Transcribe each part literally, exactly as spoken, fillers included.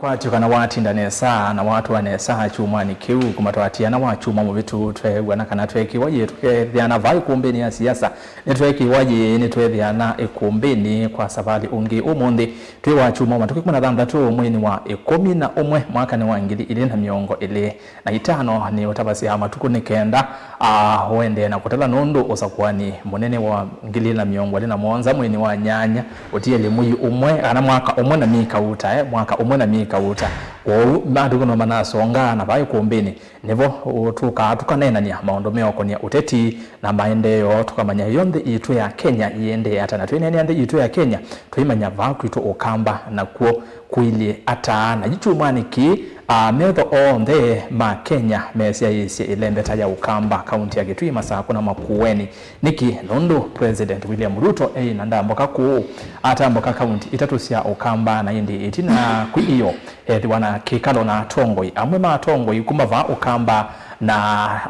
Watw'ĩka na watinda nesa na watũa nesa kyumwanĩ kĩu, kuma twatiana wa kyumwa mũvĩtu, tweew'ana kana tweekĩwa yĩĩ tũkeethĩana vaa ĩkũmbĩnĩ ya siasa. Nĩtweekĩwa yĩĩ, nĩtweethĩana ĩkũmbĩnĩ kwa savalĩ ũngĩ ũmũnthĩ. Twĩ wa kyumwa matukũ ĩkũmi na thanthatũ mweinĩ wa ĩkũmi na ũmwe mwakanĩ wa ngili ilĩ na mĩongo ĩlĩ na itano, nĩ ũtavasya matukũ nĩ kenda, ah, ũendee na kũtala nũndũ ũsakũanĩ mũnene wa ngili na mĩongo ĩlĩ na mũonza mweinĩ wa nyanya, ũtiele mwei ũmwe, kana mwaka ũmwe na myei kauta, eh, mwaka ũmwe na myei kauta. Kwoou matukũ no manasonga na vaa ĩkũmbĩnĩ, nĩvo tũkaa tũkaneenany'a maũndũ meũkonia ũteti na maendeeo, tũkamanya yonthe yitũ ya Kenya yĩendee ata, na twĩneenea nthĩ yitũ ya Kenya, tũimanya vaa kwitũ Ũkamba nakw'o kũilyĩ ata. Na yu kyumwanĩ kĩĩ, ah, metho onthe ma Kenya mesyaĩĩsye ĩlembeta ya Ũkamba, kaunti ya Kitui, Masakũ na Makueni. Nĩkĩ? Nũndũ President William Ruto eĩ na ndamboka kũũ, atambũka kaunti itatũ sya Ũkamba, na ĩndĩ ĩtina kwĩ ĩyo, ethĩwa na kĩkalo na atongoi amwe ma atongoi kuma vaa Ũkamba, na,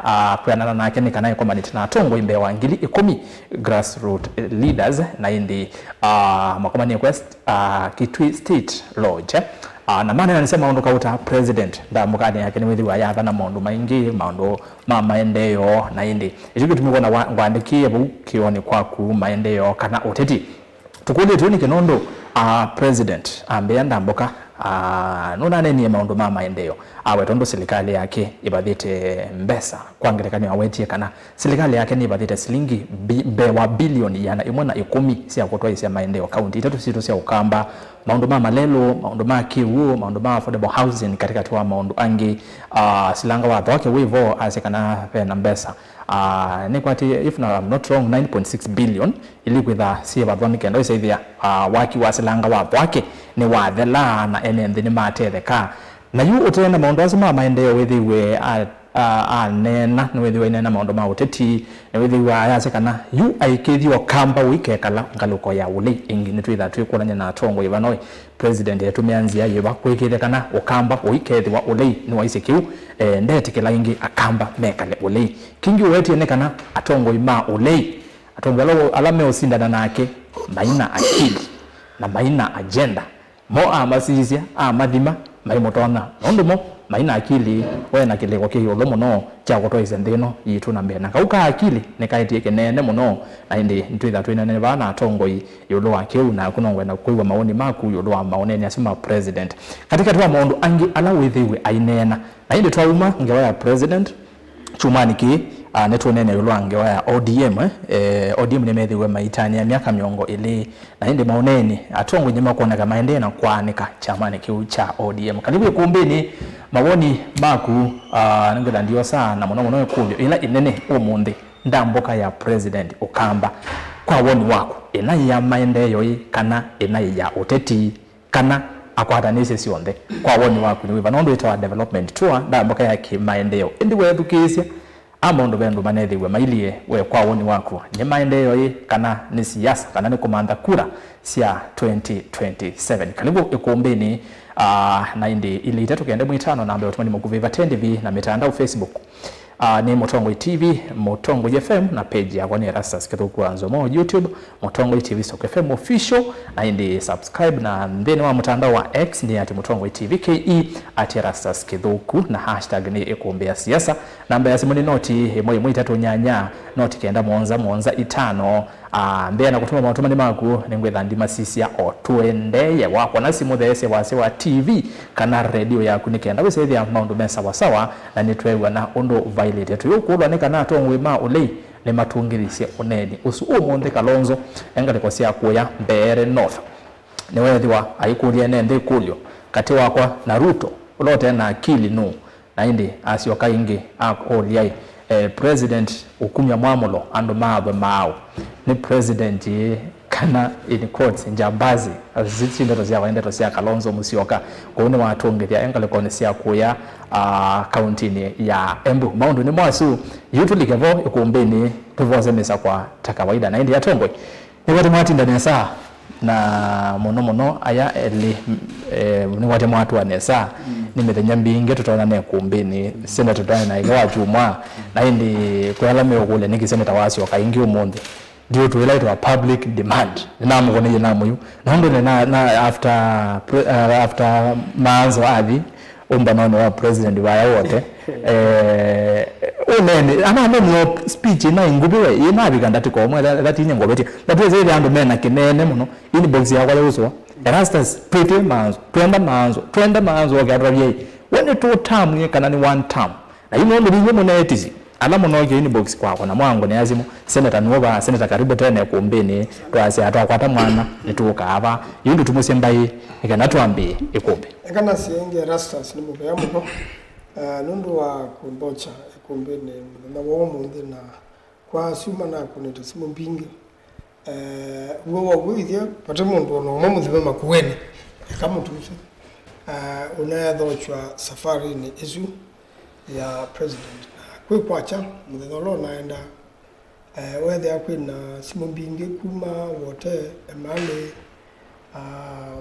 ah, kwĩanana nake nĩ kana ĩkomanĩte na atongoi mbee wa ngili ĩkũmi, grassroot leaders, na ĩndĩ, ah, makomanie kwa, ah, Kitui State Lodge. Ah, na maneenanĩsya maũndũ kauta, President ndamũkanĩ yake nĩwĩthĩwa yathana maũndũ maingĩ, maũndũ ma maendeeo, na ĩndĩ ĩkyo kĩtumi wona wa- ngwandĩkĩe vau kĩonĩ kwaku maendeeo kana ũteti. Tũkũlĩtw'e nĩkĩ nũndũ, ah, President ambĩa ndamboka, ah, nũnanenie maũndũ ma maendeeo, aweta ũndũ silikalĩ yake ĩvathĩte mbesa. Kwa ngelekany'o, awetie kana silikalĩ yake nĩvathĩte silingi bi- mbee wa bilioni ĩana ĩmwe na ĩkũmi sya kũtwaĩĩsya maendeeo kaunti itatũ sitũ sya Ũkamba, maũndũ ma malelũ, maũndũ ma kĩw'ũ, maũndũ ma affordable housing, katĩkatĩ wa maũndũ angĩ. Ah, silanga wa Thwake wĩ vo asya kana ve na mbesa, ah, nĩkwatĩ, if I'm not wrong, nine point six billion ili kwĩtha syĩvathwa nĩ kenda ũisaithĩa, ah, waki wa silanga wa Thwake nĩwathela na ene nthĩ nĩmatetheka. Na yu ũteenda maũndũ asu ma maendeeo wĩthĩwe a- a- aneena, nĩwĩthĩwa aineena maũndũ ma ũteti, nĩwĩthĩwa ayasya kana yu aĩkĩĩthya Ũkamba ũikekala ngalĩko ya ũlei ĩngĩ. Nĩtwĩthaa twĩkũlany'a na atongoi vano, President etũmĩa nzĩa yĩva kwĩkĩĩthya kana Ũkamba ũikethĩwa ũlei nĩwaisye kĩu, eh, ndetĩkĩla ĩngĩ Akamba mekale ũlei. Kĩngĩ ũwetie nĩ kana atongoi ma ũlei, atongoi ala, ala meũsindana nake, maina akili na maina agenda. Mo amasisya, amathima, maimũtonya. Nũndũ mo mai na akili, we na kĩlĩko kĩ ĩũlũ mũno kya kũtwaĩĩsya nthĩ ĩno yitũ na mbee. Na kau ka akili nĩkaetie kĩneene mũno, na ĩndĩ nĩtwĩtha twĩnene vaa na atongoi ĩũlũ wa kĩu, naku no ngwenda kwĩw'a mawoni maku ĩũlũ wa maũneeni asu ma President. Katĩkatĩ wa maũndũ angĩ ala wĩthĩiwe aineena, na ĩndĩ twauma ngewa ya President, kyumwanĩ kĩĩ, ah, nĩtũũneena ĩũlũ wa ngewa ya O D M, eh. Eh, O D M nĩmethĩiwe maitanĩa myaka mĩongo ĩlĩ, na ĩndĩ maũneeni, atongoi nĩmakwoneka maendee na kwaanĩka kyamanĩ kĩu kya O D M. Kalĩvu ĩkũmbĩnĩ, mawoni maku, ah, nĩngwĩtha ndiosa, na mũno mũno ĩkũlyo ĩla ĩnene ũmũnthĩ, ndambũka ya President Ũkamba, kwa woni waku, ĩnaĩ ya maendeeo ĩ kana ĩnaĩ ya ũteti? Kana akwatanĩsye syonthe? Kwa woni waku nĩ wĩva? Nũndũ ĩtawa development tour, ndambũka ya kĩmaendeeo. Ĩndĩ weethukĩĩsya, a maũndũ ve ũndũ manethĩiwe mailyĩ, we kwa woni waku, nĩ maendeeo ĩ kana nĩ siasa, kana nĩ kũmantha kura sya twenty twenty-seven? Kalĩvu ĩkũmbĩnĩ, ah, na ĩndĩ ilĩ itatũ kenda ĩmwe itano, namba ya ũtũmani mũkuvĩ vate ndĩvi na mĩtandao, Facebook, ah, nĩ Mũtongoi T V, Mũtongoi F M, na page yakwa nĩ Erastus Kĩthũku wa Nzomo, YouTube, Mũtongoi T V Stock F M Official, na ĩndĩ subscribe, na nthĩnĩ wa mũtandao wa X nĩ at Mũtongoi T V K E, at Erastus Kĩthũku, na hashtag nĩ ĩkũmbĩ ya siasa. Namba ya simũ nĩ noti ĩmwe ĩmwe itatũ nyanya, noti kenda mũonza mũonza itano. Ah, mbee na kũtũma maũtũmani maku, nĩngwĩtha ndimasisya o tũendee. Wakwona simũ, theesya wasya wa T V kana redio yaku nĩ kenda wĩsethĩa maũndũ me sawasawa, na nĩtweew'a na ũndũ vailĩte. Tũyũkũlwa nĩ kana atongoi ma ũlei nĩmatũngĩthisye ũneeni ũsu ũmũnthĩ Kalonzo e ngalĩko sya kũya Mbeere North. Nĩweethĩwa aikũlya ene nthĩ ĩkũlyo, katĩ wakwa na Ruto, ũla ũte na akili nũũ? Na ĩndĩ asyoka ĩngĩ akũlya-ĩ, eh, President ũkumya mwamũlo andũ maathwe maaũ? Nĩ President ĩ kana, in quotes, njambazi? Isu ti ndeto syakwa, nĩ ndeto sya Kalonzo Musyoka. Kwoou nĩwatũngĩthya e ngalĩkonĩ sya kũya, ah, kauntinĩ ya Embu. Maũndũ nĩmo asu, yu tũlike vo ĩkũmbĩnĩ, tũvose mĩsakwa ta kawaida. Na ĩndĩ atongoi, nĩwatĩ mwatinda nesa, na mũno mũno aya elĩ, eh, nĩwatĩ mwatũa nesa. Mm. Nĩ mĩthenya mbingĩ tũtonane ĩkũmbĩnĩ, sene tũtonane na ĩka wa kyumwa. Na ĩndĩ kwĩ ala meũkũlya nĩkĩ seneta wasyoka ĩngĩ ũmũnthĩ. Ndiũtwĩla ĩtwa public demand. Nĩnamũkũnĩie namũyu. Na ũndũ nĩ na, na after pre-, uh, after Maanzo athi ũmbanonĩ wa president vaya wote. Eh, ũnene, ana nene speech ĩna ngũvĩ we, ĩnavika ndatĩka ũmwe, ĩla, ĩla tinya ngovetie. Na twĩsĩ ĩthĩa andũ mena kĩnene mũno. Inbox yakwa yausũa. Erastus, twĩtĩe Maanzo, twenda Maanzo, twenda Maanzo, oke atũtavye, we nĩ two term ĩ kana nĩ one term? Na yu nũndũ vinyĩ mũneetisi, ala mũnookie inbox kwakwa na mwangũnĩa simũ, Senator nũũ vaa, Senator karibu tene ĩkũmbĩnĩ, twasya twakwata mwana, nĩtũũkaa vaa. Yu ndũtumũsye mbaĩ, nĩ kana twambĩĩe ĩkũmbĩ. Eka nasye ĩngĩ Erastus nĩ mũvea mũno, eh, nũndũ wa kũmbocha ĩkũmbĩnĩ mũthenya wa ũmũnthĩ na kwa syuma nakũnĩte simũ mbingĩ. Eh, w'o waw'o ithya, vate mũndũ o na ũmwe mũthime makueni, eka mũtuse. Eh, ũneethokywa safarinĩ ĩsu ya president. Na kwĩ kwakya, mũthenya ũla ũnaenda, eh, weethĩa kwĩ na simũ mbingĩ kuma Wote, Emali, ah,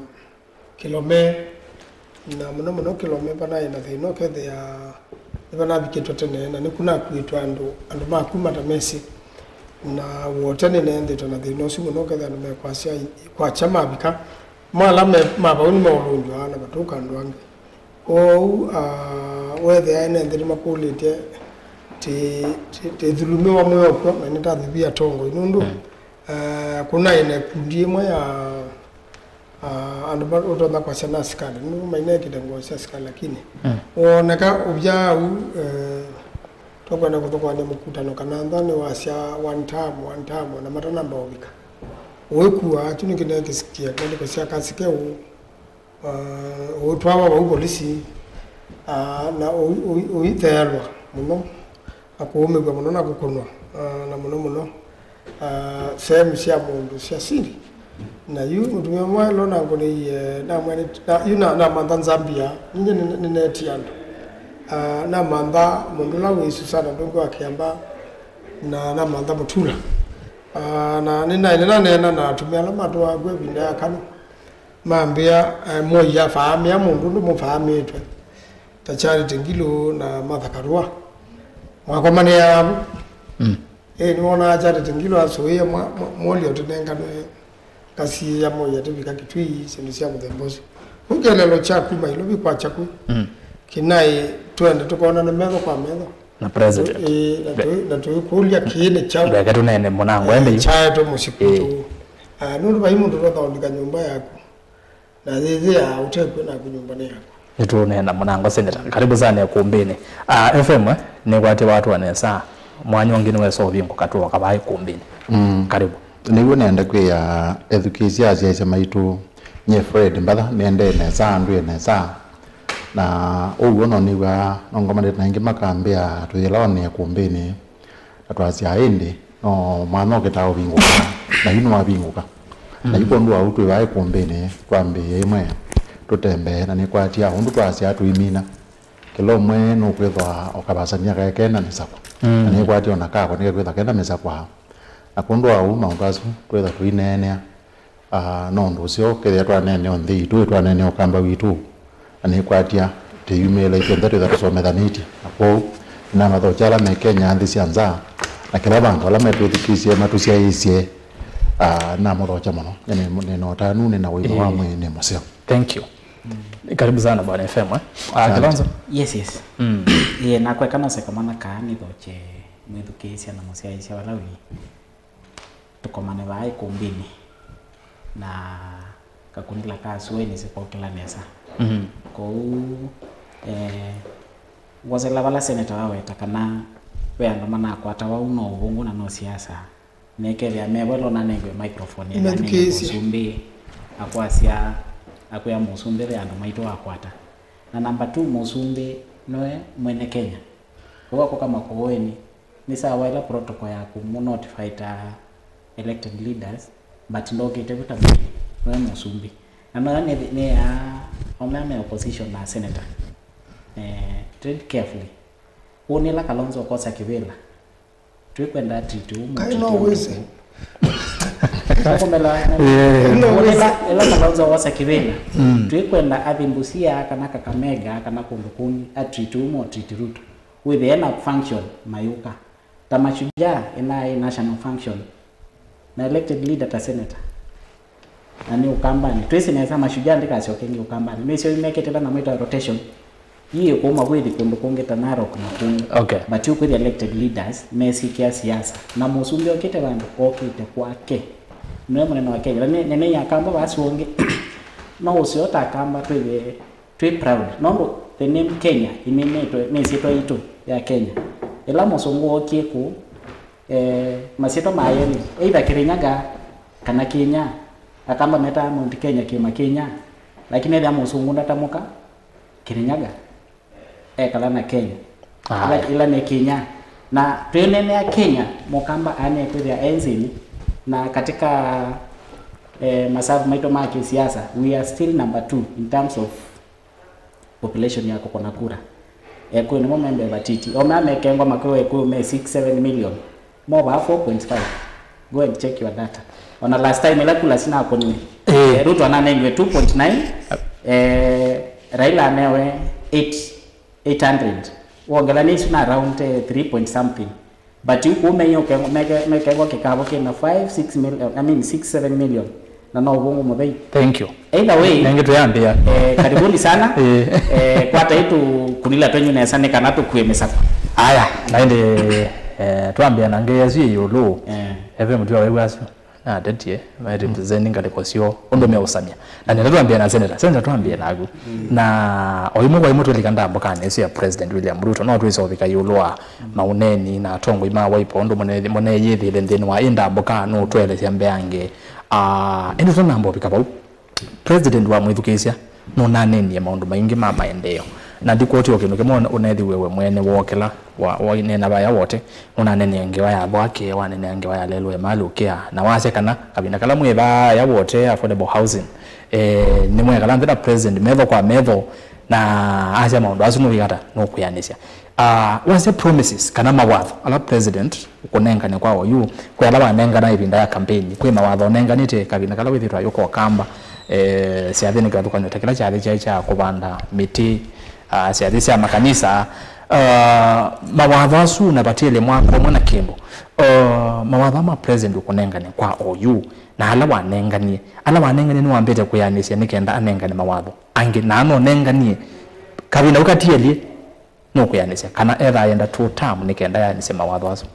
Kĩlome, na mũno mũno Kĩlome vanaĩ na thĩna ũkethĩa nĩvanavikĩtwe tene, na nĩku nakuĩtwe andũ, andũ ma kuma ta mesĩ, na Wote nĩneenthĩtwe na thĩna ũsu mũno ũkethĩa andũ mekwasya kwakya mavika, mo ala me, ma vau nĩmeũlũngywa na vatũka andũ angĩ. Kwoou, ah, weethĩa ene nthĩ nĩmakũlĩtye, ti, ti, tĩthulumiwa mwĩokw'o, na nĩtathivia atongoi nũndũ, mm, eh, kũnaĩ na ikundi ĩmwe ya, ah, andũ ma, ũtonya kwasya na asikalĩ, nũndũ mainekĩte ngoo sya asikalĩ, lakini, mm, wooneka ũvya au, eh, tũkwenda kũthũkũmany'a mũkutano kana ntha nĩwasya one term, one term, na matanamba ũvika. Ũĩkua, kyu nĩ kĩnekĩsikie, kĩandĩko sya Kasike ũũ. Ah, ũtwawa vau volisi, ah, na ũi-, ũi-, ũitheelwa mũno, na kũũmĩw'a mũno na kũkũnwa, ah, na mũno mũno, ah, sehemu sya mũndũ sya siri. Na yu mũtumĩa ũmwe lo nangũnĩie, namwene, na, yu na, namantha Zambia, nyinyi nĩ-, nĩneetie andũ. Ah, namantha mũndũ ũla wĩ Susana Ndungu wa Kĩamba, na namantha Mũtula. Ah, na nĩnaĩ nĩnaneena na atumĩa ala matũaa kw'o ĩvinda ya Kanu. Mambĩa, eh, mwaia faamĩa mũndũ ũndũ mũfaamĩtwe, ta Charity Ngilu na Martha Karua. Mwakomanĩaa vu? Mm. Ĩĩ, nĩwonaa Charity Ngilu asũĩe mwa-, mwa-, mwolyo tũnenganwe, ngasiĩĩa mwaia tũvika Kitui, syĩndũ sya mũthemba ũsu. Kĩu kĩeleelo kya kuma Ilovi kwakya ku. Mm. Kĩnaĩ twende tũkonane metho kwa metho. Na president. Ĩĩ, na tũi-, na tũikũlya kĩĩ nĩ kyaũ? Ndeke tũneene mũnango, eh, ende yu. Kyaetwe mũsyĩ kwitũ. Ĩĩ. Ah, nũndũ vai mũndũ ũtothondeka nyũmba yaku. Na yĩthĩa ũtekwĩ naku nyũmbanĩ yaku. Nĩtũũneena mũnango, Senator. Karibu sana ĩkũmbĩnĩ. Ah, F M, eh, nĩkwatĩ watwa nesa. Mwanya ũngĩ nĩwesa ũvingũka tũoka vaa ĩkũmbĩnĩ. Mm. Karibu. Nĩw'o nenda kwĩa ethukĩĩsya asyaĩĩsya maitũ, nyie Fred Mbatha, nĩendee nesa, ndwĩe nesa. Na ũw'o no nĩw'aa nongomanĩte na aingĩ makambĩa tũyĩlawa nĩ ĩkũmbĩnĩ, na twasyaa ĩndĩ no mwanya ũkĩtaa ũvingũka, na yu nĩwavingũka. Na yu kwondũ wa ũu twĩ vaa ĩkũmbĩnĩ, twambĩĩe ĩmwe tũtembee, na nĩkwatya ũndũ twasyaa tũimina. Kĩla ũmwe nũkwĩthwa o kavasania kaĩ kena mĩsakwa. Mm. Na nĩkwatya o na kakwa nĩkekwĩthwa kena mĩsakwa. Na kwondũ wa ũu maũndũ asu twĩtha tũineenea. Ah, no ũndũ ũseo, kethĩa twaneenea o nthĩ itũ, twaneenea ũkamba witũ, na nĩkwatya tĩyumĩĩla ithyĩ onthe twĩtha tũsomethanĩtye. Na kwoou, nĩnamathokya ala me Kenya, nthĩ sya nza, na kĩla vandũ ala metwĩthukĩĩsye, matũsyaĩĩsye, ah, nĩnamũthokya mũno. Nĩ, nĩ, nĩ na ũtanu, nĩ na ũima wa, ĩĩ, mwĩĩ, nĩ mũseo. Thank you. Mm. Karibu sana, Bwana F M, eh? Ah, asante. Kilonzo? Yes, yes. Mm. Ĩĩ, nakwa eka nose kamwana kaa nĩthokye mwĩthukĩĩsya na mũsyaĩĩsya vala wĩ. Tũkomane vaa ĩkũmbĩnĩ na kakunĩla ka sua nĩsĩ kokĩla nesa. Mhm. Kwoou, eh, ngwosela vala seneta waweta kana ve andũ manakwatawa ũu no ũvũngũ na no siasa. Nekethĩa mevo ĩla ũnanengwe microphone ĩla nĩ mũsumbĩ, akwasya, akwĩa mũsumbĩ ve andũ maitũ wakwata. Na namba two, mũsumbĩ nĩwe mwene Kenya. Ũu akũka makũũĩnĩ, nĩ sawa ĩla protocol yaku mũ notify ta elected leaders, but ndokĩte vu ta mwene, nĩwe mũsumbĩ. Na noyo nĩ, nĩ ya, omea me opposition na senator. Eh, tread carefully. Ũnĩla Kalonzo ũkosa kĩvĩla. Twĩkwenda atreat ũmwe, kaĩ no wĩse. Ũkũmela, yeah, no wĩse. Ĩla, ĩla Kalonzo wosa kĩvĩla. Mm. Twĩkwenda athi Busia, kana Kakamega, kana kũndũ kũngĩ, atreat ũmwe, atreat Ruto. Wĩthĩe na function mayũka. Ta Mashujaa, ĩnaĩ national function. Na elected leader ta senator. Na nĩ Ũkambanĩ. Twĩsĩ nesa Mashujaa ndĩkasyoke ĩngĩ Ũkambanĩ. Nĩsyo mekĩte ĩla nyamũ ĩtawa rotation. Ii ĩkũma kwĩthi kũndũ kũngĩ ta Narok na kũngĩ. Okay. But yu kwĩthi elected leaders mesikĩa siasa. Na mũsumbĩ okĩte vandũ, okĩte kwake. Nĩwe mũnene wa Kenya. Na nĩ, nĩ, nĩ Akamba vasu ũngĩ. No ũseo ta Akamba twĩthĩe twĩ proud. Nũndũ the name Kenya ĩminĩtwe nĩ ĩsyĩtwa yitũ ya Kenya. Ĩla mũsũngũ wokie kũu, eh, masyĩtwa mayo nĩ either Kirinyaga kana Kenya. Akamba metaa Mount Kenya, kĩĩma Kenya. Lakini ethĩa mũsũngũ ndatamũka Kirinyaga, ekala na Kenya. Ila, ila nĩ Kenya. Na twĩneenea Kenya, Mũkamba anekwĩthĩa e nzĩnĩ. Na katika, eh, masavu maitũ ma kĩsiasa, we are still number two in terms of population ya kũkũna kura. Ekũyũ nĩmo me mbee vatiti. O mea mekengwa makĩwa Ekũyũ me six, seven million. Mo vaa four point five. Go and check your data. Ona last time ĩla kula sinakũniwe. Eh. Eh, Ruto ananengiwe two point nine. Eh, Raila anewe eight, eight hundred. Wongela nĩ isu na around, eh, three point something. But yu kũu mei ũkengwa, meke-, mekengwa kĩkavo kĩna five, six million, I mean, six, seven million. Na no ũvũngũ mũthei. Thank you. Either way, nengĩ tũyambĩa. Eh, karibuni sana. Eh. Eh, kwata itu kunila twenyu nesa nĩ kana tũkue mĩsako. Aya, na ĩndĩ, eh, twambĩa na ngei asu ĩ ĩũlũ. Eh. Eve mũtua waiwa asu. Na atetie, ma represent ngalĩko syoo, ũndũ meũsamya. Na nenda twambĩa na senator, senator twambĩa naku. Mm. Na o imwe kwa imwe twĩlika ndambũkanĩ ĩsu ya President William Ruto, no twĩsa ũvika ĩũlũ wa maũneni na atongoi ma Wiper, ũndũ mũne-, mũneyĩthĩle nthĩnĩ wa ĩ ndambũka, no ũtwelesya mbeange. Ah, ĩndĩ tũtanamba ũvika vau. President wamwĩthukĩĩsya nũnanenie maũndũ maingĩ ma maendeeo, na ndikwoti o kĩndũ kĩmwe ũnethiwe we mwene wookĩla wa, wa nena vaya wote, nũnanenie ngewa ya Thwake, wanenea ngewa ya Lelwe Malũkĩa, na wasya kana kavinda kala mwĩ vaya wote affordable housing, eh, nĩmwekala nthĩ na president metho kwa metho, na asya maũndũ asu nũvikata nũkwĩanĩsya. Ah, wasya promises kana mawatho ala president ũkũnengane kwa oyu, kwĩ ala wanengana ĩvinda ya kampeni, kwĩ mawatho ũnenganĩte kavinda kala wĩthĩtwa ayũka Ũkamba, eh, syathĩnĩ kĩvathũkany'o ta kĩla kyathĩ kyaĩ kya kũvanda mĩtĩ, ah, syathĩ sya makanisa, ah, mawatho asu na vatĩle mwaka ũmwe na kĩndũ. Ah, mawatho ma president ũkũnengane kwa oyu, na ala wanenganie, ala wanenganie nĩwambĩte kwĩanĩsya nĩ kenda anengane mawatho angĩ, na anonenganie kavinda ũkatielye. Nũkwĩanĩsya kana etha ayenda two term nĩ kenda yaanĩsye mawatho asu?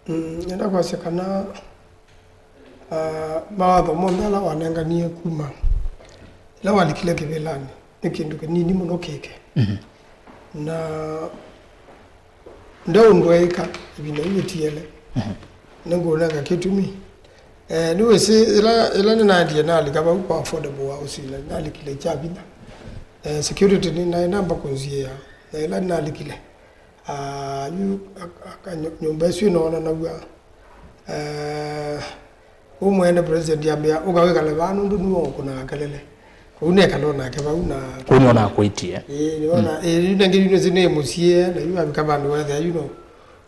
Mm, nenda kwasya kana, ah, mawatho monthe ala wanenganie kuma ĩla walikile kĩvĩlanĩ nĩ kĩndũ kĩnini mũno kĩke. Mhm. Na ndeũndũ eĩka ĩvinda yĩu yĩtiele. Mhm. Nĩngũnenga kĩtumi. Eh, nĩwĩsĩ, ĩla, ĩla nĩnaendie nalika vau kwa affordable housing, na nalikile kya vinya. Eh, security nĩnaĩ namba kũnziĩa, na ĩla nĩnalikile, ah, yu, aka, aka, nyu-, nyũmba ĩsu ĩnoonanaw'a. Eh, ũmwene president ambĩa, "Ũka wĩkale vaa nũndũ nĩwe ũkũnaga kelele." Kwoou nekala onake vau na kũu nĩona akũitie. Ĩĩ, nĩona, mm, ĩĩ, yu nengĩ yu nĩsĩ nĩ mũsyĩe, na yu avika vandũ wethĩa yu no,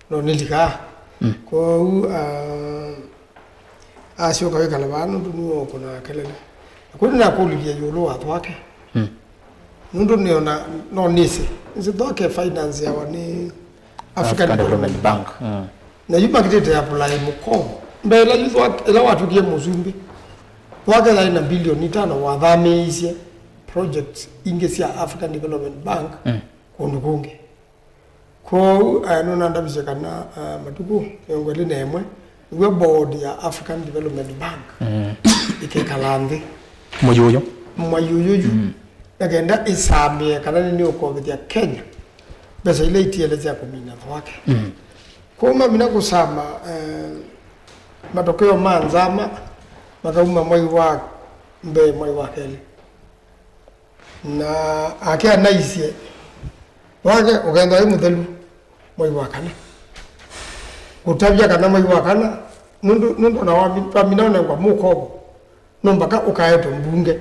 no nĩlikaa. Mm. Kwoou, ah, asyoka wĩkala vaa nũndũ nĩwe ũkũnaga kelele. Na kũu nĩnakũlilye ĩũlũ wa Thwake. Mm. Nũndũ nĩona, no nĩsĩ. Nĩsĩ Thwake finance yawa nĩ African Development Bank. Mm. Na yu makitĩte apply mũkovo. Mbee ĩla yu Thwake, ĩla watw'ĩkie mũsumbĩ, Thwake yaĩ na bilioni itano wathamĩĩisye projects ingĩ sya African Development Bank, mm, kũndũ kũngĩ. Kwoou, eh, nũnandavisye kana, eh, matukũ mĩongo ĩlĩ na ĩmwe nĩw'o board ya African Development Bank, mm, ĩkekala nthĩ. Mwei ũyũ? Mwei ũyũ yu. Mm. Na kenda ĩsamĩe kana nĩnĩũkovĩthya Kenya mbesa ila itiele sya kũmina Thwake. Mm. Kwoou mamina kũsama, eh, matokeo ma nzama makauma mwei wa mbee, mwei wa kelĩ. Na ake anaisye, Thwake ũkethwa wĩ mũthelu mwei wa kana. Kũtavya kana mwei wa kana, nũndũ, nũndũ na wami-, wamina ũnengwa mũkovo, no mpaka ũkaetwe mbunge,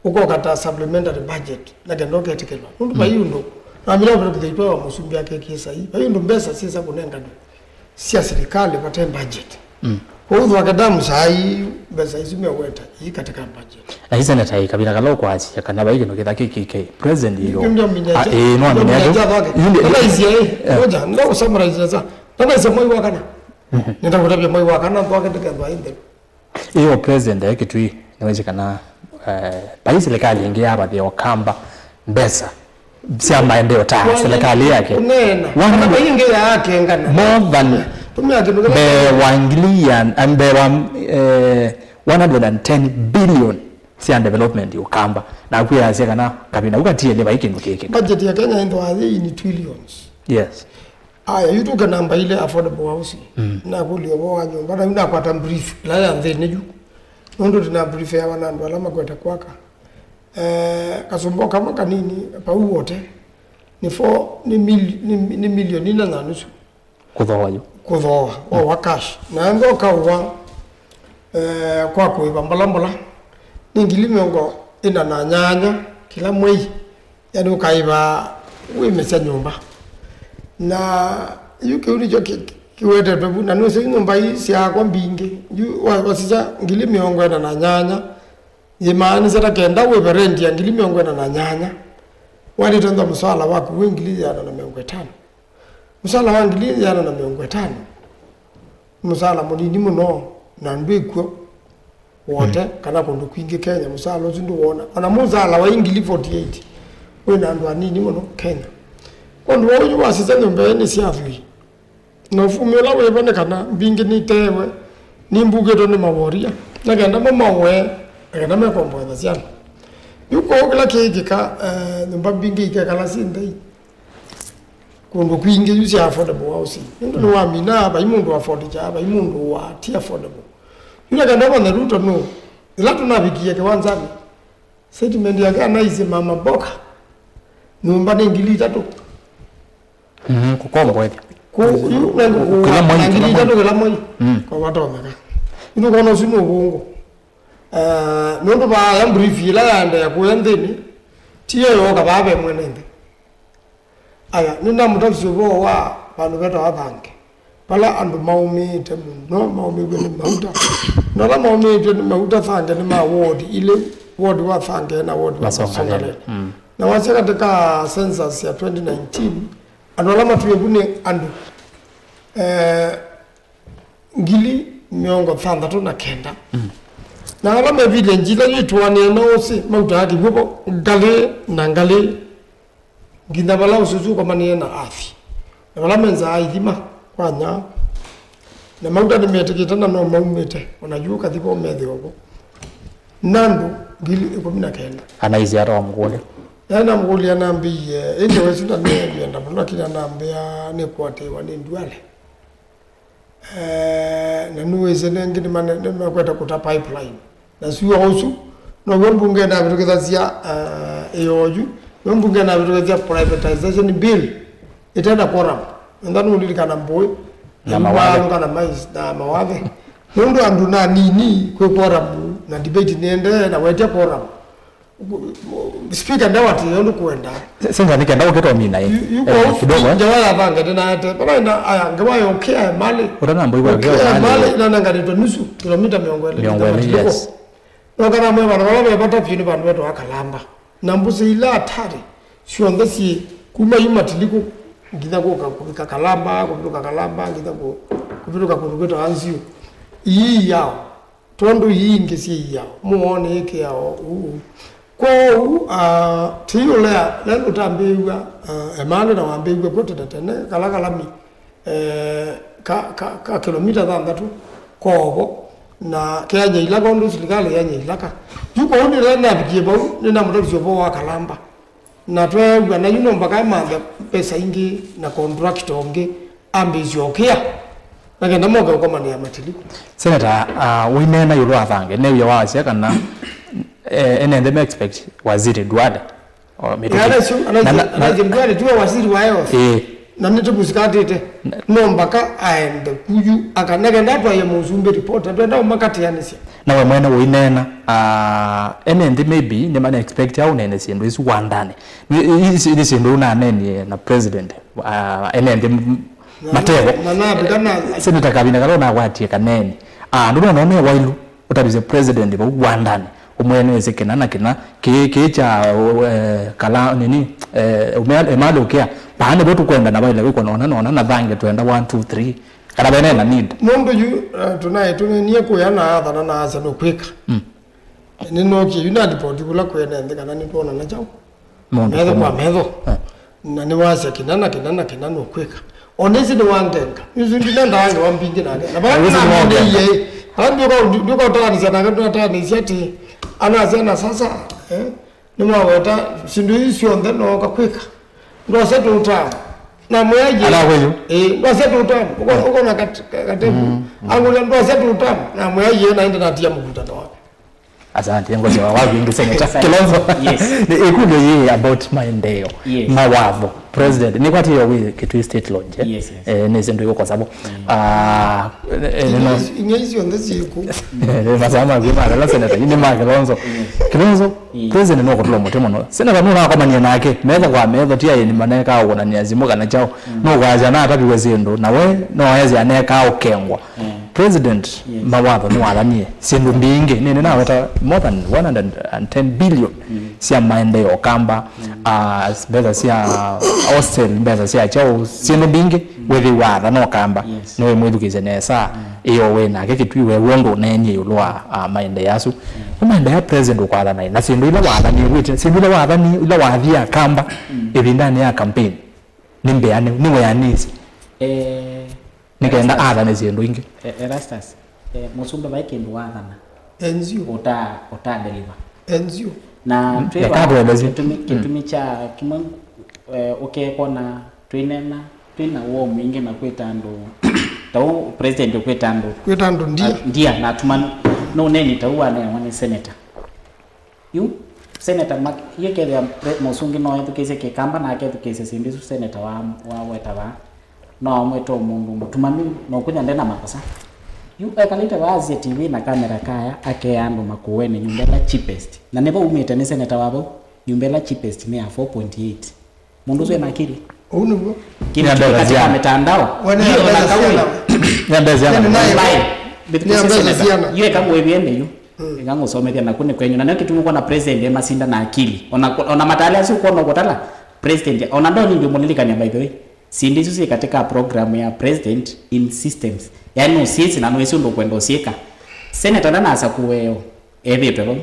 ũkoka ta supplementary budget, na kenda ũketĩkĩlwa. Nũndũ, mm, vai ũndũ, wamina ũvĩtũkĩthĩtwe wa mũsumbĩ akekie saii, vai ũndũ mbesa syĩsa kũnenganwe sya silikalĩ vate budget. Mm. Kwoou Thwake Dam saa ii mbesa isu meũweta ii katika budget. Na ii seneta, ĩ kavinda kala ũkwasya kana vai kĩndũ kĩtha kĩkĩke, president ĩyo. Ndio, ndio, menya. Ah, cha. Ĩĩ, no amenya. Ndio, menya cha Thwake. Yu ndio. Ndio, ĩĩ, eh, ngoja, ndio summarize sasa. Ndio mwei wa kana. Nĩtakũtavya mwei wa kana nthwake ndĩkethwa ĩ nthelu. Ĩyo president e Kitui nĩwĩsĩ kana, eh, vai silikalĩ ĩngĩ yavathĩa Ũkamba mbesa sya maendeeo ta silikalĩ yake. Kũneena. Kana vai ĩngĩ yaakengana. More than mbee wa ngili ya, mbee wa, eh, one hundred and ten billion sya development Ũkamba. Na akwĩasya kana kavina u katiele vai kĩndũ kĩkĩ. Budget ya Kenya ĩndwaa yĩ in trillions. Yes. Aya, yu tũke namba ile affordable housing. Mm. Nakũlya ũvoo wa nyũmba, na yu nakwata brief, ĩla ya nthĩnĩ yu. Nũndũ ndina brief ya wana andũ ala makwete kwaka. Eh, kasũmba kamwe kanini, pau wote, nĩ four, nĩ mil-, nĩ, nĩ milioni ina na nusu. Kũthooa yu. Kũthooa, wawa cash. Na enda ũkaũa, eh, kwa kũĩva mbola mbola, nĩ ngili mĩongo ĩna na nyanya kĩla mwei. Yani ũkaĩva wĩmĩsya nyũmba. Na yu kĩu nĩkyo kĩ-, kĩ-, kĩwetetwe vu, na nĩwĩsĩ nyũmba ii syaakwa mbingĩ. Yu wa-, wasisya ngili mĩongo ĩna na nyanya, yĩmaanisya ta kenda wĩve rent ya ngili mĩongo ĩna na nyanya, walĩte ntha mũsala waku wĩ ngili yĩana na mĩongo ĩtano. Mũsala wa ngili yĩana na mĩongo ĩtano, mũsala mũnini mũno, na ndwĩkw'o wote, mm, kana kũndũ kwingĩ Kenya, mũsala ũsu ndũwona. Ona mũsala wa ngili forty-eight wĩ na andũ anini mũno Kenya. Kwondũ wa ũyu wasisya nyũmba ĩĩ nĩ sya athwii. Na ũvumi ũla wĩvo nĩ kana mbingĩ nĩiteewe, nimbukĩtwe nĩ maworia, na kenda mo maũe, na kenda mekomboetha syana. Yu kwoou kĩla kĩĩkĩka, eh, nyũmba mbingĩ ikekala syĩ nthei. Kũndũ kwingĩ yu sya affordable housing. Nũndũ nĩwamina, vai mũndũ affordikyaa, vai mũndũ wa ti affordable. Yu na kenda manye Ruto nũ, ĩla tũnavikie kĩwanzanĩ, statement yake anaisye mama mboka, nyũmba nĩ ngili itatũ. Mhm, kũkomboethya. Ku-, yu nĩ kũkũa kĩla mwei, na ngili kĩla mwei. Itatũ kĩla mwei. Mm. Kwa vatonyeka. Yu nũkwona ũsu nĩ ũvũngũ. Eh, nũndũ vaa ya brief ĩla yaendeea kũya nthĩnĩ, ti yo yooka vaa ve mwene nthĩ. Aya, nĩnamũtavisye ũvoo wa vandũ vetawa Thange, vala andũ maũmĩĩte mũno, maũmĩw'e nĩ mauta. Andũ ala maũmĩĩtw'e nĩ mauta Thange nĩ ma ward ilĩ, ward wa Thange na ward wa Masongalele. Masongalele. Mm. Na wasya katĩ ka census ya twenty nineteen, andũ ala matwĩe vu nĩ andũ, eh, ngili mĩongo thanthatũ na kenda. Mm. Na ala me village ila yĩtũanĩe na ũsĩ mautaa kĩw'ũ vo ngalĩ na ngalĩ, nginya vala ũsusu ũkomanĩe na athi, na vala menzaa ithima kwa nyaa, na mauta nĩmetĩkĩte na no maumĩte, o na yu kathi vo methĩwa vo. Na andũ ngili ĩkũmi na kenda. Anaisye ata wamũkũlya? Ĩla namũkũlya nambĩie, ĩndĩ wesita nĩenda mũno, lakini anambĩa nĩkũatĩĩwa nĩ nduale. Eh, na nĩwĩsĩ nĩngĩ nĩmane-, nĩmakwete kũta pipeline. Na sua ũsu, now'o mbunge navĩtũkĩthasya, eh, ĩyoo yu, nĩw'o mbunge navĩtũkĩthasya privatization bill ĩte na quorum. Enda nũlilikana mbũĩ, na mawathe. Kana mais na mawathe. Nũndũ andũ na nini kwĩ quorum na debate nĩendee na wetya quorum. Speaker ndawatĩĩa ũndũ kũenda. Senza nĩ kenda ũkĩtomina ĩ. Yu, yu eh, kwa kidogo, eh. Ngewa ya Thange ndĩnaete. Vala ina aya, ngewa ya ũkĩa Emali. Ũtanamba ĩw'a ũkĩa Emali. Emali inanenganĩtwe nusu, kilomita mĩongo ĩlĩ. Mĩongo ĩlĩ, yes. No kana mwe vandũ vala ve vata vyũ nĩ vandũ vetawa Kalamba. Na mbũsĩ ila atari syonthe syĩ kuma yu Matiliku, nginya kũka kũvika Kalamba, kũvĩtũka Kalamba, nginya kũ-, kũvĩtũka kũndũ kwĩtawa Nziũ. Ii yao. Tondũ ii ingĩ syĩ iao, mũonĩ ĩkĩao ũu. Kwoou, ah, tĩi ũlea, lelũ ũtambĩĩw'a, ah, Emali na wambĩĩw'e kw'o tene tene, kala kalami, eh, ka, ka, ka kilomita thanthatũ kovo, na keany'a ilaka ũndũ silikalĩ yeany'a ilaka. Yu kwoou nĩla navikie vau, nĩnamũtavisye ũvoo wa Kalamba. Na tweew'a, na yu no mpaka amanthe mbesa ingĩ na contractor ũngĩ ambĩĩsye ũkĩa, na kenda moke ũkomanĩa Matiliku. Senator, uh, ũineena ĩũlũ wa Thange, new'e wasya kana, eh, ene nthĩ me expect Waziri Duale. O, mĩtũkĩ. Anaisye, anaisye, na, na, anaisye Duale tiwe waziri wa health. Ĩĩ. Na nĩtũmũsikatĩte. Na no mpaka aende kuyu, aka-, na kenda atwaĩe mũsumbĩ report, na twenda ũmakatĩanĩsya. Na we mwene ũineena, ah, ene nthĩ maybe nĩmana expect au nene syĩndũ isu wandanĩ. Nĩ, isu nĩ syĩndũ ũnanenie na president, ah, ene nthĩ m-, na, matevo. Na, na, na, na, Senator Kavina kala ũnakwatie kaneni. Ah, ndũnona me wailu ũtavisye president vau wandanĩ. Ũmwene ĩsĩ kĩna na kĩna, kĩ, kĩ kya, eh, kala, nini, eh, ũmea-, Emali ũkĩa. Paa nĩvo tũkwenda na vaile wĩkwa nona, nona, na Thange twenda one, two, three. Kana vene na need. Nũndũ yu, eh, tũnaĩ tũnenie kũya na athana na asya nũkwĩka. Mm. Nĩnookie yu na ripoti kũla kwene nthĩ kana nĩtwonana kyaũ. Mũndũ metho kwa metho. Eh. Na nĩwasya kĩna na kĩna na kĩna nũkwĩka. Ona isi nĩwangenga. Isu ndinendaa ngewa mbingĩ nake. Na vala nĩnamwendeiye, vala ndyũka, ndyũka ũtaanĩsya nake, tũnataanĩsya atĩ, anasya na sasa, eh, nĩmaweta syĩndũ ii syonthe nooka kwĩka. Ndwasya tũũtamu. Namwĩa ye. Ala kwĩyu. Ĩĩ, ndwasya tũũtamu. Ũko-, ũkona kat-, ka-, katevu. Mm, mm. Angũlya ndwasya tũũtamu. Namwĩa ye na ĩndĩ natia mũkutano wake. Asante, ngoja wa wapi ngi Senator Kilonzo. Yes. Nĩ ĩkũlyo yĩ about maendeeo, yes, mawatho. President, nĩ kwati yo wĩ Kitui State Lodge, eh? Yes, yes. Eh, nĩ sĩndũ ĩgũkosa vo. Mm. Ah, eh, eh, no. Inya icio nthe ciku. Masaa maku ma lala Senator, nĩ ma Kilonzo. Yes. Kilonzo, mm, President no kũtũla mũtĩ mũno. Senator no nakomania nake, metho kwa metho, ti aĩ nĩ maneka ũnania simu kana chao. Mm. No kwaja na atapiwe sĩndũ, na we no ezi aneka ũkengwa. Mm. President, yes, mawatho nĩwathanie syĩndũ mbingĩ, nĩ, nĩnaweta more than one hundred and ten billion, mm, sya maendeeo Kamba, mm, ah, mbesa sya hostel, mbesa sya chao, syĩndũ mbingĩ, mm, wĩthĩwa athana Kamba, yes, nĩwe mwĩthukĩsye nesa, mm, ĩyo wĩ nake Kitui we w'o ndũneenie ĩũlũ wa, ah, maendeeo asu. Mm. Nĩ maendeeo president ũkwathana na syĩndũ ila wathanie, wĩte, syĩndũ ila wathanie, ila wathia Kamba, mm, ĩvindanĩ ya campaign, nĩ mbeanĩu, nĩ weanĩsye. Eh, nĩ kenda Erastus, athane syĩndũ ingĩ. E-, Erastus, eh, mũsumbĩ vai kĩndũ wathana. Enzio. Ũta, ũta deliver. Enzio. Na mm, twĩ eka va, tũelesye, kĩtumi, mm, kĩtumi kya kĩmwe, eh, ũkekona twĩnena, twĩna woo mwingĩ na kwĩta andũ, ta ũu president ũkwĩta andũ. Kwĩta andũ ndia. A, ndia, na atuma, no neni ta ũu anewa nĩ senator. Yu, Senator Mac-, yĩkethĩa pre-, mũsungi no ethukĩĩsye Kĩkamba na akethukĩĩsya syĩndũ isu Senator wa, wa weta vaa, no amwĩta o mũndũ mũtumanu, na ũkwĩthĩa nde na makosa. Yu, ekalĩte vaa asye T V na kamera kaya, akea andũ Makueni nyũmba ĩla cheapest. Na nĩvo umĩte nĩ Senator wa vau, nyũmba ĩla cheapest nĩ ya four point eight. Mũndũ ũsu ena akili. Ũu nĩguo. Kĩndũ kĩu katika mitandao. Hiyo na kauli. Nĩ mbesa syana. Mbaya. Nĩ mbesa syana. Yu eka ngũĩvĩe nĩ yu. Mm. Eka ngũsomethya naku nĩ kwenyu. Na nĩyo kĩtumi ũkwona president e masinda na akili. Ona, ona matale asu ũkwona ũkũtala president. Ona ndo nĩ ndĩũmũlilikania, by the way. Syĩndũ isu syĩ katika program ya president in systems. Yaani nũsyĩsĩ na nũĩsĩ ũndũ ũkwenda ũsyĩka. Senator ndanasa kũeo. Ethĩĩtwe vau.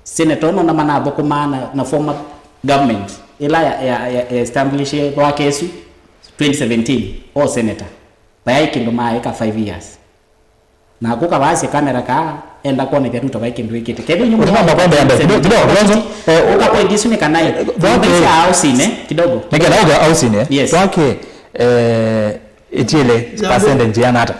Senator ũnona manathũkũmaa na, na former government ĩla ya, ya, ya, ya establish vake ĩsu twenty seventeen, o senator. Vayaĩ kĩndũ maaĩka five years. Na kũka vaasye kamera kaa, enda kwonethya Ruto vai kĩndũ ĩkĩte. Kethĩwa nĩ ũtamba kwenda yambe. Kidogo, kidogo, Kilonzo, eh, ũka point isu nĩ kana ĩ. Thwake. Nyũmba cia housing, eh, kidogo. Nĩkenda ũka housing, eh. Yes. Thwake, eh, ĩtiele percentage yĩana ata?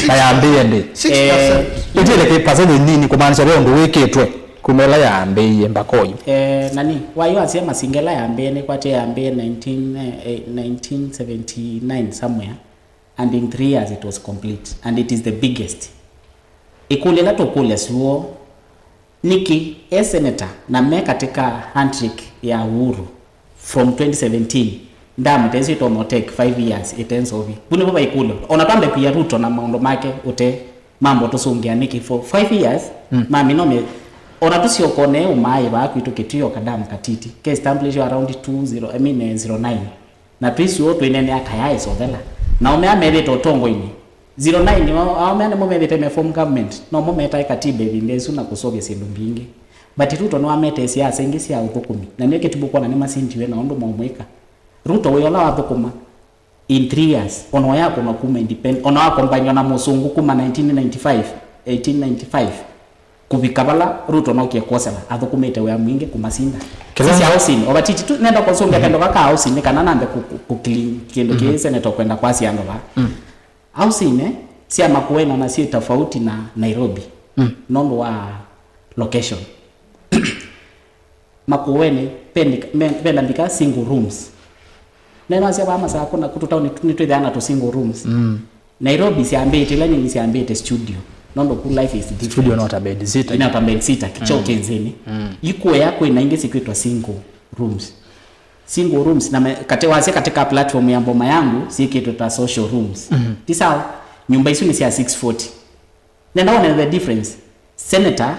Na yambĩĩe ndĩ? Six percent. Eh, ĩtiele kĩ percentage nini, kũmaanisha ve ũndũ wĩkĩtwe kuma ĩla yambĩĩe mpaka oyu. Eh, nani, wayo asya masinga ĩla yambĩĩe, nĩ kwatĩ yambĩĩe nineteen, eh, eh, nineteen seventy-nine somewhere, and in three years it was complete, and it is the biggest. Ĩkũlyo ĩla tũkũlya syũo, nĩkĩ e senator na me katika handshake ya Uhuru from twenty seventeen, ndamu ta ĩsu ĩtonya take five years ĩte nzovi? Vu nĩvo vaikũlyo. Ona twambe kwia Ruto na maũndũ make ũte mambo tũsũngĩa nĩkĩ for five years, mm, mami no me, ona tũsyokone ũmaĩ vaa kwitũ Kitui o kadamu katiti. Ke establish around two zero, I mean, eh, zero nine. Na twĩsĩ ũũ twĩneenea kayaĩ sovela. Na ũmea methĩte ũtongoinĩ. Zero nine, ao, ao mea nĩmo methĩte me form government. No mo metae katiba ĩvinda ĩsu na kũseũvya syĩndũ mbingĩ. But Ruto nĩwametee siasa ingĩ sya ũthũkũmi. Na nĩyo kĩtumi ũkwona nĩmasindiwe na ũndũ maũmwĩka. Ruto wĩ ũla wathũkũma in three years. Ona wayakũna kuma independ-, ona wakombainwa na mũsũngũ kuma nineteen ninety-five, eighteen ninety-five. Kũvika vala Ruto nokie kwosela, athũkũmĩte wĩa mwingĩ kũmasinda. Kĩla sisi housing, ovatiti tu, nenda kũsũngĩa kendo kaka housing, nĩ kana nambe kũ-, kũ-, kũclean kĩndũ kĩĩ, mhm, senator kwenda kwasya andũ vaa. Mm. Housing, eh, sya Makueni ona syĩ tofauti na Nairobi. Mm. Nũndũ wa location. Makueni, pendika-, me-, venda mbika single rooms. Nenasya vaa Masakũ na kũtũ taoni nĩtwĩthĩaa na tũ single rooms. Mm. Nairobi syambĩte, ila nini syambĩte studio. Nũndũ ku life is different. Studio no ta bed sita. Ina ta bed sita, kĩkyo, mm, kĩ nthĩnĩ. Mm. Ikuea kwĩna ingĩ syĩkwĩtwa single rooms. Single rooms, na me-, kati-, wasya katika platform ya Boma Yangu, syĩkĩtwe ta social rooms. Mm. Ti sawa? Nyũmba isu nĩ sya six forty. Nenda wone the difference. Senator,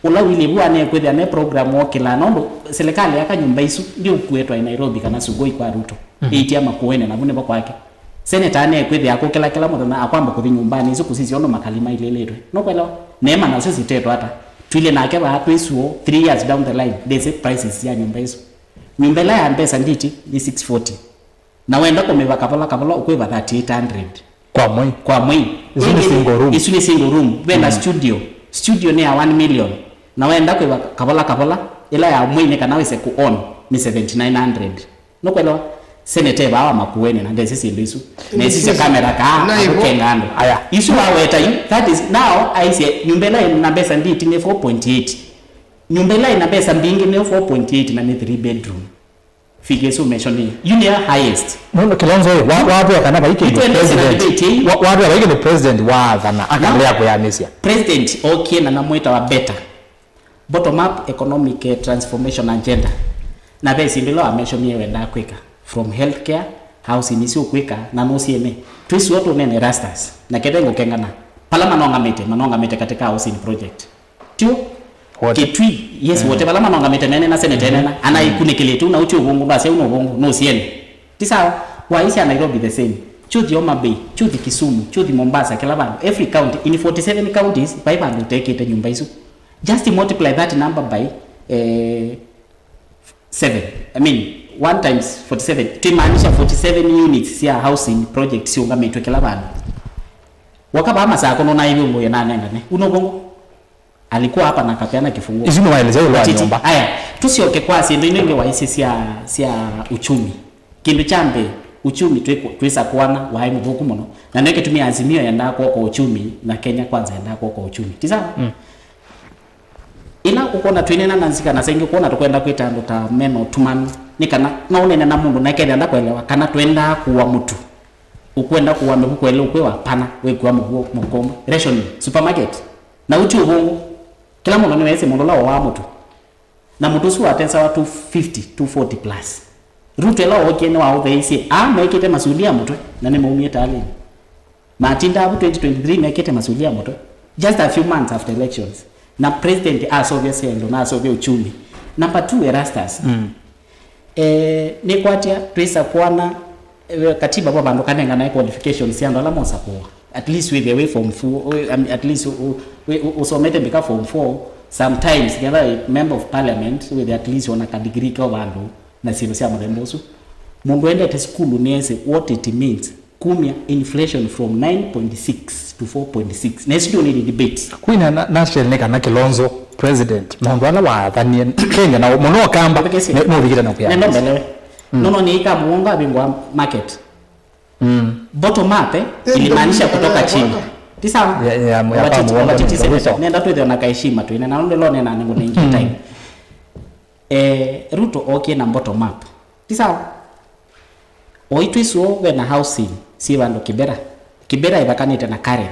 ũla ũilyĩ vu aneekwĩthĩa me program wokĩlaa, nũndũ silikalĩ yaka nyũmba isu, ndiũkuĩtwa ĩ Nairobi kana Sugoi kwa Ruto. Mhm. Ĩitia Makueni, na vu nĩvo kwake. Senator anekwĩthĩa kũkĩla kĩla mũthenya akwamba kũthi nyũmbanĩ isu kũsisya ũndũ makali mailĩlĩtwe. Nũkwelewa? Neema nasyo sitetwe ata? Twilye nake vaa twĩ suo, three years down the line, ndĩsĩ prices sya nyũmba isu. Nyũmba ĩla ya mbesa nditi nĩ six forty. Na wenda kũmĩva kavola kavola ũkwĩva thirty-eight hundred. Kwa mwei. Kwa mwei. Isu nĩ single room. Isu nĩ single room. Ve na studio. Studio nĩ ya one million. Na wenda kwĩva kavola kavola, ĩla ya mwei nĩ kana wĩse kũ own nĩ seventy-nine hundred. Nũkwelewa? Senate e vaa wa Makueni na ndesĩ syĩndũ isu. Nesisya kamera kaa na hivyo akũkenga andũ. Aya. Isu waweta yu, that is now aisye nyũmba ĩla ĩna mbesa nditi nĩ four point eight. Nyũmba ĩla ĩna mbesa mbingĩ nĩ four point eight na nĩ three bedroom. Figure isu mentioning. Yu nĩyo highest. Mũndũ Kilonzo ũyũ, wa- wavea kana vai kĩndũ Itwendete na president. Debate hii. Wa- wavea vai kĩndũ president waathana akalea kwĩanĩsya. President okie na namwĩta wa better. Bottom up economic, eh, transformation agenda. Na ve syĩndũ ila wameshonie wendaa kwĩka. From healthcare, housing isu ũkwĩka, na nũsiene. Twĩsua tũnene Erastus. Na kethe ngũkengana. Pala manongamĩte, manongamĩte katika housing project. Tio? Wote. Kitui, yes, wote. Pala manongamĩte nene na senate nene. Ana ikunĩkĩlĩte, na ũtio ũvũngũ, ndasya ũna ũvũngũ, nũsiene. Ti sawa? Waisya Nairobi the same. Chuthi Homa Bay, chuthi Kisumu, chuthi Mombasa, kila vandu. Every county, in forty-seven counties, vai vandu ũtekĩte nyũmba isu. Just multiply that number by, eh, seven. I mean, one times forty-seven. Twĩmaanisha forty-seven units sya housing project siũngamĩtwe kila vandu. Waka vaa Masako nũnaĩvye ũmũyĩ nanengane. Uno vongo. Alikuwa hapa na akapeana kifunguo. Isu nĩwaelesya ĩũlũ wa nyũmba. Aya, tũsyoke kwa syĩndũ ino ingĩ waisye sya, sya uchumi. Kĩndũ kya mbee, uchumi twĩ- twĩsa kũana waĩ mũthũku mũno. Na nĩkĩtumia Azimio yendaa kuoka uchumi na Kenya Kwanza yendaa kuoka uchumi. Ti sawa? Mm. Ĩla ũkwona twĩnena na nzika na sengĩ kwona tũkwenda kwĩta andũ ta mena ũtumanu, nĩ kana no ũnene na mũndũ na ekethĩa ndakwelewa kana twendaa kũa mũtu. Ũkwenda kũa mĩvuko ĩlĩ ũkwĩwa pana, wĩkua mũvuo mũkombo. Ration supermarket. Na ũti ũvũngũ. Kĩla mũndũ nĩwesĩ mũndũ ũla ũaa mũtu. Na mũtu ũsu watesawa two fifty, two forty plus. Ruto ĩla wookie nĩwaũtheeisye, aa mekĩte masulia mũtwe, na nĩmaumie talĩnĩ. Matindaa vu twenty twenty-three mekĩte masulia mũtwe. Just a few months after elections. Na president asovya sendo, na asovya uchumi. Number two, Erastus. Mm. Eh, nĩkwatya twĩsa kwana, eh, katiba kwa vandũ kanenganae qualifications sya andũ ala mosa kũa. At least wĩthĩe wĩ form four, wĩ- I mean, at least u- u- wĩ- u- ũsomete mbika form four, sometimes ngetha wĩ member of parliament wĩthĩe at least ona ka degree ke vandũ na syĩndũ sya mũthemba ũsu. Mũndũ endete sukulu nĩesĩ what it means kumya inflation from nine point six to four point six. Na ĩsu ndũnĩte debate. Kwina na- nashel nĩ kana Kilonzo president maũndũ ala wathanie Kenya na mũno kamba. Nũvikĩsye. Nũvikĩte na kũya. Neno mbelewe. Mm. Nono nĩ ika mũongo avingwa market. Mm. Bottom up, eh, ilimaanisha kutoka chini. Ti sawa? Ya- ya- ya- Overtiti- kwa muongo overtiti ni seneta. Ruto. Nenda twĩthĩwe na kaheshima twĩne na ndio leo nena ningo ningi time. Eh, Ruto okie na bottom up. Ti sawa? Oitwĩ suo ve na housing si vandu Kibera. Kibera ivakanite na Karen.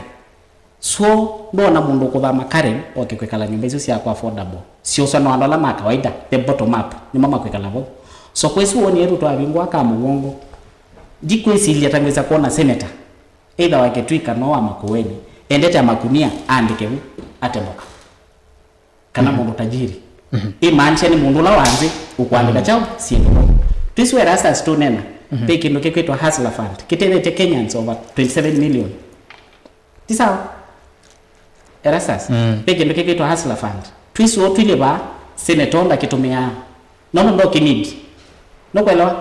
So, ndona mũndũ kũthama Karen oke kwĩkala nyũmba isu sya kwa affordable. Sioswa no andũ ala ma kawaida, the bottom up, nĩmo makwĩkala vau. So, kwĩsu wonie Ruto avingwa ka mũvongo. Ndikwĩsilya ta ngwĩsa kwona senator, either wa Kitui kana wa Makueni, endete amakunia, aandĩke vu, atemboka. Kana mũndũ tajiri. Imaanisha nĩ mũndũ ũla wa nthĩ ũkwandĩka kyaũ syĩndũ vau. Twĩsĩ Erastus tũnena, ve kĩndũ kĩkwĩtwa Hustler Fund. Kĩtethetie Kenyans over twenty-seven million. Ti sawa? Erastus, ve kĩndũ kĩkwĩtwa Hustler Fund. Twĩsĩ o twilĩ vaa, senator ndakĩtũmĩaa. Nono ndokĩnindi. Nũkwelewa?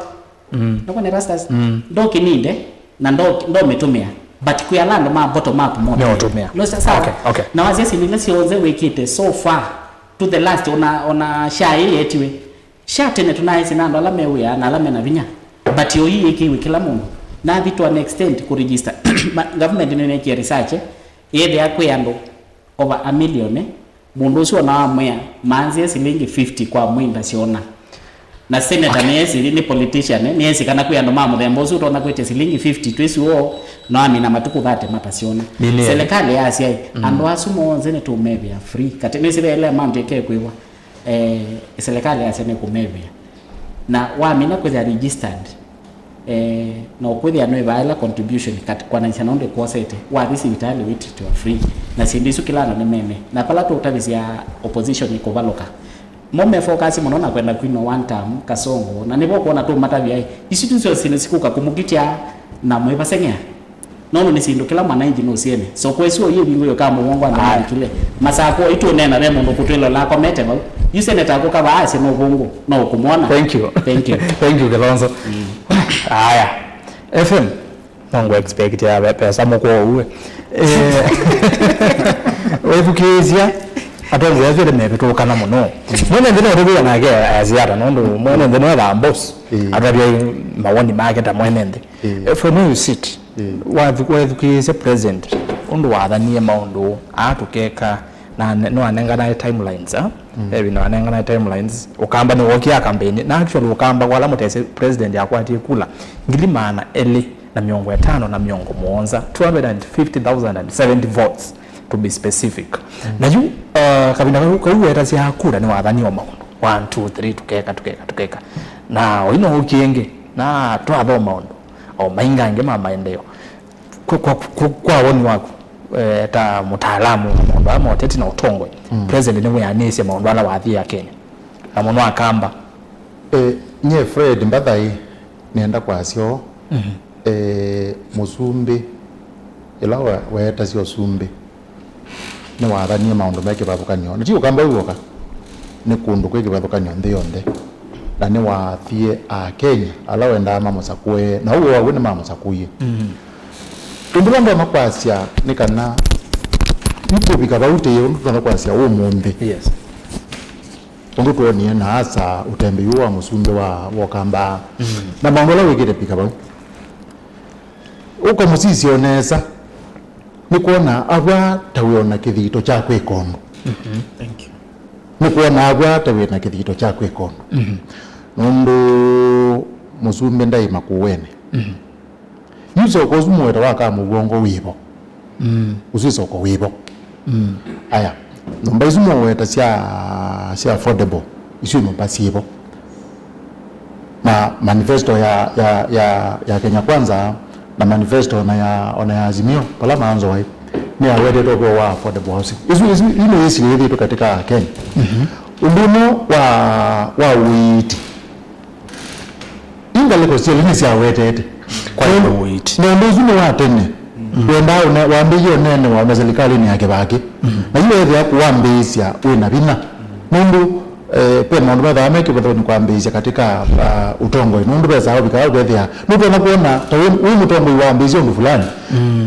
Mm. Nũkwona Erastus? Mm. Ndokĩninde na ndo- ndomĩtũmĩa. But kwĩ ala andũ ma bottom up mote. Nĩũtũmĩa. No, sa- sawa. Okay, okay. Na wasya syĩndũ ila syonthe wĩkĩte so far to the last ona ona SHA ĩĩ yetiwe. SHA tene tũnaĩsĩ na andũ ala me wĩa na ala mena vinya. But yo ii yĩkĩiwe kĩla mũndũ. Nathi to an extent kũ register. Ma- government nĩnekie research. Yethĩa kwĩ andũ over a million, eh? Mũndũ ũsu ona wamwĩa, manzie silingi fifty kwa mwei ndasyona. Na senator nĩesĩ, nĩ politician, eh? Nĩesĩ kana kwĩ andũ ma mũthemba ũsu ũtonya kwĩtya silingi fifty twĩsĩ woo, no amina matukũ thirty matasyona. Nĩ nĩ- Serikali yasya, eh, andũ asu monthe nĩtũmevĩa free. Katĩ nĩsĩ ve ĩla amount ĩkekwĩwa, eh, serikali yasya nĩkũmevĩa. Na wamina kwĩthĩa registered, eh, na ũkwĩthĩa nũĩvaa ĩla contribution kat- kwananĩsya na ũndũ ĩkwosete, wathi sivitalĩ wĩtitiwa free. Na syĩndũ isu kĩla andũ nĩmeme. Na pala tũũtavĩsya opposition kũvalũka, mo me focus mũno na kwenda kwinwa one term, Kasongo, na nĩvo kwona tũmatavya, ĩ, isu tu syo syĩndũ sikũka kũmũkitya Na mwĩvaseng'ea. Nũndũ nĩ syĩndũ kĩla mwananchi nũsyene. Soko ĩsu oyu ĩvingũe ĩka mũvongo andũ malikile. Masako itũneena ve mũndũ kũtwĩlola akomete vau. Yu seneta akũka vaasya no ũvũngũ, no ũkũmwona. Thank you. Thank you. Thank you, Kilonzo. Aya. F M, no ngũ expect ya ve- pesa mũkwo ũue. Eh, wethukĩĩsya, atongoi asu ĩte mevĩtũkana mũno. Mwene nthĩ no tũvĩa nake ayasiata, nũndũ mwene nthĩ nĩwe the boss. Atavya mawoni make ta mwene nthĩ. Eh, from where you sit, wathu- wethukĩĩsye president ũndũ wathanie maũndũ aa tũkeka, na ne- nĩwanenganae timelines, ah? Evi nĩwanenganae timelines, ũkamba nĩwokie akampeni, na actually ũkamba kwa ala mũtesĩ president yakwatie kula ngili maana elĩ na mĩongo ĩtano na mĩongo mũonza, two hundred and fifty thousand and seventy votes to be specific. Na yu, uh, kavinda kau kau wetasya kula nĩwathanie o maũndũ one, two, three, tũkeka, tũkeka, tũkeka, na oino ũkĩngĩ na twathoma ũndũ o maingi angĩ ma maendeeo. Kwa, kwa, kwa, kwa woni waku, eh, ta mũtaalamu wa maũndũ aa ma ũteti na ũtongoi, president nĩwĩanĩsye maũndũ ala wathie ya Kenya na mũno akamba? Eh, nye Fred Mbathai nĩenda kwasya ũũ, eh, mũsumbĩ ĩla wa- weetasya ũsumbĩ nĩwathanie maũndũ me kĩvathũkany'o. Na ti ũkamba wĩw'oka, nĩ kũndũ kwĩ kĩvathũkany'o nthĩ yonthe. Na nĩwathie Akenya ala wendaa mamũsakũe, na ũw'o waw'o nĩmamũsakũie. Ũndũ ũla ndonya kwasya nĩ kana nĩtũvika vau tĩĩ ũndũ tũtonya kwasya ũmũnthĩ. Yes. Ũndũ twonie na asa ũtembei ũũ wa mũsumbĩ wa wokambaa. Na maũndũ ala wĩkĩte vika vau. Ũkamũsisya o nesa, nĩkwona avwa ta wĩ o na kĩthito kya kwĩka ũndũ. Thank you. Nĩkwona avwa ta wĩ na kĩthito kya kwĩka ũndũ. Nũndũ mũsumbĩ ndaĩ makũũenĩ. Yu soko ũsu mũweta wa Kamũvongo wĩvo. Ũsu soko wĩvo. Aya, nyũmba isu mũweta sya, sya affordable, isu nyũmba syĩvo. Na manifesto ya, ya, ya, ya Kenya Kwanza na manifesto ona ya, ona ya Azimio, pala maanzo waĩ, nĩ awetetwe ũvoo wa affordable housing. Isu, isu, ino isi yĩthĩtwe katika Kenya. Ũndũ ũmwe wa, wa ũiiti. Ingalĩko syelĩ nĩsyawetete. Kwa ũiiti. Na ũndũ ũsu nĩ wa tene. Wendaa ũne- wambĩĩie ũneenewa na silikalĩnĩ ya Kĩvakĩ. Na yu weethĩa kũwambĩĩsya wĩ na vinya. Nũndũ, eh, ve maũndũ methĩawa me kĩvathũkany'o kwambĩĩsya katika, ah, ũtongoi. Nũndũ vesaa ũvikaa ũkethĩa nũtonya kwona ta wĩ, wĩ mũtongoi wambĩĩsya ũndũ fulani.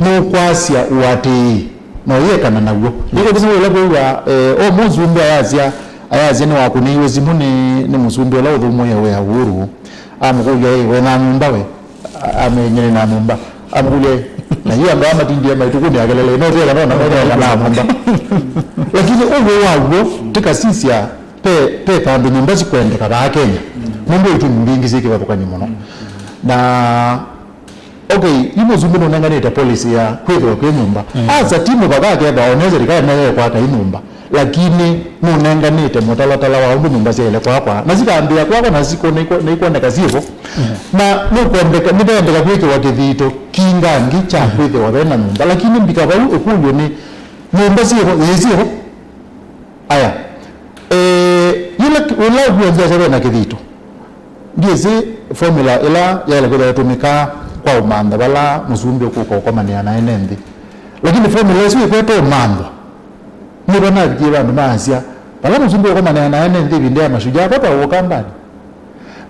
Nũkwasya ũatĩĩi na ũyĩekana naw'o. Nĩkũtũsa ũla kwĩw'a, eh, o mũsumbĩ ayasya, ayasya nĩwakũnĩiwe simũ nĩ, nĩ mũsumbĩ ũla ũthũmũĩe wĩa Uhuru. Amũkũlya, "Ĩ, wĩ na nyũmba we?" A- amenya nĩ na nyũmba. Amũkũlya, "Na yu andũ aa matindie maitukunĩ akelele, no twĩka no na no twĩka na nyũmba." Lakini ũw'o waw'o, tĩkasisya pe, pe vandũ nyũmba sikwendeka vaa Kenya. Nũndũ itumi mbingĩ syĩ kĩvathũkany'o mũno. Na Okay, yu mũsumbĩ nũnenganĩte policy ya kwĩthĩwa kwĩ nyũmba. Asa ti mũvaka akethwa one serikali nĩyekwaka ĩ nyũmba, lakini nũnenganĩte mũtalatala wa ũndũ nyũmba syaĩle kwakwa, na sikambĩĩa kwakwa na siko- nĩikwoneka syĩvo. Na nĩkwendeka, nĩvendeka kwĩkĩwa kĩthito kingangĩ kya kwĩthĩwa ve na nyũmba, lakini mbika vau ĩkũlyo nĩ, nyũmba syĩvo, yĩĩ syĩvo? Aya. Eh, yĩla, yĩla ũkwĩanzĩa ve na kĩthito, ndyĩsĩ formula ĩla yaĩle kwĩthĩwa ĩtũmĩkaa kwa ũmantha vala mũsumbĩ ũkũka ũkomanĩa na ene nthĩ. Lakini formula ĩsu ĩkwete ũmanthwa, nĩvo navikie vandũ maasya, vala mũsumbĩ ũkomanĩa na ene nthĩ ĩvinda ya Mashujaa, vatwawa Ũkambanĩ.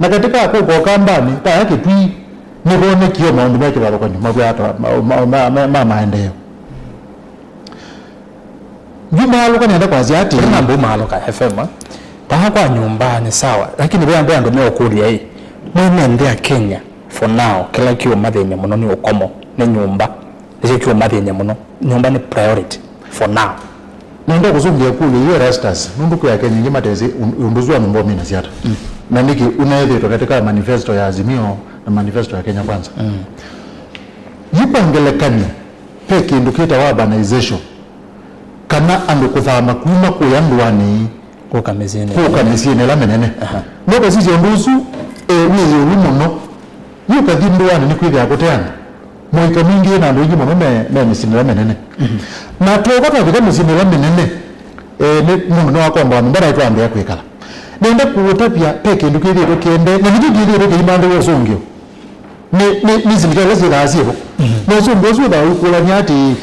Na katika kũka Ũkambanĩ, vaya Kĩtwii, nĩvonekie maũndũ me kĩvathũkany'o mavwata ma, ma, ma, ma, ma maendeeo. Yu maalũka nenda kwasya atĩ. Kũrĩ na mbũ maalũka F M, ah? Paa kwa nyũmba nĩ sawa, lakini ve andũ, andũ meũkũlya ĩ, mwene nthĩ ya Kenya, for now, kĩla kĩũmathĩny'a mũno nĩ ũkomo, nĩ nyũmba, nĩkyo kĩũmathĩny'a mũno. Nyũmba nĩ priority for now. Nenda kũsũngĩa kũlya yu Erastus, nũndũ kwĩ Akenya aingĩ matesĩ ũn- ũndũ ũsu wa nyũmba ũminasya ata. Na nĩkĩ ũneethĩtwe katika manifesto ya Azimio na manifesto ya Kenya Kwanza. Yu kwa ngelekany'o, ve kĩndũ kĩtawa urbanization, kana andũ kũthama kuma kũya ndũanĩ kũka mĩsyĩnĩ, kũka mĩsyĩnĩ ĩla mĩnene. Aha. Nũkasisya ũndũ ũsu, eh, wĩ ĩũlũ mũno. Yu ũkathi ndũanĩ nĩkwĩthĩawa kũte andũ. Mũika mwingĩ na andũ aingĩ mũno me, me mĩsyĩnĩ ĩla mĩnene. Na twooka twavika mĩsyĩnĩ ĩla mĩnene, eh, nĩ, mũndũ nĩwakomboa nyũmba naĩ twambĩa kwĩkala. Nenda kũũtavya ve kĩndũ kĩthĩĩtwe kĩende, na nĩkyo kĩthĩĩtwe kĩimantĩwa ũsũngĩo. nĩ, nĩ, nĩ silikalĩ ila syĩthaa syĩvo. Na ũsumbĩ ũsu wĩthaa ũikũlany'a atĩĩ,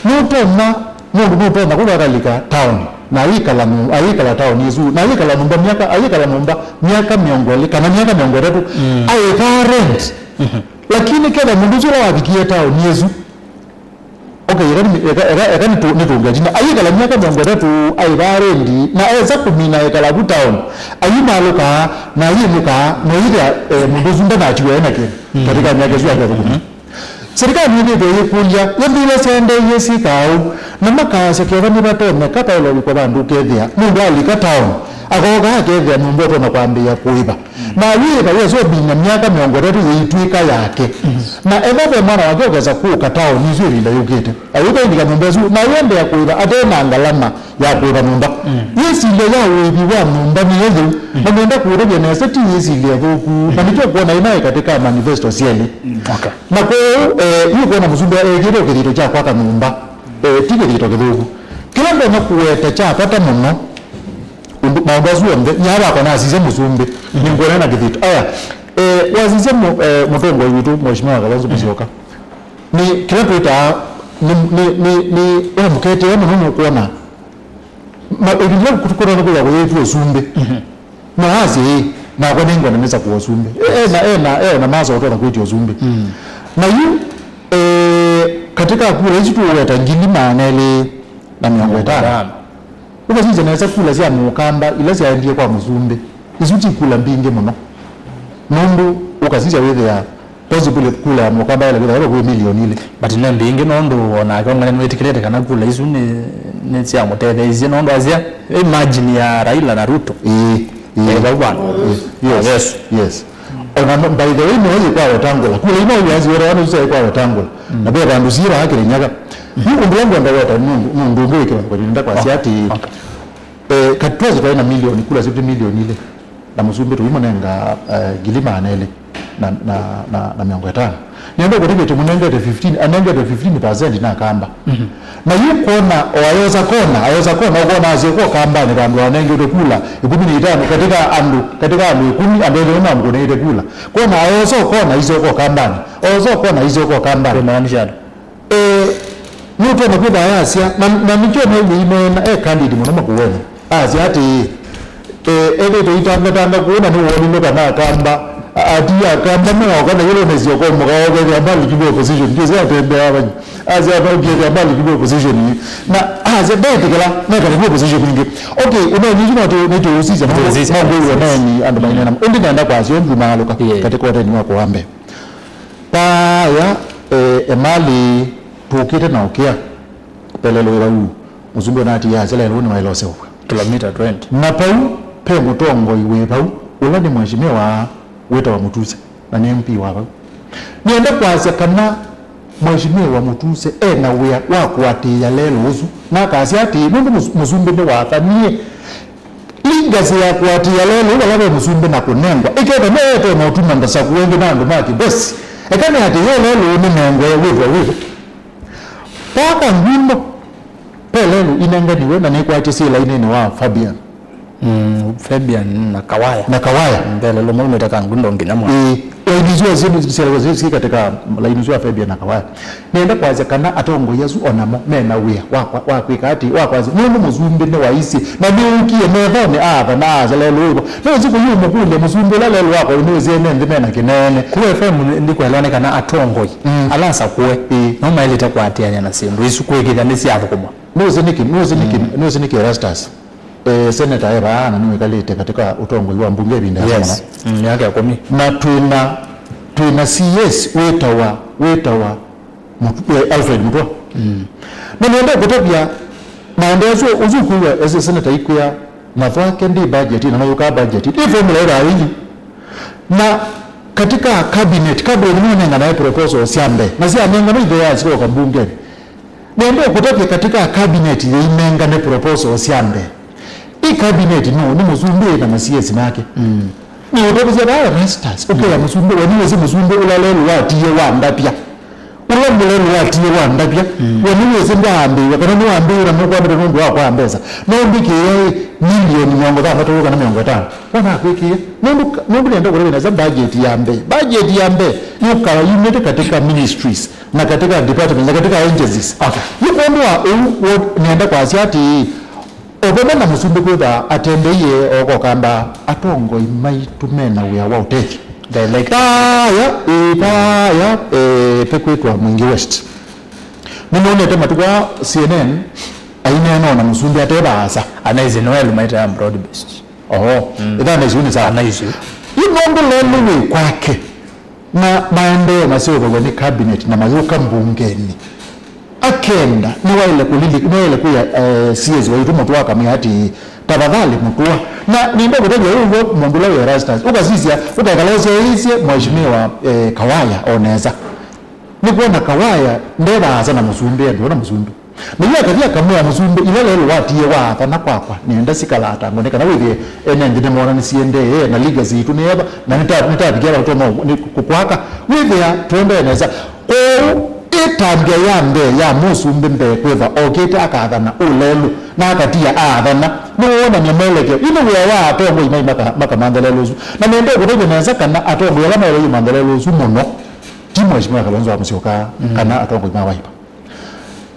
nũtonya, mũndũ nũtonya kũla akalika taoni, na ayĩkala nyũ-, ayĩkala taoni ĩsu, na ayĩkala nyũmba myaka, ayĩkala nyũmba myaka mĩongo ĩlĩ kana myaka mĩongo ĩtatũ, aĩvaa rent. Lakini ketha mũndũ ũsu ũla wavikie taoni ĩsu, okay, eka nĩ-, eka, eka, eka nĩtũ-, nĩtũnge tina. Ayĩkala myaka mĩongo ĩtatũ aĩvaa rendi, na esa kũmina ekala vu town, ayumalũkaa, na ayĩnũkaa, na ĩthĩa, eh, mũndũ ũsu ndanatiwa ena kĩndũ katika myaka ĩsu yake thũkũma. Serikali nĩthĩtwe yĩkũlya, yo nthĩ ila syaendeeie syĩkaa ũu, na makasya ketha nĩvatonyeka vaĩle ũvikwa vandũ ũkethĩa mũndũ alika town, akooka akethĩa nyũmba ũtonya kwambĩĩa kũĩva. Na ayĩĩva wĩasya ũmina myaka mĩongo ĩtatũ yĩitw'ĩka yake. Na ethĩwa ve mwana wake ũkesa kũka taoni ĩsu ĩvinda yũkĩte, ayũka ailika nyũmba ĩsu, na ayĩendeea kũĩva ate na ngalama ya kũĩva nyũmba. Yĩsilya ya ũĩvi wa nyũmba nĩyo yĩu, na nĩenda kũũtavya nesa ti yĩsilya thũku, na nĩkyo ũkwona ĩnaĩ katĩ ka manifesto syelĩ. Okay. Na kwoou, eh, yu ũkwona mũsumbĩ ekĩte kĩthito kya kwaka nyũmba, eh, ti kĩthito kĩthũku. Kĩla ndonya kũweta kya vata mũno, Ũndũ, maũndũ asu onthe, nyie vakwa nasisya mũsumbĩ, nĩngwona na kĩthito. Aya, eh, wasisya mũ-, eh, mũtongoi witũ, Mheshimiwa Kalonzo Musyoka. Nĩ kĩla twĩtaa, nĩ, nĩ, nĩ, nĩ, ena mũketee mũno nũkwona. Ma, ĩvinda kũtũkũna nĩ kwĩya kũyĩtwa ũsumbĩ. No asye, ĩ, nakwa nĩngwenda nĩsa kũwa ũsumbĩ. E, ena, ena, ena masa ũtonya kwĩtya ũsumbĩ. Na yu, eh, katika kura isu tũweta ngili maana elĩ na mĩongo ĩtano. Ũkasisya nesa kula sya mũkamba ila syaendie kwa mũsumbĩ, isu ti kula mbingĩ mũno. Nũndũ ũkasisya wĩthĩa possibly kula ya mũkamba yaĩle kwĩthĩwa kwĩ milioni ilĩ. But nĩ mbingĩ nũndũ onake ũmwe nĩwĩtĩkĩlĩte kana kula isu nĩ, nĩ syamũtetheeisye nũndũ asya ĩ margin ya Raila na Ruto. Ĩĩ, ĩĩ. Ĩ vau vandũ. Ĩĩ, yes, yes. Ona no, by the way, no yĩkwa Wetangula. Kula ino yasi wera wanu sasa yĩkwa Wetangula. Na ve vandũ sira hakiri nyaga. Yu ũndũ ũla ngwenda weta nũndũ, nũndũ ũngĩ wĩkĩwa kwa ndinda kwa siati. Eh, katwezi twaĩ na milioni, kula sifty milioni ilĩ. Na mũsumbĩ tũimũnenga, eh, ngili maana elĩ na, na, na, na mĩongo ĩtano. Nĩenda kũtavya tũmũnengete fifteen, anengete fifteen percent na akamba. Na yu kona, o ayosa kona, ayosa kona, ũkona asyo kwa kambanĩ vandũ anengetwe kula ĩkũmi na itano katika andũ, katika andũ ĩkũmi, andũ elĩ mamũkũnĩte kula. Kona ayosa kona isyo kwa kambanĩ, ayosa kona isyo kwa kambanĩ. Kumaanisha andũ. Eh, nũtonya kwĩtha ayasya, na, na nĩkyo nĩwĩineena e candid mũno Makueni. Asya atĩĩ, eh, ethĩtwe itangatanga kũu na nĩwonile kana akamba, a-, ati akamba meoka na yĩlo nesyo kwa mũkao kethĩa mali kibu opposition. Kĩsĩ atembea vanyi. Asya atongĩete mali kibu opposition. Na asya ndetĩkĩla mekana kibu opposition ingĩ. Okay, ũneni isu nĩtũũsisya. Nĩtũũsisya. Nĩtũũsisya. Nĩtũũsisya. Andũ mainena. Ĩndĩ nenda kwasya ũndũ maalũka. Yeah. Katika ũteni wa kũambe. Paaya, eh, emalĩ tũkĩte na ũkĩa, pelelo ĩla uu, mũsumbĩ ũnatiie asya lelo nĩwaĩle ũseũvw'a. Kilomita twenty. Na pau pe mũtongoi wĩ vau, ũla nĩ Mheshimiwa wĩtawa Mutuse, na nĩ M P wa vau. Nĩenda kwasya kana Mheshimiwa Mutuse e na wĩa wa kũatĩĩa lelo ũsu, na akasya atĩĩ, nũndũ mũs-, mũsumbĩ nĩwathanie, Legacy ya kũatĩĩa lelũ vala ve mũsumbĩ na kũnengwa, ĩkethwa nĩyo ĩtonya ũtuma ndasakũe nthĩ na andũ ma kĩvesi. Eka nĩatĩĩe lelũ nĩnengwe wĩthwa wĩvo. Vaa Kangundo, ve lelũ inenganiwe na nĩkwatye syĩ lainĩnĩ wa Fabian. Mm, Fabian na Kawaya. Na Kawaya. Mm, ve lelũ maumĩte Kangundo nginya mwa. Ĩĩ. Laini isu syĩ, syĩ, syĩ katika laini isu ya Fabian na Kawaya. Nĩenda kwasya kana atongoi asu onamo me na wĩa wa kwa, wa kwĩka atĩ, wa kwasya, nũndũ mũsumbĩ nĩwaisye, na nĩũkie methonĩ aatha na asya lelũ wĩvo. Nĩwĩsĩ kũyĩũmũkũlya mũsumbĩ ũla lelũ wakwa nĩwĩsĩ ene nthĩ me na kĩneene. Ku F M nĩ, nĩkwelwa nĩ kana atongoi, mm, ala asakũe, ĩĩ, no maĩlĩte kũatĩanĩa na syĩndũ isu kwĩkĩthya nĩsyathũkũmwa. Nĩwĩsĩ nĩkĩ, nĩwĩsĩ nĩkĩ, mm, nĩwĩsĩ nĩkĩ Erastus? Eh, seneta e vaa na nĩwĩkalĩte katika ũtongoi wa mbunge ĩvinda ya, yes, mũno. Mm, myaka ĩkũmi. Na twĩna, twĩna C S wĩtawa, wĩtawa Mut-, eh, Alfred Mutua. Mm. Na nĩenda kũtavya maendeesyo ũsu kwĩw'a ese seneta ikwĩa na thwake ndi budget na noyũkaa budget. Ĩ formula ĩla ĩthi. Na katika cabinet, cabinet nĩmanenganae proposal sya mbee. Na syanengana ithe yasyoka mbungeni. Nĩenda ũkũtavya katika cabinet yĩinengane proposal sya mbee. Ĩ cabinet nũũ? Nĩ mũsumbĩ na ma C S make. Mm. Nĩ ũtavĩsya vaa Erastus, ũkea mũsumbĩ, we nĩwĩsĩ mũsumbĩ ũla lelũ watiie wa ndapya. Ũla mũlelu watie wa ndavya, we nĩwĩsĩ ndwaambĩĩw'a, kana nĩwambĩĩw'e na nũkwambĩte nũndũ wa kwaa mbesa. No mbĩkĩĩe milioni mĩongo thanthatũ kana mĩongo ĩtano. Wona akwĩkĩĩa? Nũndũ, nũndũ nĩenda kũtavya nesa budget ya mbee. Budget ya mbee yũkaa yumĩte katika ministries, na katika departments, na katika agencies. Okay. Nĩ kwondũ wa ũu, wo-, nĩenda kwasya atĩĩ, o vamwe na mũsumbĩ kwĩtha atembeie o kokamba, atongoi maitũ me na wĩa wa ũtethyo. Direct. Vaya, ĩ, vaya, eh, pekwĩtwa Mwingi West. Nĩnonete matukũ aa C N N aineena ona mũsumbĩ ate vaasa. Anaisye Noel maita ya broad based. Oho, mm. Ĩthana isu nĩ sawa. Ana isu. Yu nũndũ lelũ wĩ kwake, na maendeeo maseũvaw'a nĩ cabinet na mayũka mbungenĩ. Akenda, nĩwaĩle kũlili-, nĩwaĩle kwĩa, eh, C S waitũ Mũtũa akamwĩa atĩ, "Tafadhali Mũtũa." Na nĩenda kũtavya ũw'o mũndũ ũla wĩ Erastus. Ũkasisya, ũkekala ũsyaĩĩsye Mheshimiwa, eh, Kawaya o nesa. Nĩkwona Kawaya nde vaasa na mũsumbĩ, andũ na mũsumbĩ. Na yu akathi akamwĩa mũsumbĩ, ila lelũ watie waathana kwakwa, nĩenda sikala atangwa, nĩ kana wĩthĩe ene nthĩ nĩmona nĩsiendee, na legacy yitũ nĩ eva, na nĩta-, nĩtavikia vala tũtonya kũkwaka. Wĩthĩa tũendee nesa. Kwoou, ĩtambya ya mbee ya mũsumbĩ mbee kwĩtha okĩte akathana ũlelũ, na akatia aathana, nĩwonany'a mwelekeo. Yu nĩ wĩa wa atongoi mai maka-, makamantha lelũ ũsu. Na nĩenda kũtavya nesa kana atongoi ala maĩle yĩmantha lelũ ũsu mũno, ti Mheshimiwa Kalonzo wa Musyoka, mm, kana atongoi ma Wiper.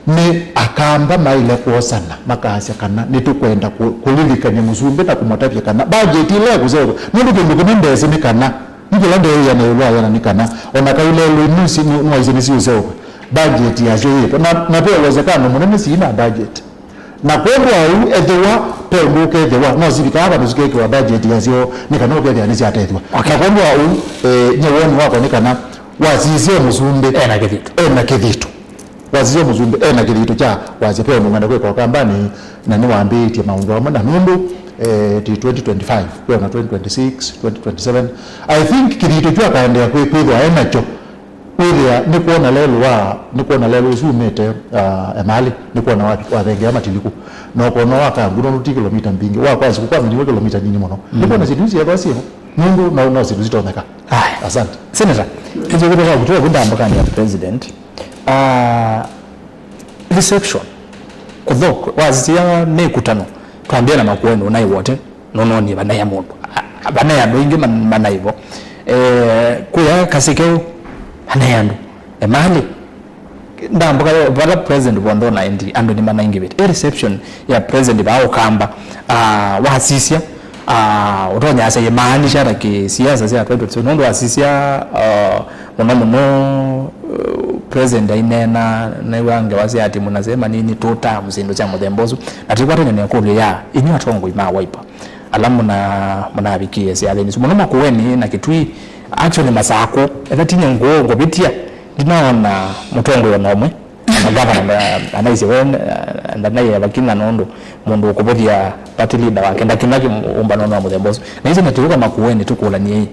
Nĩ akamba maĩle kwosana, makasya kana nĩtũkwenda kũ-, kũlilikany'a mũsumbĩ na kũmũtavya kana budget ĩla ĩkũseũvw'a, nũndũ kĩndũ kĩmwe ndesĩ nĩ kana, nĩ kĩla ndeeyana ĩũlũ wa yana nĩ kana, o na kaĩ lelũ nĩwaisye nĩsiũseũvw'a, budget yasyo yĩvo, na, na ve ũwezekano mũnene sii na budget. Na kwondũ wa ũu, ethĩwa ve ũndũ ũkethĩwa, no sivikaa vandũ sikekĩwa budget yasyo nĩ kana ũkethĩa nĩsyatethw'a. Okay. Na kwondũ wa ũu, eh, nye woni wakwa nĩ kana wasisye mũsumbĩ ena kĩthito. Ena kĩthito. Wasisye mũsumbĩ ena kĩthito kya wasya ve ũndũ ngwenda kwĩka Ũkambanĩ, na nĩwambĩĩtye maũndũ amwe, na nũndũ, eh, ti twenty twenty-five, kwĩona twenty twenty-six, twenty twenty-seven. I think kĩthito kyu akaendeea kwĩ-, kwĩthwa enakyo. Wĩthĩa nĩkwona lelũ wa, nĩkwona lelũ ũsu umĩte, ah, Emali, nĩkwona wa-, wathengea Matiliku. Na ũkona wa Kangu, nũndũ ti kĩlomita mbingĩ. Wa kwa Nsuku kwamenyiwe kĩlomita nini mũno. Mm. Nĩkwona syĩndũ isu syethwa syĩvo. Nũndũ no, no syĩndũ sitonyeka. Aya. Asante. Senator, ĩngĩ kũtoka kũtoka kwĩ ndambũkanĩ ya president. Ah, reception. Kũthokwe. Wasisya mĩkutano. Twambie na Makueni ũnaĩ wote. Nũnonie vanaĩa mũndũ. A-, vanaĩa andũ aingĩ man-, manaĩ vo. Eh, kwĩa Kasĩ Keũ, vanaĩa andũ. Emali, ndambũka yo, vala president vonthe ũnaendi, andũ nĩmanaingĩvĩte. Ĩ reception ya president vaa Ũkamba, ah, wasisya, ah, ũtonya asya imaanisha ta kĩsiasa sya twenty twenty-seven, nũndũ wasisya, ah, mũno mũno, uh, president aineena, naiwa ngewa sya ati mũnasema nini, two terms, syĩndũ sya mũthemba ũsu. Na tũikwatany'a na ĩkũlyo ya, inyw'ĩ atongoi ma Wiper, ala mũna-, mũnavikie syathĩnĩ isu. Mũno Makueni na Kitui, actually Masakũ, etha tinya ngũũ ngũvĩtya, ndinaona mũtongoi ona ũmwe. Na gavana nda-, anaisye we, eh, ndanaĩeva kinya nũndũ mũndũ ũkũvũthya party leader wake, ndakĩna kĩ-, ũmbanonĩ wa mũthemba ũsu. Na ĩsu na tũyũka Makueni tũkũlany'e ĩ.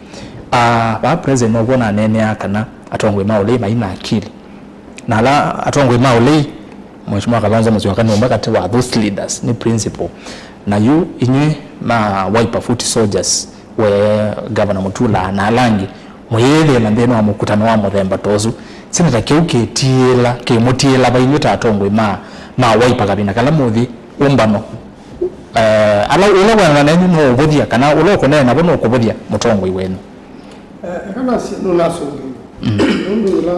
Ah, vaa president now'o naneenea kana atongoi ma ũlei mai na akili. Na ala atongoi ma ũlei, Mheshimiwa Kalonzo Musyoka nĩ ũmwe katĩ wa those leaders, nĩ principal. Na yu inyw'ĩ ma Wiper foot soldiers, we Governor Mutula na ala angĩ, mũyĩthĩĩla nthĩnĩ wa mũkutano wa mũthemba ta ũsu. Seneta, kĩu kĩtiĩla, kĩmũtiĩla va inyw'ĩ ta atongoi ma, ma Wiper kavinda kala mũthi ũmbano. Eh, ala, ũla wĩanana nenyu no ũvũthya, kana ũla ũkũneena navo no ũkũvũthya mũtongoi wenyu? Eh, eka nasye nũnasũngĩie. Mm. Nũndũ ĩla,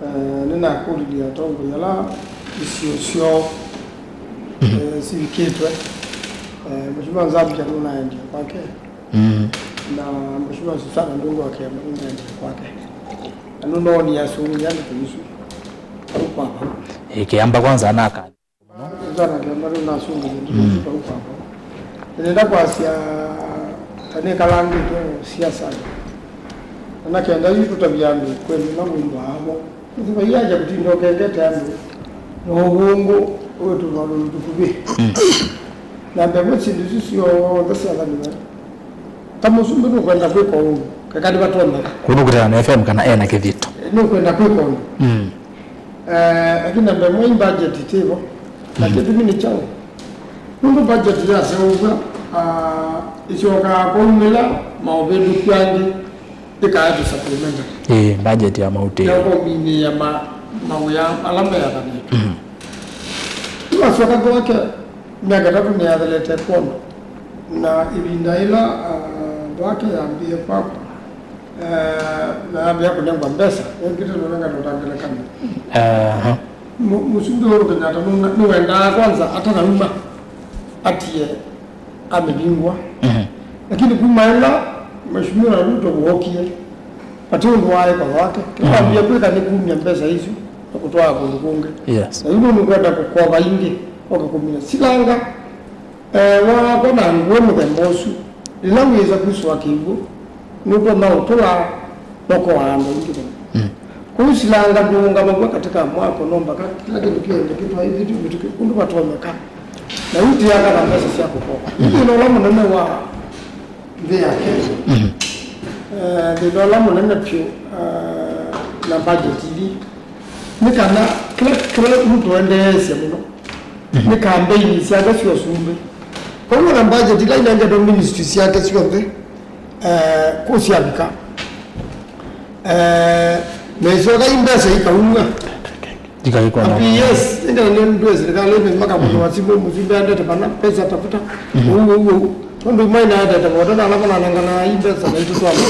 eh, nĩnakũlilye atongoi ala isio syoo, mm, eh, sivikĩtwe, eh, Mheshimiwa Nzambia nũnaendie kwake. Mm. Na Mheshimiwa Susana Ndungu wa Kĩama nũnaendie kwake. Na nũnoonie asũngĩe andũ kũisu. Vau kwa vau. Ĩkĩamba kwanza anaka. Nzana kĩamba nũnasũngĩie ndĩkũsuka ũkwamba. Nĩnenda kwasya ta nĩkalangĩtwe siasanĩ. Na kenda yu tũtavya andũ kweli na wĩmbwa amo. Nĩsĩvaiaja kũtinda ũkengete andũ na ũvũngũ wĩtũvalũlũ tũkuvĩ. Mm. Na mbemwe syĩndũ isu syonthe syathaniwe. Ta mũsumbĩ nũkwenda kwĩka ũu, keka nĩvatonyeka. Kũu nũkũtana na F M kana ena kĩthito. Nũkwenda kwĩka ũu. Mm. Eh, lakini namba ĩmwe budget ĩtĩvo. Na, mm, kĩtumi nĩ kyaũ? Nũndũ budget yaseũvw'a, ah, ĩsyokaa kwaumĩla maũvĩndũku angĩ ĩkaetwe supplementary. Ĩĩ, budget ya mautĩĩo. Ya kũminĩĩa ma-, mawĩa ala meathanĩtwe. Nĩwasyoka kwake myaka ĩtatũ nĩyathelete kwondũ, na ĩvinda yĩla, ah, nthwake yambĩĩe kwakwa, eh, na yambĩĩa kũnengwa mbesa, nĩngĩte nũnengane ũtangĩlekana. Aha. Mu-, Mũsumbĩ Uhuru Kenyatta nũna-, nĩwendaa kwanza atanauma atie amĩvingũa. Mhm. Lakini kuma ĩla Mheshimiwa Ruto wookie, vati ũndũ waĩ kwa wake. Kĩla wambie kwĩka nĩ kumya mbesa isu na kũtwaa kũndũ kũngĩ. Yes. Na yu nũkwenda kũkova ingĩ, oke kũmina silanga, eh, wakwa na ngũa mũthemba ũsu. Lĩla wĩsa kusũa kĩw'ũ, nũtonya ũtũla nokoa andũ aingĩ mũno. Mm. Kũu silanga ndũũngamaw'a katika mwako no mpaka kĩla kĩndũ kĩende kĩtwaĩthĩtw'e mĩtũkĩ ũndũ vatonyeka. Na yu tiaka na mbesa sya kũkoka. Yu thĩna ũla mũnene wa nthĩ ya Kenya. Mm. Eh, thĩna ũla mũnene vyũ, eh, na budget ili nĩ kana kĩla, kĩla Ruto endeesya mũno nĩ kambeini syake sya ũsumbĩ. Kwoou ona budget ila inengetwe ministry syake syonthe, eh, kũsyavika, eh, mesyoka i mbesa ikaumw'a. Ikaikwa na P S, ĩndĩ nĩ ndwĩ silikalĩ nĩ makavũthwa simũ mũsumbĩ andete pana pesa tafuta. Ũu, ũu, ũu. Tondũ imwe inaendete vote na ala mananengana i mbesa na itũtwama.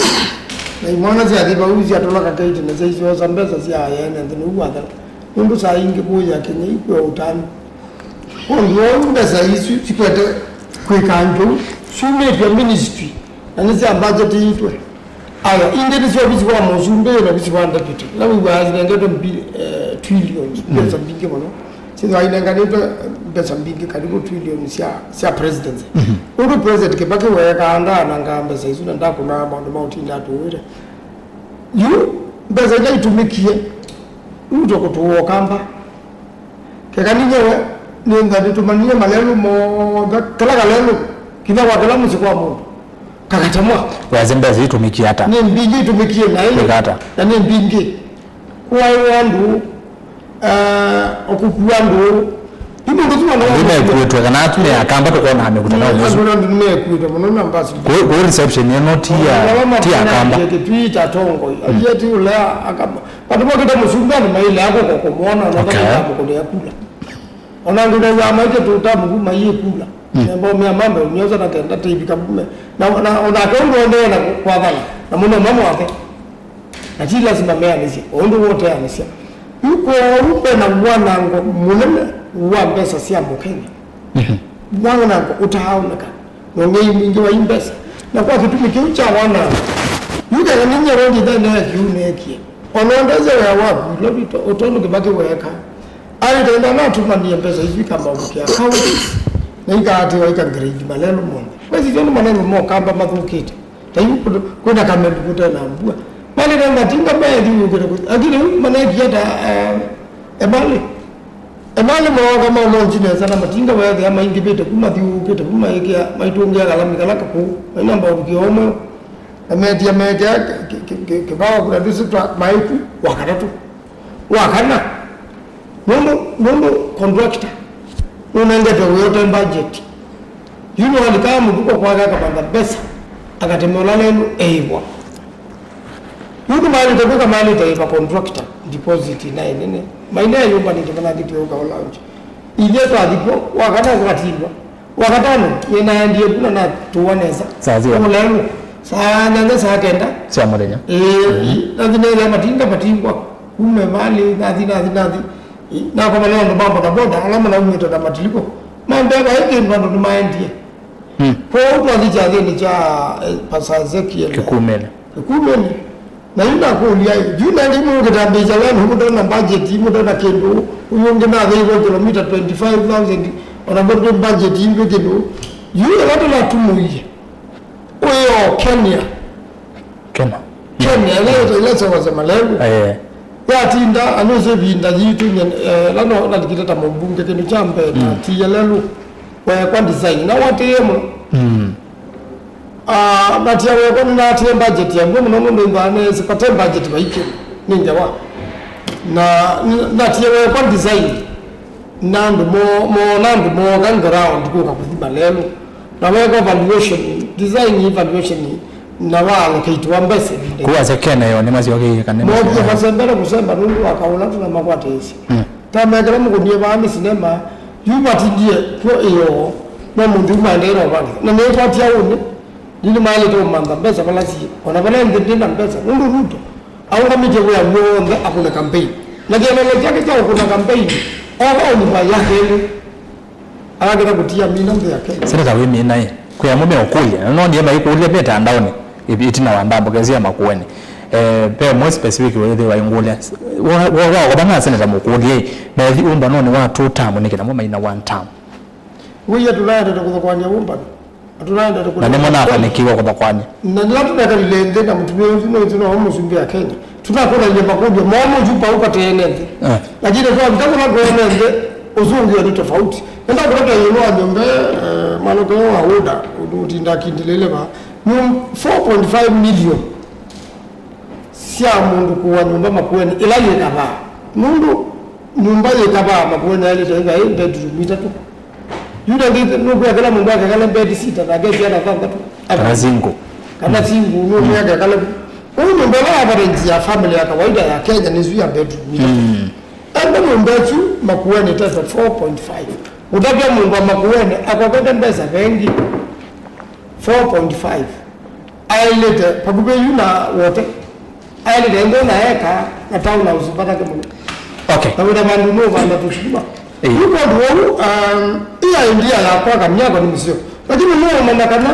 Na imwana syathi vau syatũla kakeiti na syaisyosa mbesa sya ene nthĩ nĩu wathela. Nũndũ saa ingĩ kũya Kenya ikwĩa ũtanu. Ũndũ ũũ mbesa isu sikwete kwĩka andũ syumĩtw'e ministry na nĩ sya budget itwe. Aya, ingĩ nĩ sya ovisi wa mũsumbĩ na ovisi wa deputy. Na wĩw'aa sinengetwe mbi-, eh, trillions, mbesa mbingĩ mũno. Syĩthĩwa inenganĩtwe mbesa mbingĩ, karibu trillion sya, sya presidency. Ũndũ President Kibaki weekaa, ndaanangaa mbesa isu na ndakũnaa maũndũ ma ũtinda atũĩte. Yu mbesa ila itũmĩkie, Ruto kũtũũa Ũkamba. Keka ninyewe, nĩntha nĩtũmanie malelũ monthe, kĩla kalelũ, kinya kwa kĩla mũsyĩ kwa mũndũ, kakatemwa. Wĩasya mbesa itũmĩkie ata? Nĩ mbingĩ itũmĩkie na ĩndĩ, kwĩka ata? Na nĩ mbingĩ. Kũaĩwa andũ, eh, o kũkua andũ. Yu mũndũ tu andũ mekuĩtwe, kana atumĩa Akamba tũkonaa mĩkutano ũsu. Andũ nĩmekuĩtwe mũno na mbasi. Kũu, kũu reception ĩno ti ya, ti ya Akamba. Kĩtui kya tongoi. Alieti ũlea Akamba. Andũ mokĩte mũsumbĩ andũ mailea kũko kũmwona, ona okay, kana mũkũlea kula. Ona ngũnew'a maitye tũtamu kuma iye kula. Mm. Nembo mea mambe unyoza na kenda teivika mume. Na, na, onake ũndũ endeee na kwathana. Na mũno mamwathe. Na ti lazima meanĩsye, o ũndũ woteanĩsya. Yu kwoou ve na mwanango mũnene wa mbesa sya Mũkenya. Mhm. Mwanango ũtaaoneka, na ũng'ei mwingĩ wa i mbesa. Na kwa kĩtumi kĩu kya wanango, yu kana nĩ nyero ndithaneekie ũneekie. O na ũndesya wĩa waku, ila vito, o tondũ Kĩbakĩ weeka. Aĩ tenda natũmanie mbesa isu ikambambũkĩa kaunti, na ikaatĩwa ika grade malelũ monthe. Wesĩtye nĩ malelũ mokamba mathũkĩte. Ta yu kwĩ-, kwĩna kamelũ kũte na mbua. Malĩ na matinga meethiũũkĩte kũthi. Lakini yu maneekie ta, eh, emalĩ. Emalĩ mooka ma launch nesa na matinga weethĩa maingĩvĩte kuma thiũũkĩte kuma ĩkĩa maitũngĩa kalami kala kakũũ. Mainamba ũvikĩa ũmwe. Na metia, metia kĩ-, kĩ-, kĩ-, kĩ-, kĩvawa kũla tũsĩ twa maĩku wa katatũ. Wa kana, nũndũ, nũndũ contractor nũnengetwe wĩa ũte budget. Yu nĩwalikaa mũvuko kwake akamantha mbesa, akatema ũla lelũ eĩvwa. Yu nĩmaĩlĩte kwĩka, maĩlĩte ĩva contractor deposit naĩ nene. Mainea yũmbanĩte manangĩtie ũka ũla ũngĩ. Ithyĩ twathi kw'o, wa kana ũkatindwa. Wakatano, nĩnaendie vu na natũwa nesa. Saa sya? Ũlelũ. Saa nyanya, saa kenda. Sya mũthenya. Ĩĩ, nathi nethĩa matinga matingwa. Kume vali, nathi, nathi, nathi. Ĩ, nakomana na andũ ma bodaboda, ala manaumĩte na matiliko. Mambea vai kĩndũ andũ nĩmaendie. Hmm. Kwoou twathi kyathĩnĩ kya, eh, Pastor Ezekiel. Kĩkumĩle. Kĩkumĩle. Na yu nakũlya, yu nandi mũndũ kĩtambĩĩsya lea nũndũ ndona budget, mũndũ ndona kĩndũ, ũyũ ũngĩ nathĩiwe kilomita twenty-five thousand, ona vo ndĩ budget ingĩ kĩndũ. Yu ĩla tũlatumuie, ũyĩ o Kenya. Kenya. Kenya, ĩla ĩla ĩsewa sya malelũ. Eh. Yatinda, anũsĩ ĩvinda yitũ, nye-, eh, ĩla no nalikite ta mũmbunge kĩndũ kya mbee, mm, natiie lelũ, weekwa design, na watĩĩe mũno. Mm. Ah, natia wekwa nĩnatie budget ya ngũa mũno nũndũ ĩmbaanĩsĩ vate budget vaikĩ nĩ ngewa. Na n-, natie wekwa design na andũ mo-, moona andũ mooka ground kũka kũthima lelũ. Na wekwa valuation, design evaluation, na wa allocate wa mbesa. Kuwa sekene yo nĩ masyokeie kana nĩ mokie masembele kũsemba nũndũ wa kaũla tũna makwatĩĩsye. Mm. Tamekela mũkũnie vaa nĩ sinema, yu vatindie kw'o ĩyoo, no mũndũ yu maendeee na ũvangĩthya. Na nĩĩkwatia ũnĩ, nini maĩlĩte ũmantha mbesa vala siĩ, ona vala nthĩ ndĩ na mbesa, nũndũ Ruto aũngamĩtye wĩa w'onthe akũne campaign. Na kĩeleelo kyake kya ũkũna campaign, oka ũnyuva yake ĩlĩ. Arakĩta kũtia mina nthĩ ya Kenya. Seneta wĩ mina ĩ, kwĩ amwe meũkũlya, na nonie maikũlya metandaoni, ĩ-, ĩtina wa ndambũkĩsya Makueni. Eh, ve mwe specific wĩthĩwa ingũlya. Wa, wa, wa, wa, na seneta mũkũlya ĩ, methi ũmbanonĩ wa two term nĩkĩ namo maina one term? Wĩya tũnaendete kũthokoany'a ũmbano. Na nĩmo nafanikiwe kũthokoany'a. Na nĩla tũnekalile nthĩ na mũtumĩa ũsu no itũ no mũsumbĩ ya Kenya. Tũtakũnany'a makũlyo moo mũsu pau katene nthĩ. Eh. Lakini twavika kũla kwene nthĩ, ũsũngĩo nĩ tofauti. Nenda kũleta ĩũlũ wa nyũmba, eh, mwanake ũyũ wa Uda, ũndũ ũtinda akindĩlĩle va. Nyũm-, four point five million sya mũndũ kũa nyũmba Makueni, ĩla yĩ kavaa. Nũndũ nyũmba yĩ kavaa Makueni yaĩlĩte ĩtha ĩ bedroom itatũ. Yu na nthĩ nũkwĩa kĩla mũndũ akekale bed sita na akesi ana thanthatũ. Kana single. Kana single, nũkwĩa akekale vu. Ũu nyũmba ĩla average ya family ya kawaida ya Kenya nĩ ĩsu ya bedroom itatũ. Mm. Enda nyũmba ĩsu Makueni ĩtetwe four point five. Ũtavya mũndũ wa Makueni akokete mbesa vengi four point five. Aĩlĩte pakuvĩ yu na wote. Aĩlĩte nthĩ na eka na townhouse mbathake mũno. Okay. Na wĩna vandũ nũvanda tũsukuma. Ĩĩ. Yu kwondũ wou, um, ĩ idea ya kwaka myako nĩ mĩseo. Lakini nũũmanya kana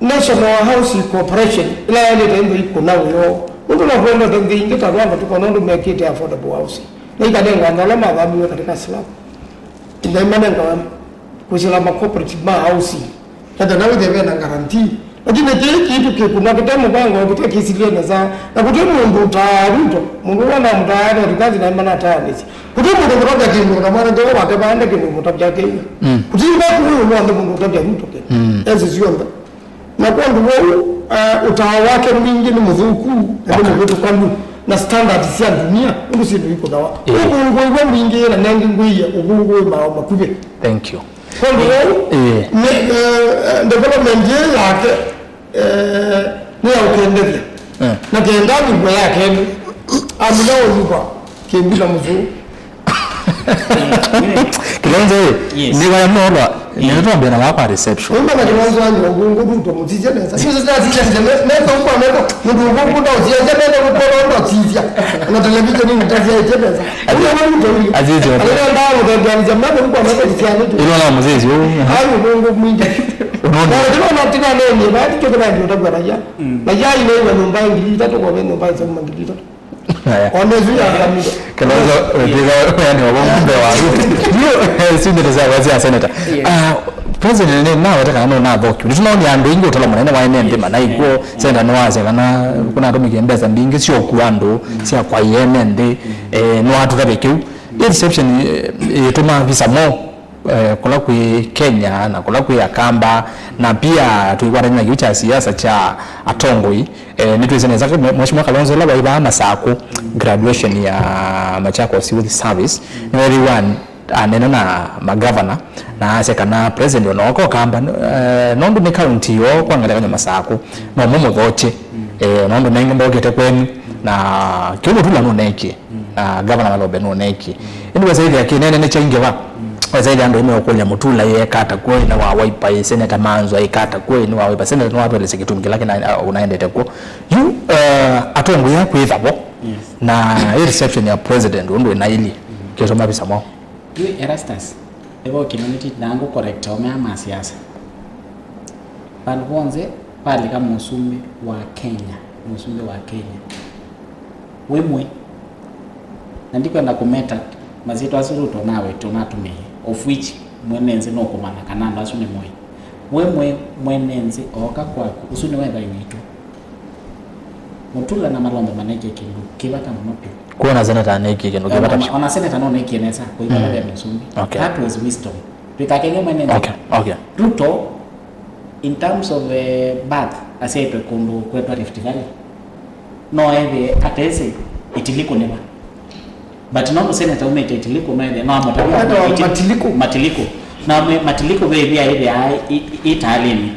National Housing Corporation ĩla yaĩlĩte nthĩ ikũna wĩoo. Nũndũ no kwendete nthĩ ingĩ ta Rwanda tũkona ũndũ mekĩte affordable housing. Na ikanenga andũ ala mathamiwe katika slum. Ĩndĩ manengawa kũsila ma cooperative ma housing. Kenda na wĩthĩe ve na guarantee. Lakini kĩĩ kĩtu kĩkũna kĩte mũvango, kĩte kĩsilie nesa. Na kũte mũndũ ũtaa Ruto, mũndũ ũla namũtaa ate tukazi na manataanĩsye. Kũte mũndũ mũtavya kĩndũ, na mwana ngewa wake vaende kĩndũ mũtavya kĩu. Mm. Kũte ivaku ũyũ wothe mũndũ ũtavya Ruto kĩndũ. Mm. Ezi syonthe. Na kwondũ wou, uh, ũtao wake mwingĩ nĩ mũthũku, na nĩ mũvĩtũkanu na standards sya ndunia, ũndũ syĩndũ ikũthawa. Ĩĩ. Ũvũngũĩw'e mwingĩ na nengĩ ngwĩie ũvũngũĩ mao makuvĩ. Thank you. Kwondũ wou, ĩĩ, nĩ, uh, development yĩĩ yake, uh, nĩ ya ũkendethya. Eh. Na kenda nyumba yake nĩ amina ũnyuva kĩmbu na mũsũũ. Kilonzo, yes, nĩ waya mũno ũlwa, yes, nĩ twambia na wakwa reception. Ũmba na Kilonzo anyo ũvũngũ Ruto mũtithya nesa. Sio sasa sisi ndio ndio ndio kwa ndio ndio kwa ndio sisi ndio kwa ndio sisi. Na television ni mtazia nesa. Azizi wa. Ndio ndio ndio ndio kwa ndio sisi. Ilo na mzizi. Ayo ũvũngũ mwingĩ. Unaona? Na ndio na tina nini, basi kile ndio utakuwa na ya. Na ya ile ile nyumba ngili tatu kwa nyumba za ngili tatu. Haya. Ona ĩsu yaangamile. Kalonzo, eh, tiga yani wa mbunge wa Ruto. Yu, eh, sindete za wazi ya senator. Yes. Ah, president nĩ naweta kana no nathokiwe. Nĩtũnaonia andũ aingĩ ũtalo mũnene wa ene nthĩ, yes, mana ikuo, yeah, senator nĩwasya kana kũnatũmĩkie mbesa mbingĩ syoku andũ, mm, sya kwa ene nthĩ, mm, eh, nĩwatũtavya kĩu. Hii reception, eh, ĩtũma visa mo, eh, kũla kwĩ Kenya na kũla kwĩ Akamba, na pia tũikwatany'a na kĩu kya siasa kya atongoi. Eh, nĩtwĩsĩ nesa kĩ, Mheshimiwa Kalonzo ĩla waĩ vaa Masakũ, graduation ya Machakos Youth Service, nĩwethĩiwe an-, anena na magavana, na asya kana president ona oka Akamba, eh, nũndũ nĩ county yoo kwa ngelekany'o Masakũ, no mũmũthokye, eh, nũndũ nengĩ ndokĩte kwenyu, na kĩu Mutula nũneekie. Na gavana Malobe nũneekie. Ĩndĩ wesa ĩthĩa kĩnene nĩ kyaingĩva. Wesa ĩthĩa andũ meũkũlya Mutula ĩeka ata kw'o ĩna wa Wiper, ĩ, Senator Manzo aĩka ata kw'o ĩna wa Wiper. Senator nĩwatũelesya kĩtumi kĩla kĩna, uh, ũnaendete kw'o. Yu, uh, atongoi aa kwĩtha vo. Yes. Na ĩ reception ya president ũndũ ĩnailyĩ. Kĩtũma visa mwao. Yu Erastus. Ĩvo kĩmwe nĩtindaa ngũ correct aũme aa ma siasa. Vandũ vonthe valika mũsumbĩ wa Kenya, mũsumbĩ wa Kenya wĩ mwĩ. Na ndikwenda kũmeta masyĩtwa asu Ruto nawe tũnatũmĩie, of which mwene nthĩ nũkũmanya kana andũ asu nĩ mwĩ. Wĩ mwĩ, mwene nthĩ ooka kwaku, ũsu nĩwe thayũ witũ. Mutula na Malombe maneekie kĩndũ kĩ vata mũno vyũ. Kwona seneta aneekie kĩndũ kĩ vata vyũ. Ona, ona seneta nũneekie nesa kũivathĩĩa mũsumbĩ. Okay. That was wisdom. Twĩkakenge mwene nthĩ. Okay, okay. Ruto, in terms of, eh, birth, asyaĩtwe kũndũ kwetwa Rift Valley. No ethĩe atesĩ itilikũ nĩ va. But nũndũ seneta aumĩte itilikũ, no ethĩe no amũtavya. Etawa iti-, matilikũ. Matilikũ. Na mwe-, matilikũ ve ĩvia ĩthĩaa ĩ-, ĩ-, ĩtaalĩnĩ.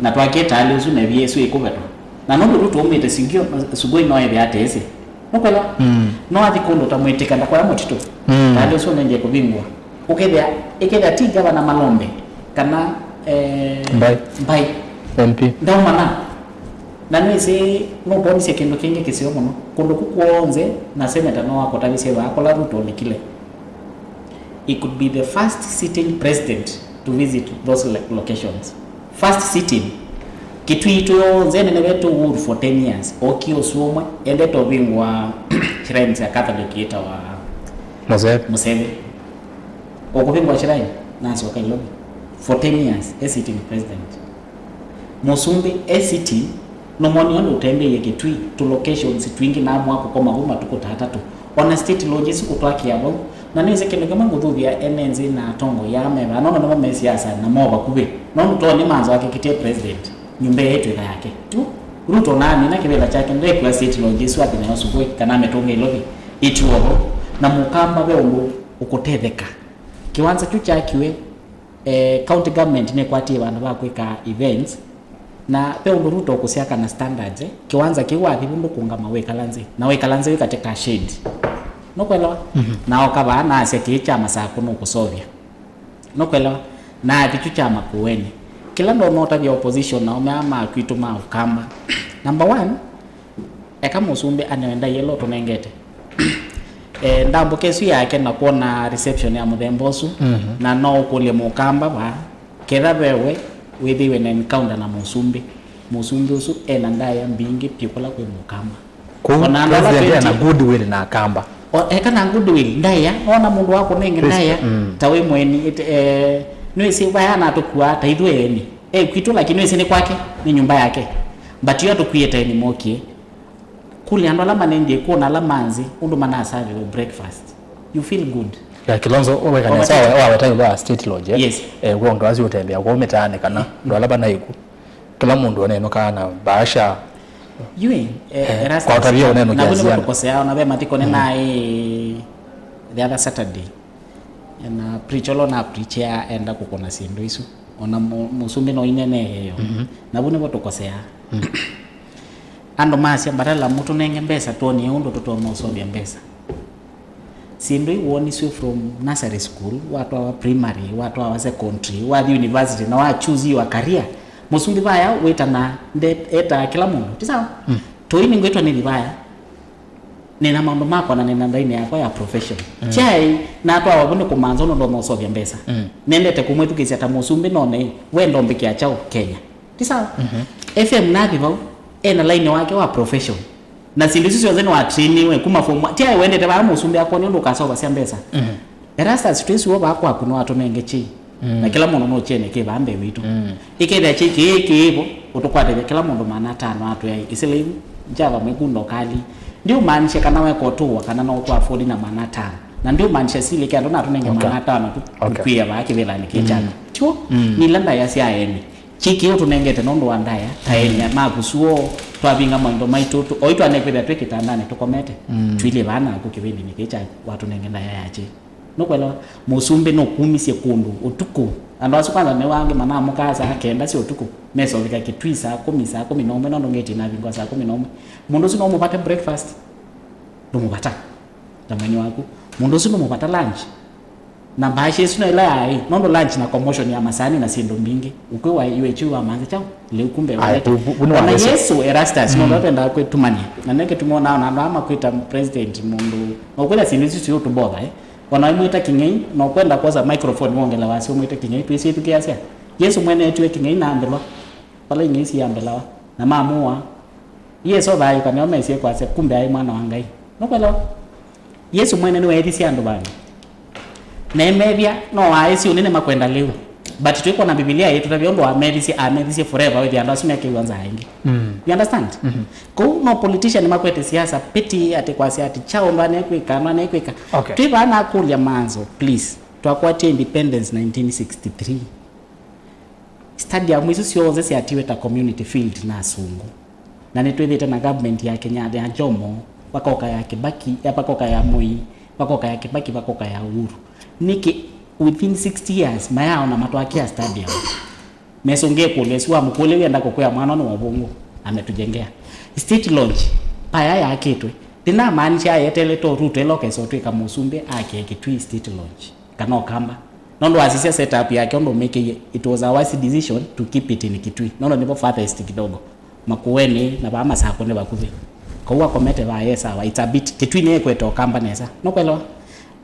Na twakie taali ũsu na ĩvia ĩsu ĩkũvetwa. Na nũndũ Ruto aumĩte Sugoi, Sugoi no ethĩa atesĩ. Nũkwelewa? Mm. No athi kũndũ ta Mwĩtĩka, ndakwaya mũtitũ. Mm. Taali ũsu ũnengie kũvingũa. Ũkethĩa, ĩkethĩa ti ngavana Malombe, kana, eh, Mbai. Mbai. M P. Ndaumana. Na nĩsĩ nũkwonisye kĩndũ kĩngĩ kĩseo mũno. Kũndũ kũ kw'onthe na seneta no akũtavisye vaa kũla Ruto ũlikile. He could be the first sitting president to visit those lo-, locations. First sitting. Kitui tw'onthe nene wetu Uhuru for ten years. Okie ũsu ũmwe, endete ũvingũa shrines ya Catholic yĩtawa Museve. Museve. Ũkũvingũa shrine, nasyoka Nairobi. For ten years, e sitting president. Mũsumbĩ e sitting, nũmoni ũndũ ũtembeie Kitui, tũ locations twingĩ na amũa kũkoma vu matukũ ta atatũ. Ona State Lodge ĩsu kũtwakĩa vau. Na nĩsĩ kĩndũ kĩmwe ngũthuthya ene nthĩ na atongoi aa me vaa, nũndũ nĩmo me siasa na mo vakuvĩ. Nũndũ too nĩ manzo akĩkĩtie president, nyũmba ĩĩ ĩtwĩka yake. Tu, Ruto naamina kĩvĩla kyake, ndekua State Lodge ĩsu athi nayo Sugoi, kana amĩtũnge Nairobi, ĩtiwa vo. Na Mũkamba ve ũndũ ũkũtetheka. Kĩwanza kyu kyakiwe, eh, county government nĩkwatie vandũ va kwĩka events, na ve ũndũ Ruto ũkũsya kana standards, eh, kĩwanza kĩu wathi vu ndũkũngama wĩkala nthĩ, na wĩkala nthĩ wĩ katĩ ka shade. Nũkwelewa? Mhm. Na oka vaa na asya kĩĩ kya Masakũ nũkũseũvya. Nũkwelewa? Na athi kyu kya Makueni. Kĩla ndona ũtavya opposition nao mea ma kwitũ ma Ũkamba. Number one, eka mũsumbĩ anewe ndaĩa ĩla ũtũnengete. Eh, ndambũka ĩsu yake na kwona reception ya mũthemba ũsu, mhm, na no ũkũlye Mũkamba va, ketha vewe wĩthĩiwe na encounter na mũsumbĩ. Mũsumbĩ ũsu ena ndaĩa mbingĩ vyũ kũla kwĩ Mũkamba. Kũu ona andũ ala president ena twenty goodwill na Akamba. O, eka na goodwill, ndaĩa, ona mũndũ wakũnenge ndaĩa, mm, ta wĩ mweni, it, eh, nĩwĩsĩ vaya anatũkuaa ta ithuĩ eni. E kwitũ, lakini nĩwĩsĩ nĩ kwake, nĩ nyũmba yake. But yo atũkwie ta eni mokie. Kũlya andũ ala manendie kwona ala ma nzĩ ũndũ manasaviwe breakfast. You feel good. Ya Kilonzo, weka nesa, waweta ĩũlũ wa State Lodge, eh? Yes. Eh, kwa ũndũ asu ũtembea kwa mĩtaanĩ kana, mm, andũ ala manaĩ ku. Kĩla mũndũ onenũkaa na bahasha. Yui, eh, eh, Erastus, kwa ũtavia ũnenũkĩa navu nĩvo Ziana tũkoseaa, ona ve mathiko, mm, nĩnaĩ the other Saturday. Na preach ũla na preach ya enda kũkũna syĩndũ isu. Ona mu-, mũsumbĩ no inenee yo. Mhm. Navu nĩvo tũkoseaa. Mm. Andũ masya, "Mbadala mũtũnenge mbesa, twonie ũndũ tũtonya ũseũvya mbesa." Syĩndũ iwonisw'e from nursery school, watwawa primary, watwawa secondary, wathi university, na wa choose your career. Mũsumbĩ vaya wĩtana, nde-, etaa kĩla mũndũ. Ti sawa? Mm. Toi nĩngwĩtwa nĩthi vaya. Nĩna maũndũ makwa na nĩna ndainĩ yakwa ya profession. Mm. Kyai, natwawa vu nĩ kũmanza ũndũ ndonya ũseũvya mbesa. Mm. Nendete kũmwĩthukĩĩsya ta mũsumbĩ none, we ndombĩkĩa kyaũ Kenya? Ti sawa? Mhm. F M nathi vau, ena line wake wa profession. Na syĩndũ isu syonthe nĩwatrainiwe kuma form one. Ti aĩ wendete vaa mũsumbĩ akwone ũndũ ũkaseũvasya mbesa. Mhm. Erastus twĩsĩ wo vaa kwaku no atũnenge kyei. Mm. Na kĩla mũndũ no kyene kĩ vaa mbee witũ. Mm. Ĩkethĩa kyei kĩĩ kĩĩ vo, ũtũkwatĩthya kĩla mũndũ maana atano atwĩai, ĩsĩla ivu, Java mwĩkunda ũkali. Ndiũmaanisha kana weka ũtũũa kana no ũtũ afford na maana atano. Na ndiũmaanisha silĩ kĩ andũ natũnenge, okay, maana atano tu, okay, tũkwĩe vaa kĩvĩlanĩ kĩ kyaka. Mm. Tiw'o? Mm. Nĩ ila ndaĩa sya ene. Kyei kĩĩ ũtũnengete nũndũ wa ndaĩa, ta ene maku suo, twavinga maũndũ maitũ, tũ-, oĩ twanekwĩthĩa twĩ kĩtandanĩ tũkomete, mm, twilye vaa naku kĩvĩndĩnĩ kĩĩ kya watũnenge ndaĩa ya kyei. Nũkwelewa? Mũsumbĩ nũkumisye kũndũ ũtukũ. Andũ asu kwanza nĩwangĩ manamũkaa saa kenda sya ũtukũ, mesovika Kitui saa kũmi, saa kũmi na ũmwe, nũndũ ngeti inavingwa saa kũmi na ũmwe. Mũndũ ũsu no ũmũvate breakfast? Ndũmũvata. Ta mweni waku. Mũndũ ũsu ndũmũvata lunch. Na mbaasha ĩsu no ĩla yaĩ, nũndũ lunch na commotion ya masani na syĩndũ mbingĩ, ũkwĩ wa iwe kyu wa manze kyaũ, lĩu kumbe. Aya, walete. Vu-, vu-, vu nĩ wa ona Yesu. Yesu Erastus, mm, nũndũ apendaa kwĩtumania. Na nĩ kĩtumi wona ona andũ aa makwĩta president mũndũ, na ũkwĩla syĩndũ isu siũtũbotha, eh? Ona wĩmwĩta kĩng'ei, na ũkwenda kwosa microphone wongela wasya ũmwĩte kĩng'ei, twĩsĩ ĩthukĩĩasya. Yesu mwene etiwe kĩng'ei na ambĩlwa, vala ing'ei siyambĩlawa, na mamũa. Yesu thayũka nĩo mesie kwasya, kumbe aĩ mwana wa Ngai. Nũkwelewa? Yesu mwene nĩweethisye andũ vangĩ. Na emethya, no waaĩsye ũnene makwenda lĩu. But twĩkwona Mbivilia ĩtũtavya ũndũ wamethisye, amethisye forever, wĩthĩa andũ asu mekĩw'a nzaa ĩngĩ. Mm. You understand? Mm-hmm. Kũu no politician makwete siasa, pity atĩ kwasya atĩ kyaũ ndwanekwĩka, ndwanekwĩka. Okay. Twĩ vaa nakũlya manzo, please. Twakwatie independence nineteen sixty-three. Stadium isu syonthe syatiwe ta community field na asungu. Na nĩtwĩthĩte na government ya Kenyatta ya Jomo, vakoka ya Kibaki, ya vakoka ya Moi, vakoka ya Kibaki, vakoka ya Uhuru. Nĩkĩ within sixty years mayaona matwakĩa stadium? Mesũngĩe kũlya ĩsu, wamũkũlya wĩenda kũkwĩa mwana nĩ wa ũvũngũ, ametujengea. State Lodge, paya yakĩtwe. Ndinamaanisha ayeteele to Ruto ĩla ũkesa ũtw'ĩka mũsumbĩ ake Kitui State Lodge, kana Ũkamba. Nũndũ wasisya setup yake ũndũ ũmĩkĩie, it was a wise decision to keep it in Kitui. Nũndũ nĩvo farthest kidogo. Makueni na vaa Masakũ nĩ vakuvĩ. Kau akomete vaa ye sawa, it's a bit. Kitui nĩyekwete Ũkamba nesa. Nũkwelewa?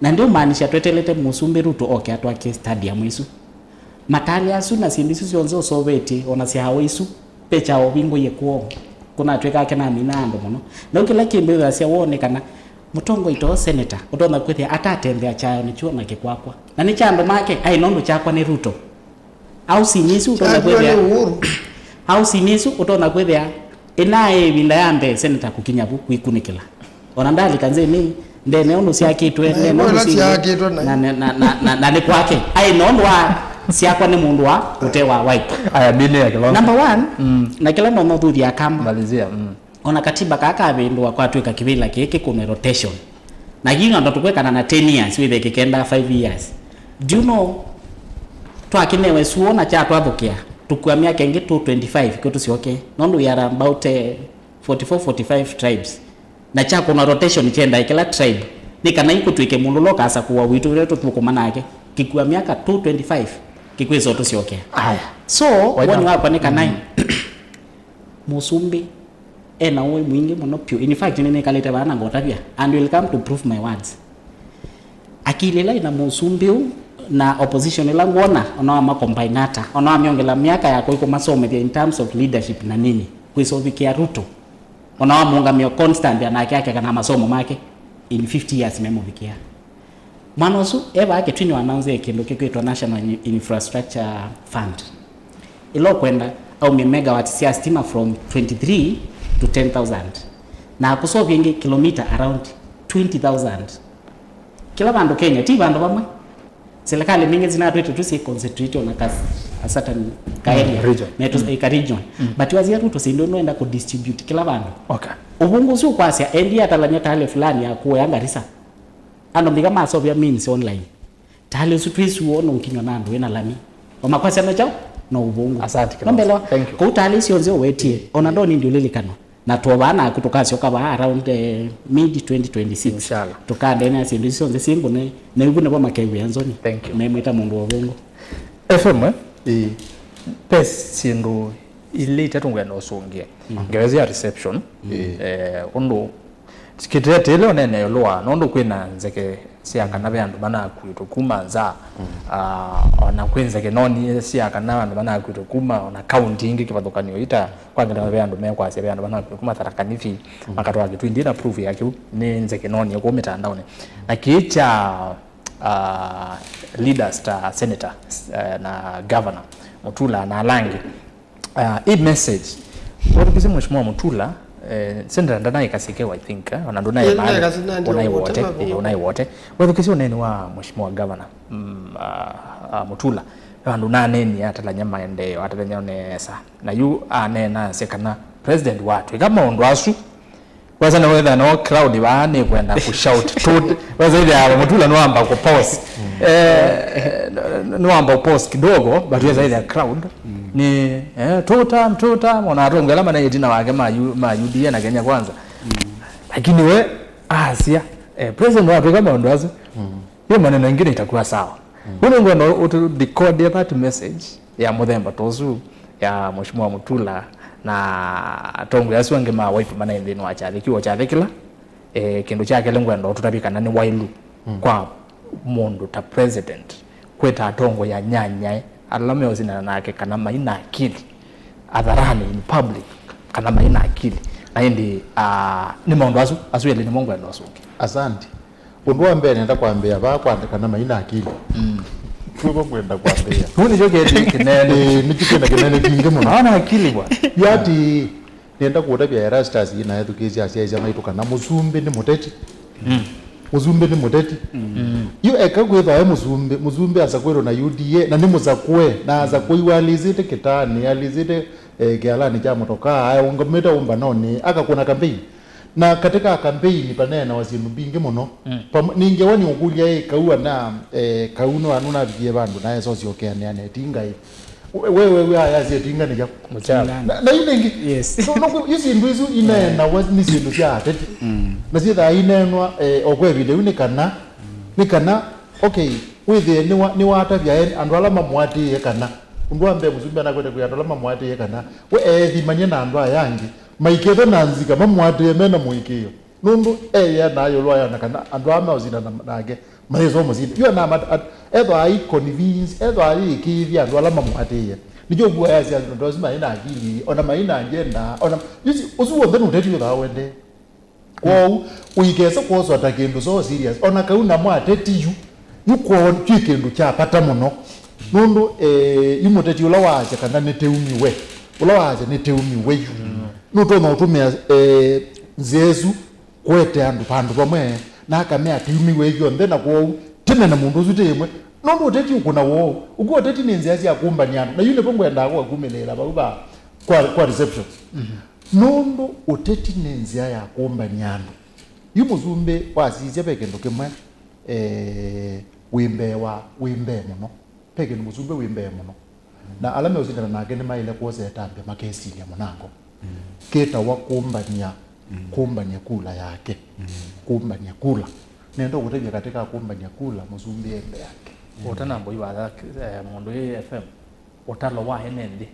Na ndiũmaanisha twetelete mũsumbĩ Ruto oke atwake stadium ĩsu. Matali asu na syĩndũ isu syonthe ũsovetye, ona syawa isu, pecha ovingũie kwoo. Kũnatw'ĩka ake namina andũ mũno. Na kĩla kĩndũ ĩthasya woo nĩ kana mũtongoi too seneta ũtonya kwĩthĩa atatembea kyayonĩ kyu ona kĩkwakwa. Na nĩ kya andũ make, aĩ nũndũ kyakwa nĩ Ruto. Au sinye isu ũtonya kwĩthĩa. Au sinye isu ũtonya kwĩthĩa. Ĩna ĩvinda ya mbee seneta kũkinya vu kwĩkunĩkĩla. Ona ndalika nzĩnĩ, ndene ũndũ syakĩtwe, ndene ũndũ syakĩtwe na, na, na, na, na, na nĩ kwake. Aĩ nũndũ wa syakwa nĩ mũndũ wa ũte wa Wiper. Aya, mbinĩ ya kĩlongo. Number one, mm, na kĩla nonothuthia kama. Malizia, mm. Ona katiba kaa kavĩndũa kwatw'ĩka kĩvĩla kĩĩ kĩkũnwe rotation. Na kĩu nando tũkwĩkana na ten years, wĩthe kĩkenda five years. Do you know, twakinewe suo na kyatwathũkĩa, tũkua myaka ĩngĩ two twenty-five kĩu tũsyoke. Nũndũ we are about, eh, forty-four, forty-five tribes. Na kyakũnwa rotation kyendae kĩla tribe. Nĩ kana ikũtw'ĩke mũndũ ũla ũkasakũwa witũ ũrĩa tũthũkũma nake. Kĩkua myaka two twenty-five, kĩkwĩsa ũtũsyokea. Aya. So, woni wakwa nĩ kana, mm, mũsumbĩ ena ũĩ mwingĩ mũno pyũ. In fact, nĩnĩkalĩte vaa na ngotavya, and will come to prove my words. Akili ĩla ĩna mũsumbĩ ũũ na opposition ĩla ngwona, ona wamakombainata, ona wamyongela myaka ya kũi kũmasomethya in terms of leadership na nini, kwĩsovikĩa Ruto, ona wamũngamĩa constant anake ake kana masomo make, in fifty years memũvikĩa. Mwana ũsu e vaa Kitui nĩwa announce kĩndũ kĩkwĩtwa National Infrastructure Fund. Ĩla ũkwenda aumye megawatts sya stima from twenty-three to ten thousand. Na akũsovya ĩngĩ kilomita around twenty thousand. Kĩla vandũ Kenya, ti vandũ vamwe. Serikali mbingĩ zinatwĩte tu si concentrate on a kas-, a certain ka area. Mm, region. Metũ, mm, ka region. Mm. But wazia Ruto si ndio nũenda kũ distribute kĩla vandũ. Okay. Ũvũngũ ũsu ũkwasya, endi atalany'a tale fulani ya kuoya Garissa. Andũ mbika masovya means online. Tali ũsu twĩsuo no ũkinywa na andũ wĩna lami. Wamakwasya na kyaũ? No ũvũngũ. Asante, no mbelewa. Thank you. Kũu tali syonthe ũwetie, ona ndoni ndiũlilikana. Na tuovaa naku tũkasyoka vaa around, eh, mid twenty twenty-six. Inshallah. Tũkandenea syĩndũ isu syonthe syĩ ngũne, na ivu nĩvo makewĩa nzoni. Thank you. Memwĩta mũndũ wa ũvũngũ. F M, eh? Ĩĩ. Pe syĩndũ ilĩ itatũ ngwenda ũsũngĩe. Mm. Ngewa ya reception. Ĩĩ. Eh, ũndũ Kĩtete ĩla ũnene ĩũlũ wa, nũndũ kwĩna nzeke sya kana ve andũ manakuĩtwe kuma nza, mm, ah, ona kwĩ nzeke noni sya kana andũ manakuĩtwe kuma ona kaunti ingĩ kĩvathũkanio ita, kwa ngelekany'o ve andũ mekwasya ve andũ manakuĩtwe kuma Tharaka Nithi, mm, makatwaa Kitui. Ndi na proof ya kĩu, nĩ nzeke noni kũu mĩtandaonĩ. Na kĩĩ kya, ah, leaders ta senator, eh, na governor Mutula na ala angĩ, Ah, ĩ message. Wathukĩsye Mheshimiwa Mutula, eh, sendera ndanaikasikewa, I think, eh, ona ndũnaĩ, eh, maana, naikasi-, nandi ũnaĩ wote, wote, eh, ũnaĩ wote. Wathukĩsye ũneeni wa Mheshimiwa Governor, mm, ah, ah, Mutula, andũ naneni atalanya maendeeo, atalanya nesa. Na yu anena asya kana president watwĩka maũndũ asu, Wesa nĩ wĩthĩa no crowd vaa nĩ kwenda ku shout. Tu-, wesa ĩthĩa Mutula nĩwamba ku pause. Eh, nĩwamba ku pause kidogo, but wesa ĩthĩa crowd nĩ, eh, two term, two term, ona atongoi ala manaĩ ĩtina wake ma U-, ma U D A na Kenya Kwanza. Lakini we asya, eh, president watwĩka maũndũ asu. Hiyo maneno ingine itakuwa sawa. Wewe ngwenda utu decode that message ya mũthemba ta ũsu ya Mheshimiwa Mutula na atongoi asu angĩ ma Wiper manaĩ nthĩnĩ wa kyathĩ kĩu, o kyathĩ kĩla, eh, kĩndũ kya kelĩ ngwenda ũtũtavye kana nĩ wailu kwa mũndũ ta president kwĩta atongoi anyanyae ala meũsinana nake kana mai na akili atharanĩ in public kana mai na akili. Na ĩndĩ, ah, nĩ maũndũ asu, asu elĩ nĩmo ngwenda ũsũngĩe. Asante. Ũndũ wa mbee nenda kwambĩĩa vaa kwandĩkana mai na akili. Mm. Twĩvo ngwenda kwambĩĩa. Kĩu nĩkyo kĩtĩ kĩnene. Ĩĩ, nĩkyo kĩna kĩnene kingĩ mũno. Hawana akili bwana. Yati, nenda kũtavya Erastus ĩna ethukĩĩsya asyaĩĩsya maitũ kana mũsumbĩ nĩ mũteti. Mm. Mũsumbĩ nĩ mũteti. Mm. Yu eka kwĩthwa e mũsumbĩ, mũsumbĩ asakwĩrwo na U D A, na nĩ mũsakũe, na asakũiwa alĩsĩte kĩtaanĩ, alĩsĩte, eh, kĩalanĩ kya motokaa, aũngamĩte ũmbanonĩ, akakũna campaign. Na katika campaign paneenawa syĩndũ mbingĩ mũno. Mm. Pam-, nĩ ngewa nĩ ũkũlya ĩ, kau ana, eh, kau nĩ wanu navikie vandũ naesa ũsyokeanĩa na ĩtinga ĩ. We, we, we, aya, asie tinga nĩ kyaũ? Mũkyala. Na, na yu nĩngĩ. Yes. No, no, yu syĩndũ isu ineenawa nĩ syĩndũ sya ateti. Na syĩthaa ineenwa, eh, o kwa ĩvinda yu nĩ kana, nĩ kana, okay, wĩthĩe nĩwa-, nĩwatavya en-, andũ ala mamũatĩĩe kana, ũndũ wa mbee mũsumbĩ anakwete kwĩa andũ ala mamũatĩĩe kana, we eethimany'e na andũ aya angĩ, maikethwa na nzika mamũatĩĩe me na mũĩkĩĩo. Nũndũ eĩanaa ĩũlũ wa Yona kana andũ aa meũsindana nake mayĩsa ũmũsinda. Yu ana-, at-, ethwa ai convince, ethwa ayĩĩkĩĩthya andũ ala mamũatĩĩe. Nĩkyo ũkw'a ayasya andũ asu maĩ na akili, o na maĩ na ngenda, o na, you see, ũsu w'onthe nĩ ũteti wĩthaa ũendee. Kwoou, ũikese kwoswa ta kĩndũ so serious. O na kau namo ateti yu, yu kwoo twĩ kĩndũ kya vata mũno. Nũndũ, eh, yu mũteti ũla waasya kana nĩtĩumiwe, ũla waasya nĩtĩumiwe yu, nũtonya ũtũmĩa, eh, nzĩa ĩsu kũete andũ vandũ vamwe, na akamea tĩumiwe ithyonthe, na kwoou tĩmene mũndũ ũsu tĩ ĩmwe. Nũndũ ũteti ũkũna woo, ũkw'a ũteti nĩ nzĩa sya kũmbany'a andũ, na yu nĩvo ngwendaa kwa kumĩlĩĩla vau va kwa, kwa reception. Nũndũ ũteti nĩ nzĩa ya kũmbany'a andũ. Yu mũsumbĩ wasisya ve kĩndũ kĩmwe, eh, wĩ mbee wa, wĩ mbee mũno. Ve kĩndũ mũsumbĩ wĩ mbee mũno. Na ala meũsindana nake nĩmaĩle kwosa ĩtambya makesilya mũnango. Kĩtawa kũmbany'a, kũmbany'a kula yake. Kũmbany'a kula. Nenda ũkũtavya katĩ ka kũmbany'a kula mũsumbĩ e mbee yake. Ũtanamboi watha, eh, mũndũ ĩ F M, ũtalo wa ene nthĩ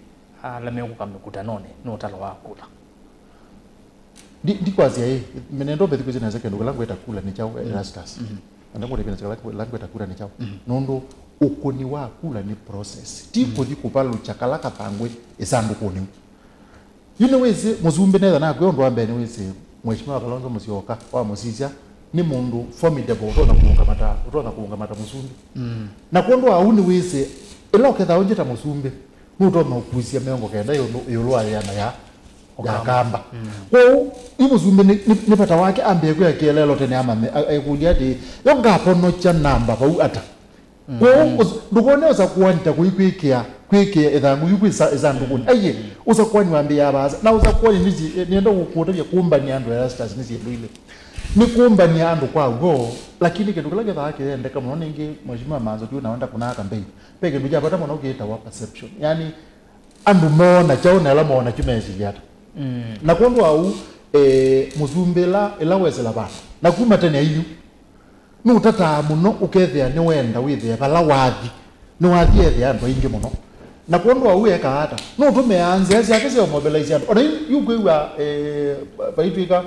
ala mekũka mĩkũtanonĩ nĩ ũtalo wa kula. Ndi-, ndikwasya ĩ, nenda ũmbĩthukĩĩsye nesa kĩndũ kĩla ngwĩta kula nĩ kyaũ, Erastus. Nenda ngũtavye nesa kĩla ngwĩta kula nĩ kyaũ. Nũndũ ũkũni wa kula nĩ process. Ti kũthi kũvalũkya kala kathangũ ĩsandũkũnĩ. Yu nĩwĩsĩ mũsumbĩ netha nakwĩa ũndũ wa mbee nĩwĩsĩ Mheshimiwa Kalonzo Musyoka wamũsisya nĩ mũndũ formidable ũtonya kũũngamata, ũtonya kũũngamata mũsumbĩ. Na kwondũ wa ũu nĩwĩsĩ ĩla ũketha ũngĩ ta mũsumbĩ, nũtonya ũkusya mĩongo kenda ĩũlũ, ĩũlũ wa yĩana ya, ya Kamba. Kwoou, yu mũsumbĩ nĩ, nĩ, nĩ vata wake ambĩe kwĩa kĩeleelo tene amanye, a-, ekũlya atĩĩ, yo ngaponokya namba vau ata? Kwoou, ũs-, ndũkone ũsakũani ta kũi kwĩkĩa, kwĩkĩa ĩthangũ yu kwĩ sa-, ĩsandũkũnĩ. Aiye, ũsakũani wambĩĩaa vaasa. Na ũsakũani nĩsi, nĩenda kũkũtavya kũmbany'a andũ, Erastus, nĩ syĩndũ ilĩ. Nĩ kũmbany'a andũ kwa w'o, lakini kĩndũ kĩla kĩthaa kĩyendeka mũno nĩngĩ, Mheshimiwa Manzo, tu na wenda kũnaa campaign. Ve kĩndũ kya vata mũno kĩtawa perception. Yaani, andũ moona kyaũ na ala moona kyu mesilya ata. Na kwondũ wa ũu, eh, mũsumbĩ ĩla, ĩla wesĩla vandũ. Na kuma tene aiu, nũtataa mũno ũkethĩa nĩwenda wĩthĩe vala wathi. Nĩwathi ethĩa andũ aingĩ mũno. Na kwondũ wa ũu ekaa ata? Nũtũmĩaa nzĩa syake sya ũmobilize andũ. O na yu, yu kwĩw'a, eh, vaitw'ĩka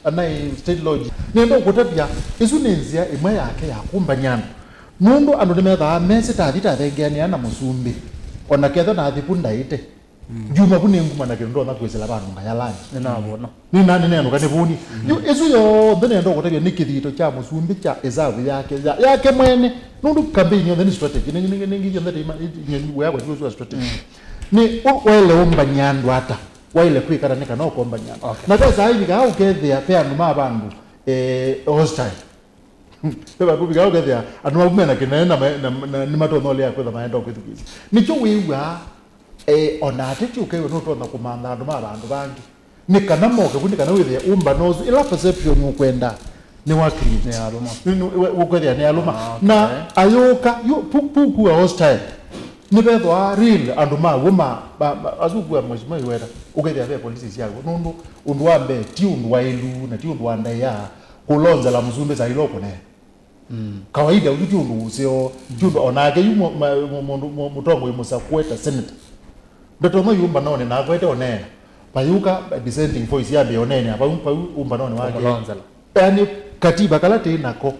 anaĩ State Lodge. Nĩenda ũkũtavya, ĩsu nĩ nzĩa ĩmwe yake ya kũmbany'a andũ. Nũndũ andũ nĩmethaa mesĩ tathi tathengeanĩa na mũsumbĩ. O na kethwa nathi vu ndaĩte. Ndyuma vu nĩ nguma na kĩndũ ndonya kwĩsĩla vandũ ngaya lunch. Nĩnavona. Nĩna-, nĩnenũka nĩvũni. Yu, ĩsu yonthe nenda ũkũtavya nĩ kĩthito kya mũsumbĩ kya ĩsavu yake, ya, yake mwene. Nũndũ campaign yonthe nĩ strategy. Nĩ, nĩ, nĩ, nĩ, yonthe nĩ ma-, nĩ, nĩ, wĩa kwa strategy. Nĩ, ũ-, waĩle ũmbany'a andũ ata? Waĩle kwĩka ata nĩ kana ũkombany'a andũ? Okay. Na ve saa ivikaa ũkethĩa ve andũ ma vandũ, eh, hostile. Ve vandũ vika ũkethĩa andũ maku mena kĩnene na ma-, na, na, nĩmatonya ũlea kwĩtha maenda kwĩthukĩĩsya. Nĩkyo wĩw'aa, eh, o na ateti ũkew'a nũtonya kũmantha andũ ma vandũ vangĩ. Nĩ kana moke vu, nĩ kana wĩthĩe ũmbano ũsu, ĩla perception ũkwenda, nĩ wa create. Nĩ ya lũma. Nĩ, nĩ, we, ũkwĩthĩa nĩ ya lũma. Ah, okay. Na ayũka, yu, pu-, pu-, kua hostile. Nĩvethwa real andũ ma w'o ma, ma, ma, asu kua Mheshimiwa Iweta, ũkethĩa ve policy sya w'o. Nũndũ ũndũ wa mbee, ti ũndũ wa ĩlu, na ti ũndũ wa ndaĩa, kũlonzela mũsumbĩ saa ila ũkũnee. Kawaida ũsu ti ũndũ ũseo, ti ũndũ, o nake yu mũ-, ma-, mũ-, mũndũ, mũ-, mũtongoi mũsakũe ta senator. Ndotonya yũmbanonĩ na akwete ũneena. Vayũka dissenting voice yambĩĩa ũneenea vau, vau ũmbanonĩ wake. Kũmũlonzela. Yaani, katiba kala tĩ nako,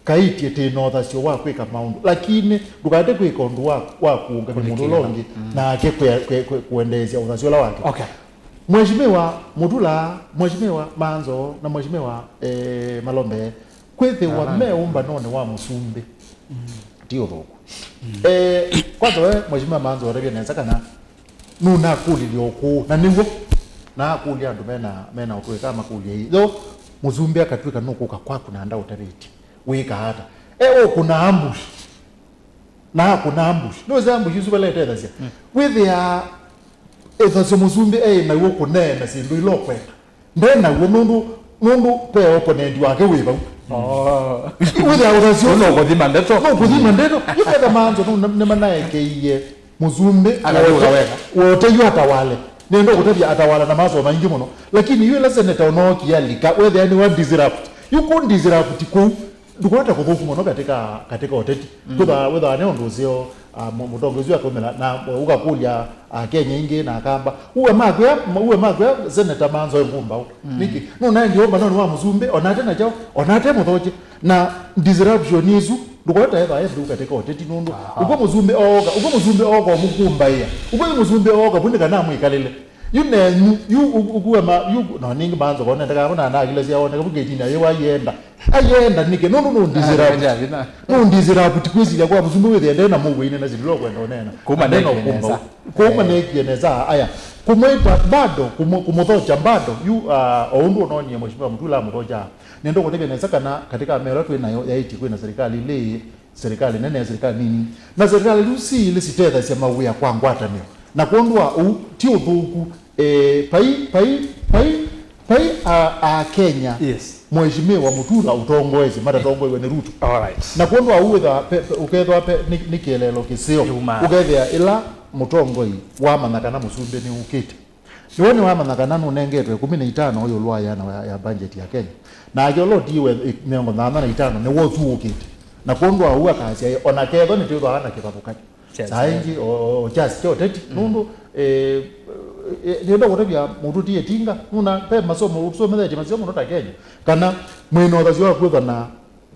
kaĩtye tĩ na ũthasyo wa kwĩka maũndũ. Lakini ndũkate kwĩka ũndũ wa, wa kũũngamya mũndũ ũla ũngĩ, nake kwe-, kwe-, kwe-, kũendeesya ũthasyo ũla wake. Okay. Mheshimiwa Mutula, Mheshimiwa Manzo na Mheshimiwa, eh, Malombe, kwĩthĩwa me ũmbanonĩ wa mũsumbĩ ti ũthũku. Eh, kwanza we, Mheshimiwa Manzo, ũtavye nesa kana nũnakũlilye ũkũũ, na nĩw'o naakũlya andũ mena, mena ũtũĩka makũlya ii. Yo, mũsumbĩ akatw'ĩka nũkũka kwaku na ndaũtavĩtye, wĩkaa ata? E ũkũna ambush. Na akũna ambush. Nĩwĩsĩ ambush isu vala ĩtethasya? Wĩthĩaa ĩthasyo mũsumbĩ eĩ naw'o kũneena syĩndũ ila ũkwenda. Nde naw'o nũndũ, nũndũ ve opponent wake wĩ vau. Oh. Wĩthĩa ũthasyo ũsu nũkũthima ndeto. Nũkũthima ndeto. Yu ketha Manzo nũ-, nĩmanaekeie Mũsumbĩ wote yu atawale. Nĩenda kũtavya atawala na maso maingĩ mũno. Lakini yu ĩla seneta ũnookie alika, wethĩa nĩwa disrupt. Yu kũ disrupt kũu, ndũkwata kũthũku mũno katika, katika ũteti. Kwĩtha, wĩthaa nĩ ũndũ ũseo, ah, mũ-, mũtongozi ũsu akaumĩla na, uh, ũkakũlya, ah, Kenya ingĩ na akamba. Uwe makwĩa, uwe makwĩa seneta manzoe ngũmbaũ. Nĩkĩ? Nũnaendie ũmbanonĩ wa mũsumbĩ, onate na kyaũ, onate mũthokye. Na disruption ĩsu, ndũkwata ethwa e through katika ũteti nũndũ. Ũkw'a mũsumbĩ ooka, ũkw'a mũsumbĩ ooka ũmũkũmbaĩa. Ũkw'a yu mũsumbĩ ooka, vu nĩ kana amwĩkalĩle. Yu nenyu, yu ũ-, ũkw'a ma, yu, no nĩngĩ manzo kone, ndakavona na akila sya one, kavu ketini ayĩ wa yenda. Ayenda nĩkĩ, nũndũ nũndisirabu. Nũndisirabu, ti kwĩsilya kwa mũsumbĩ wĩthĩa ndena mũwĩine na sililo kwenda ũneena. Kuma nekie nesa. Kuma nekie nesa, aya. Kũmwĩta bado, kũmũ-, kũmũthokya bado, yu, ah, o ũndũ ũnonie Mheshimiwa Mutula amũthokya. Nĩenda kũtavya nesa kana katika mĩao ĩla twĩ nayo yaĩtye kwĩna serikali ilĩ, serikali nene, serikali nini. Na serikali isu siilĩ sitethasya mawĩa kwa ngwatanĩo. Na kwondũ wa ũu, ti ũthũku, eh, pai, pai, pai, pai a, a Kenya, yes, Mheshimiwa Mutula ũtongoesye, matatongoiwe nĩ Ruto. All right. Na kwondũ wa ũu, wĩtha, pe, pe, ũkethwa pe, nĩ, nĩ kĩeleelo kĩseo. Yuma. Ũkethĩa ĩla mũtongoi wamanya kana mũsumbĩ nĩũkĩte. Nĩwe nĩwamanya kana nũnengetwe ĩkũmi na itano ĩũlũ wa ĩana ya, ya budget ya Kenya. Nake ũla ũtiiwe, ĩ, mĩongo nyanya na itano nĩwe ũsu ũkĩte. Na kwondũ wa ũu akasya, "Ĩ, ona kethwa nĩtwĩthwaa na kĩvathũkanyo." Saa ingĩ, o, o, o, kyasi kya ũteti, nũndũ, eh, eh, nĩenda kũtavya mũndũ ti ĩtinga, nũna ve masomo, ũsomethetye masomo mũno ta Kenya. Kana mwĩna ũthasyo wa kwĩthwa na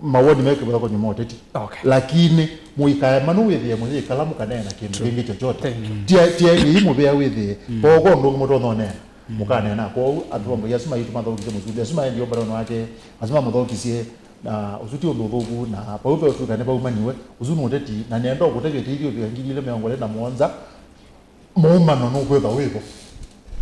mawoni me kĩvathũkany'o ma ũteti. Okay. Lakini mũikae manu wĩthĩe mũyĩkala mũkaneena kĩndũ kĩngĩ chochote. Thank you. Tia, tia ĩĩ mũvea wĩthĩe, mm, koko ũndũ ũngĩ mũtonya ũneena. Mm. Mũkaneena kwoou, andũ amwe asu maitũ mathokisye mũsumbĩ, asu maendie ũmbanonĩ wake, asu mamũthokisye, na ũsu ti ũndũ ũthũku, na vau ve ũtwĩka nĩ vaumaniwe, ũsu nĩ ũteti, na nĩenda ũkũtavya ti Ethiopia ngili ilĩ mĩongo ĩlĩ na mũonza, mũumano nũkwĩthwa wĩvo.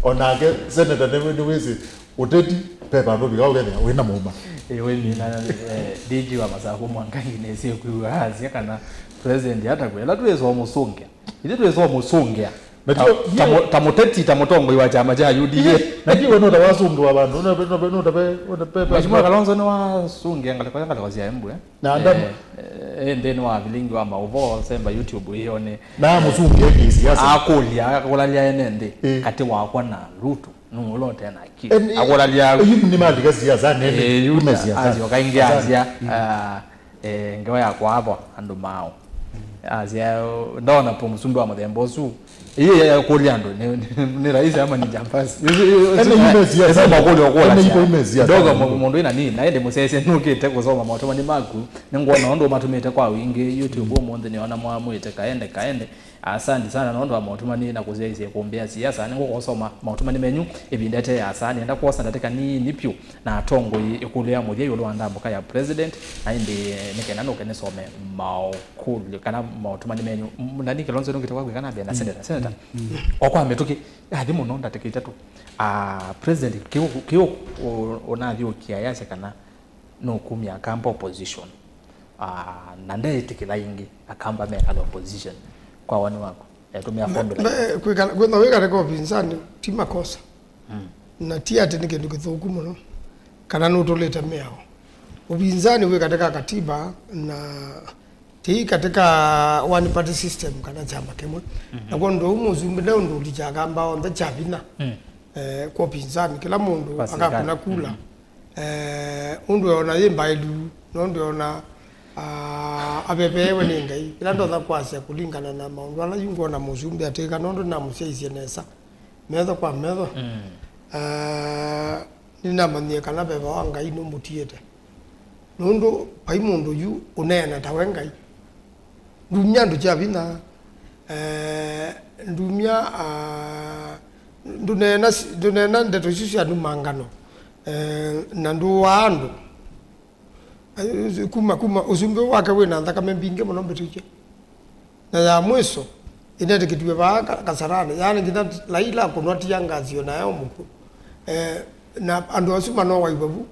O nake seneta nĩ, nĩwĩsĩ ũteti, ve vandũ vika ũkethĩa wĩna mũumano. Ĩ, wĩmina, eh, D G wa Masaku Mwangangi nĩsĩ kwĩw'a asya kana president atakwĩa, ĩla twĩsoo mũsũngĩa. Ithyĩ twĩsoo mũsũngĩa. Na ta, ti, ta, ti, mũ-, ta mũteti, ta mũtongoi wa kyama kya U D A. Na ti we nũta wasũngĩwa vandũ, nũta ve, nũta ve, nũta ve, nũta ve. Mheshimiwa Kalonzo nĩwasũngĩa ngalĩko ya ngalĩko sya Embu, eh? Na andũ. Eh, eh, nthĩnĩ wa vilingi wa maũvoo, semba YouTube ĩyo nĩ, na mũsũngĩa kĩsiasa. Akũlya, akũlalya ene nthĩ, eh, katĩ wakwa na Ruto, nũũ ũla ũte na akili? Em, eh, akũlalya. Eh, yu nĩ malika siasa, nene. Eh, yu kume siasa. Asyoka ingĩ asya, ah, eh, ngewa yakwa ava andũ mao. Asya, ndona po mũsumbĩ wa mũthemba ũsu. Ĩĩ, ya, ya kũlya andũ, nĩ, nĩ, nĩ rais ama nĩ jambazi? Ene yume siasa. Ĩsu makũlya ũkũlasya. Ene yume siasa. Ndoga mũ-, mũndũ ĩna nini, na ĩndĩ mũsese nũkĩte kũsoma maũtũmani maku. Nĩngwona ũndũ ũmatũmĩte kwa wingĩ YouTube ũmũnthĩ, nĩona mwamwĩte kaende, kaende. Asante sana nũndũ wa maũtũmani na kũsyaisye kũmbĩa siasa. Nĩngũkosoma maũtũmani menyu ĩvinda ĩte ya saa. Nĩenda kwosa ndatĩka nini vyũ na atongoi ĩkũlyo ya mũthya ĩũlũ wa ndambũka ya president, na ĩndĩ nĩ kenda nũke nĩsome maũkũlyo kana maũtũmani menyu. M-, nani Kilonzo nũkĩte kwa kwĩka na mbee na senator. Senator, o kwa mĩtũkĩ, yathi mũno ndatĩka itatũ. Ah, president kĩu, kĩu ũ-, ũnathiũkia yasya kana nũkumya akamba opposition. Ah, na ndeĩtĩkĩla ĩngĩ akamba mekala opposition. Kwa woni waku, etũmĩa formula. Me-, kwĩka-, kwĩthwa wĩ katika upinzani ti makosa. Mm. Na ti atĩ nĩ kĩndũ kĩthũku mũno, kana nũtũlĩte mĩao. Upinzani wĩ katika katiba na ti katika one party system kana kyama kĩmwe. Mhm. Na kwondũ ũu mũsumbĩ nde ũndũ ũlikya akamba onthe kya vinya, mm, eh, kwa upinzani, kĩla mũndũ akakũna kula. Mm. Eh, ũndũ eona yĩ mbaĩlu, nũndũ eona, ah, aveveewe nĩ Ngai. Ĩla ndonya kwasya kũlingana na maũndũ ala yu ngwona mũsumbĩ atĩka, nũndũ namũsyaisye nesa, metho kwa metho. Mm. Eh, nĩnamanyie kana veva wa Ngai nũmũtiĩte. Nũndũ vai mũndũ yu ũneena tawe Ngai. Ndumya andũ kya vinya, eh, ndumya, ah, ndũneena si-, ndũneena ndeto isu sya ndumangano, eh, na ndũaa andũ. Eh, kuma, kuma, ũsumbĩ wake wĩ na nthakame mbingĩ mũno mbĩtĩkye. Na ya mwiso, ĩnetĩkĩtiwe vaa Ka-, Kasarani, yaani nginya Laila kũnwa tia ngasi o nayo mũkw'ũ. Eh, na andũ asu manowaĩwe vu.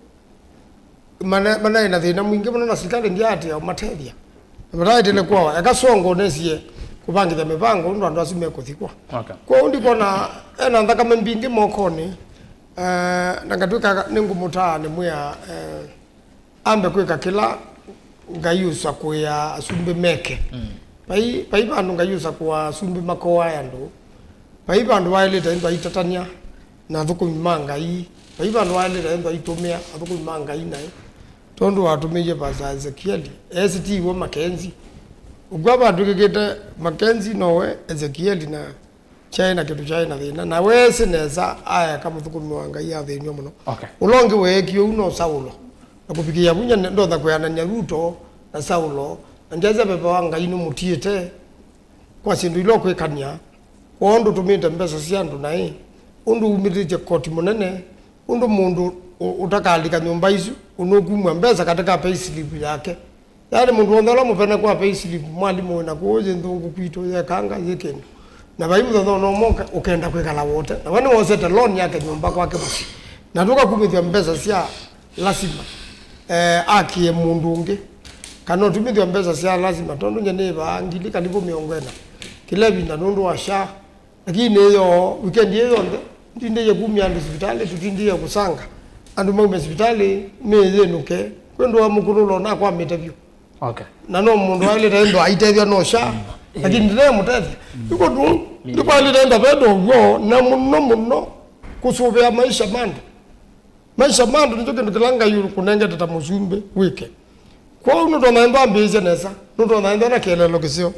Mana-, manaĩ na thĩna mwingĩ mũno na silikalĩ ndyaatĩa ũmatethya. Na mataĩtĩle kũawa. Eka Songo nesie kũvangĩthya mĩvango ũndũ andũ asu mekũthikwa. Okay. Kwoou ndikona ena nthakame mbingĩ mokonĩ. Eh, na ngatw'ĩka nĩngũmũtaa nĩmwĩa, eh, ambe kwĩka kĩla Ngai ũsakũĩa asumbĩ meke. Mm. Vai, vai vandũ Ngai ũsakũaa asumbĩ makooae andũ. Vai vandũ waĩlĩte ĩndũ aitatany'a na athũkũmi ma Ngai. Vai vandũ waĩlĩte ĩndũ aitũmĩa athũkũmi ma Ngai naĩ. Tondũ watũmĩie Pastor Ezekieli, esi ti w'o Makenzi. Ũkw'a vatw'ĩkĩte Makenzi nowe Ezekieli na kyaĩ na kĩndũ kyaĩ na thĩna. Na weesĩ nesa aeka mũthũkũmi wa Ngai athĩnw'a mũno. Okay. Ũla ũngĩ weekie ũu no Saulo. Na kũvikĩĩa vu ndonya kwĩanany'a Ruto na Saulo. Na ndyasya veva wa Ngai nũmũtiĩte kwa syĩndũ ila ũkwĩkany'a, kwoou ndũtũmĩte mbesa sya andũ naĩ, ũndũ umĩlĩtye koti mũnene, ũndũ mũndũ ũ- ũtakalika nyũmba isu ũnũkumw'a mbesa katĩ ka payslip yake. Yaani mũndũ w'onthe ũla mũvene kwa payslip, mwalimũ wĩ na kũũ, yĩ nthũngũ kwitũ, yekanga, yĩ kĩndũ. Na vai mũthenya ũna ũmwe ũke- ũkenda kwĩkala wote. Na we nĩwosete loan yake nyũmba kwake mũsyĩ. Na ndũkakumĩthw'a mbesa sya lasima eh, akĩe mũndũ ũngĩ, kana ũtumĩthw'a mbesa sya lasima, tondũ nye nĩvaa ngili kalivu mĩongo ĩna kĩla ĩvinda nũndũ wa SHA. Lakini ĩyo, wikendi ĩyo yonthe, ndindĩie kumya andũ sivitalĩ, tũtindĩie kũsanga andũ maume sivitalĩ mĩyĩnũke, kwĩ ndũa mũkũlũ ũla ũnakwamĩte vyũ. Okay. Na no mũndũ waĩlĩte ĩndũ aitethya no SHA, lakini ndinamũtethya. Iko tu, ndikwaĩlĩte ĩndũ venda ũw'o, na mũno mũno kũsũvĩa maisha ma andũ. Maisha ma andũ nĩkyo kĩndũ kĩla Ngai ũkũnengete ta mũsumbĩ wĩke. Kwoou nũtonya ĩndũ ambĩĩsya nesa, nũtonya ĩndũ na kĩeleelo kĩseo,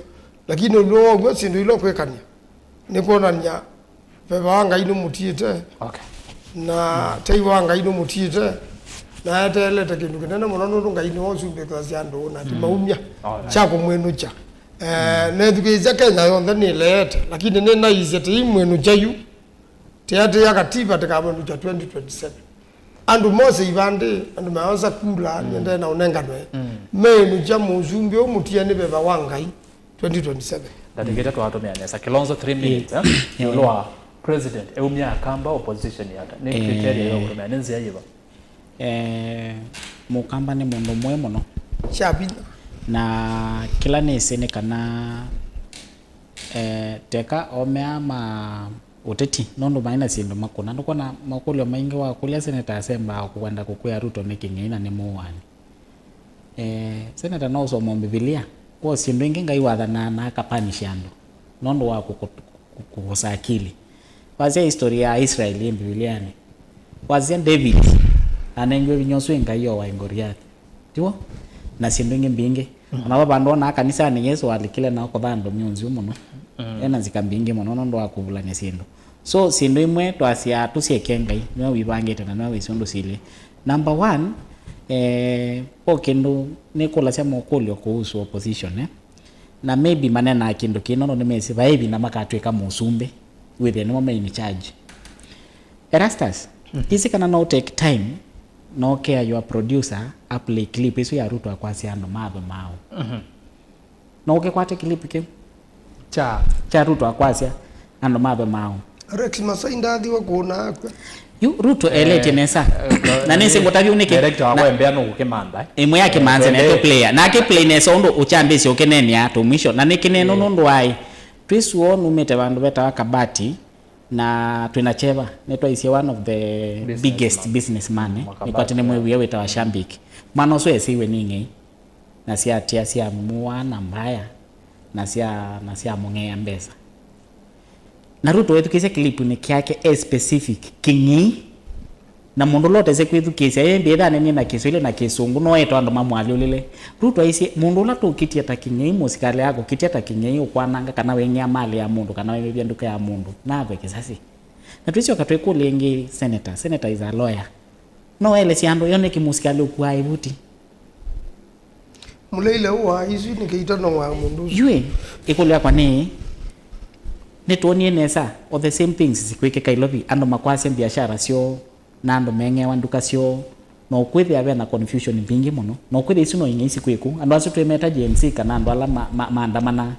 lakini ũlũ wow'o syĩndũ ila ũkwĩkany'a nĩ kwonany'a veva wa Ngai nũmũtiĩte, okay, na tei wa Ngai nũmũtiĩte, na eteelete kĩndũ kĩnene mũno, nũndũ Ngai nĩwe ũsumbĩkĩthasya andũ na ti maumya, alright, kya kũmwĩnũkya. Eh, nethukĩĩsya Kenya yonthe nĩleete, lakini nĩnaisye tĩimwĩnũkya yu. Tĩatĩĩa katiba tĩkavĩndũkya twenty twenty-seven. Andũ mose ivandĩ, andũ mayosa kula, nyendee na ũnenganwe. Meinũkya mũsumbĩ ũmũtie nĩ veva wa Ngai twenty twenty-seven. Ndatĩkĩte twatũmĩa nesa. Kilonzo, three minutes, eh? Ĩũlũ wa president eumya akamba opposition yata. Nĩ criteria ya kũtũmĩa, nĩ nzĩa yĩva? Eh, Mũkamba nĩ mũndũ mũĩ mũno. Sya vinya. Na kĩla nĩsĩ nĩ kana, eh, teka omea ma ũteti, nũndũ maĩ na syĩndũ makũna. Ndũkwona makũlyo maingĩ wakũlya seneta asembaa kwenda kũkwĩa Ruto nĩ kĩng'ei na nĩ mũũani. Eh, seneta no ũsoma Mbivilia, kwĩ syĩndũ ingĩ Ngai wathanaa na akapanish andũ nũndũ wa kũkũ- kũ- kũkosa akili. Wasya history ya Israeli yĩ Mbivilianĩ. Wasya David anengiwe vinya ũsu nĩ Ngai owae Ngoliathi. Tiw'o? Na syĩndũ ingĩ mbingĩ. Ona va vandũ onaa kanisanĩ, Yesũ walikile na kũtha andũ myũnzyu mũno. Ena nzika mbingĩ mũno nũndũ wa kũvulany'a syĩndũ. So, syĩndũ imwe twasyaa tũsyeke Ngai, nĩwe wĩvangĩte na nĩwe wĩsĩ ũndũ siilye. Number one, eh, o kĩndũ nĩkũlasya mokũlyo kũhusu opposition, eh? Na maybe manenaa kĩndũ kĩĩ nũndũ nĩmesĩ vai ĩvinda makatw'ĩka mũsumbĩ, wĩthĩe nĩmo me in charge. Erastus, ĩsĩ kana no take time, no kea your producer a play clip ĩsu ya Ruto akwasya andũ mathwe maaũ. No ũkĩkwate clip kĩu? Kya? Kya Ruto akwasya andũ mathwe maaũ. Rex Masai ndathiwe kũna akw'a. Yu Ruto elĩtye nesa. Na nĩsĩ ngũtavya nĩkĩ. Director wakwa embea nũkũkĩmantha, eh? Ĩmwe ya kĩmanze na ĩtũ player. Na akĩ play nesa ũndũ ũkyambĩsye ũkĩneenea to mwisho. Na nĩ kĩneno nũndũ waĩ. Twĩsuo numĩte vandũ vetawa Kabati, na twĩna Cheva. Nĩtwaisye one of the biggest businessman, eh? Nĩkwatĩ nĩ mwĩwie wĩtawa Shambik. Mwana ũsu esĩiwe nĩ ng'ei. Na syatia syamũa na mbaya, na sya na syamũng'ea mbesa. Na Ruto wĩthukĩĩsya clip-nĩ kyake e specific, kĩng'ei. Na mũndũ ũla ũtesĩ kwĩthukĩĩsya, ĩndĩ ĩthanenie na Kĩswahili na Kĩsũngũ, no etawa andũ mamũalyũlĩle. Ruto aisye, mũndũ ũla tũkĩtye ta kĩng'ei, mũsikalĩ akũkĩtya ta kĩng'ei, ũkwananga kana wĩng'ĩa malĩ ya mũndũ, kana wĩmĩvya nduka ya mũndũ, nathwe kĩsasi. Na twĩsyoka twĩkũlya ĩngĩ senator, senator is a lawyer. No elesya andũ, yo nĩkĩ mũsikalĩ ũkuaa ĩvuti? Mũleile ũa isu nĩ kĩitano wa mũndũ ũsu. Yu ĩ, ĩkũlyo yakwa nĩ, nĩtwonie nesa, all the same things sikwĩkĩka Nairobi, andũ makwasya mbiasyara syoo, na andũ meng'ewa nduka syoo, no kwĩthĩa ve na confusion mbingĩ mũno, no kwĩthĩa isu no ing'ei sikwĩkũ, andũ asu twĩmeta Gen Z kana andũ ala ma, ma, maandamanaa.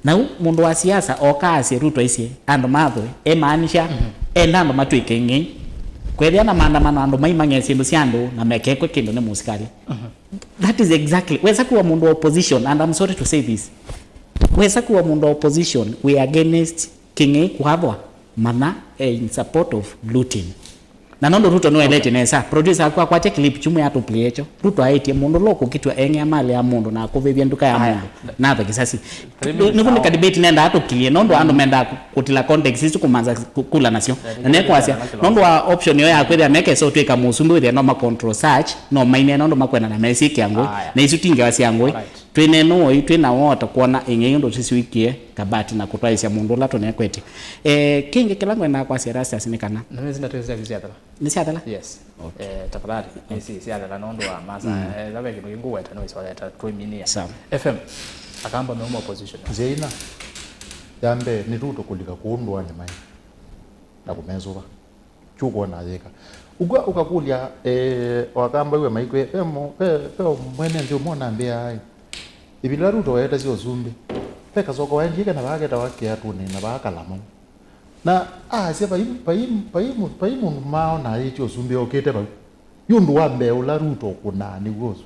Na yu mũndũ wa siasa oka asye Ruto aisye andũ mathwe, emaanisha enda andũ matw'ĩke ing'ei. Kwethĩa na maandamano andũ maimang'e syĩndũ sya andũ na mekekwe kĩndũ nĩ mũsikalĩ. That is exactly. Wesa kuwa mũndũ wa opposition, and I'm sorry to say this. Wesa kuwa mũndũ wa opposition, we against kĩng'ei kũathwa, mana e in support of looting. Na nũndũ Ruto nĩwaeletie nesa, producer aku akwatya clip kyu mwĩ atũplay ekyo. Ruto aĩtye mũndũ ũla ũkũkitwa eng'ea malĩ ya mũndũ na akũvĩvya nduka ya mũndũ, natha kisasi. Nĩvo nĩ ka debate nendaa tũkilyĩ, nũndũ andũ mendaa kũ- kũtila context isu kũmanza kũ- kula nasyo. Na nekwasya, nũndũ wa option ĩyo ya kwĩthĩa mekesa ũtw'ĩka mũsumbĩ wĩthĩa no ma control search, no maine nũndũ makwenda na mesĩ kĩangũĩ, na isu ti ngewa sya ngũĩ. Twĩ neno woi, twĩ na wota kwona ĩng'ei ũndũ tũsiwĩkie kabati na kũtwaĩsya mũndũ ũla tũnekwetye. Eh, kĩngĩ kĩla ngwendaa kwasya Erastus nĩ kana. Na nĩsĩ ndatĩsya kĩsyathela. Nĩsyathela? Yes. Okay. Eh, tafadhali, nĩsĩ syathela nũndũ wa masa. Mm. Eh, ĩla ve kĩndũ kĩngũweta, nĩwĩsĩ weta twĩminia. Sawa. F M, Akamba meuma opposition. Nzĩa ina. Ya mbee, nĩ Ruto kũlika kũu ndũanĩ mai na kũmesũva. Kyũkwona ayĩka. Ũkwa ũkakũlya, eh, Wakamba iwe maikwĩ, ve mo- ve- ve mwene nthĩ ũmwe ũnambĩaa, ĩ, ĩvinda Ruto weetasya ũsumbĩ, ve kasoko waendie kana vaa ketawa Kĩatũnĩ na vaa Kalamau. Na aasya vai, vai, vai, vai mũndũ mao na ayĩtye ũsumbĩ okĩte vau. Yu ũndũ wa mbee ũla Ruto ũkũnaa nĩw'o ũsu.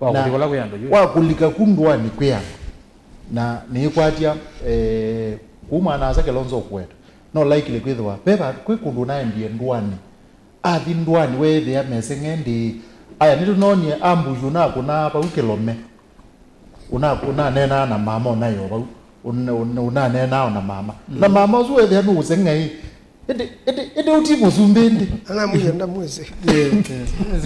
Wa kũthi kũla kwĩ andũ yu. Wa kũlika ku ndũanĩ kwĩ andũ. Na nĩĩkwatya, eh, kũu mwana-a-asa Kilonzo ũkũweta. No likely kwĩthĩwa ve va- kwĩ kũndũ ũnaendie ndũanĩ. Athi ndũanĩ weethĩa meseng'e ndĩĩ. Aya nĩtũnoonie ambush ũnakũnaa vau Kĩlome. Ũna- ũnaneenaa na mama ũnaĩ o vau. Ũna- ũna- ũnaneenaa o na mama. Mm. Na mama ũsu weethĩa nũũseng'aĩ. Ĩndĩ, ĩndĩ, ĩndĩ ũti mũsumbĩ ĩndĩ. Anamwĩenda mwĩsĩ.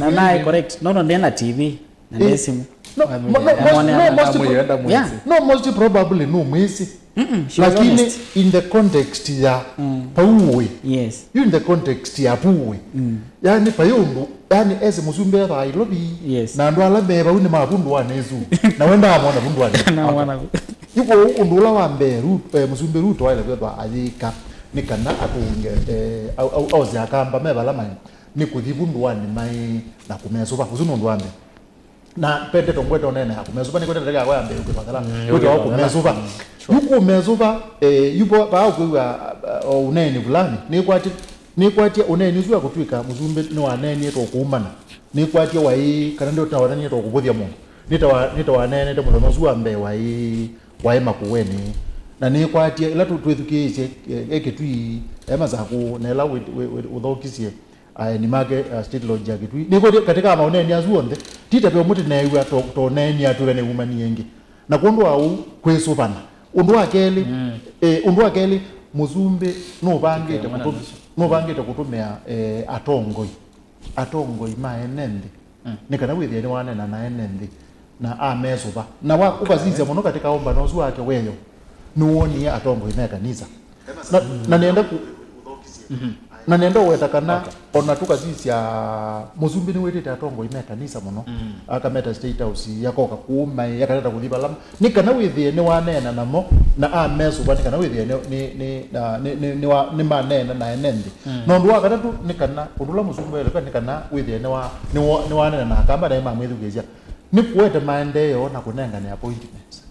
Na naĩ correct. Nono ndena T V. Na eh, ndĩ simu. No, mo- no, most- no, most- yeah, no, most probably no mwĩsĩ. Mm-mm, she was honest. Lakini in the context ya mm, pauwe. Yes. You in the context ya puwe. Mm. Yani pai ũndũ, yani ese mũsumbĩ ethaa Nairobi. Yes. Na andũ ala me vau nĩ ma vundu wa nesu. Na wenda amona vundu wa nesu. Na wana. Yuko ũndũ ũla wa mbee Ruto, eh, mũsumbĩ Ruto waile kwethwa ayĩka nĩ kana atũnge, eh, au- au- ause Akamba me vala mai. Nĩ kũthi vundu wa nĩ mai na kũmesũva. Ũsu nĩ ũndũ wa mbee. Na pende tongwete onene ya kũmesũva, nĩkwete ndeke yakwa ya mbee ũkĩvathela. Mm, kwĩtawa ũkĩvathela. Kũmesũva. Mm, sure. Yu kũmesũva, eh, yu po- paa ũkwĩw'a, uh, o ũneeni fulani. Nĩkwatye, nĩkwatye ũneeni ũsu wa kũtw'ĩka mũsumbĩ nĩwaneenie to kũumana. Nĩkwatye waĩ, kana nĩ ta wanenie to kũvũthya mũndũ. Nĩ ta wa- nĩ ta waneenete mũthenya ũsu wa mbee waĩ, waĩ Makueni. Na nĩkwatye, ĩla tũ- twĩthukĩĩsye, eh, e Kĩtui, e Masakũ, na ĩla wĩ- wĩ- wĩ- ũthokisye aeni make, uh, State Lodge ya Kĩtui. Nĩkwatye katika maũneeni asu onthe, ti ta ve ũmwe tũneew'a to- tũneeni atw'ĩka nĩumanie ĩngĩ. Na kwondũ wa ũu, kwĩsũvana. Ũndũ wa kelĩ, mm, eh, ũndũ wa kelĩ, mũsumbĩ nũvangĩte kũtũ- nũvangĩte kũtũmĩa, eh, atongoi, atongoi ma ene nthĩ. Mm. Nĩ kana wĩthĩe nĩwaneena na ene nthĩ na amesũva. Na wa- ũkasisya mũno katika ũmbano ũsu wake weyo, nĩwonie atongoi me kanisa. Na, na nenda ku- mhm, na nenda ũweta kana, okay, ona tũkasisya mũsumbĩ nĩwĩtĩte atongoi me kanisa mũno. Mm. Akameta State House, yakoka kũu mai, yakaleta kũthi vala. Nĩ kana wĩthĩe nĩwaneena namo, na amesũva, nĩ kana wĩthĩe nĩ- nĩ- nĩ- na- nĩ- nĩ- nĩwa- nĩmaneena na ene nthĩ. Mm. Na ũndũ wa katatũ, nĩ kana, ũndũ ũla mũsumbĩ weleka, nĩ kana wĩthĩe nĩwa- nĩwa- nĩwaneena na Akamba naĩ mamwĩthukĩĩsya. Nĩkũete maendeeo na kũnengane appointments.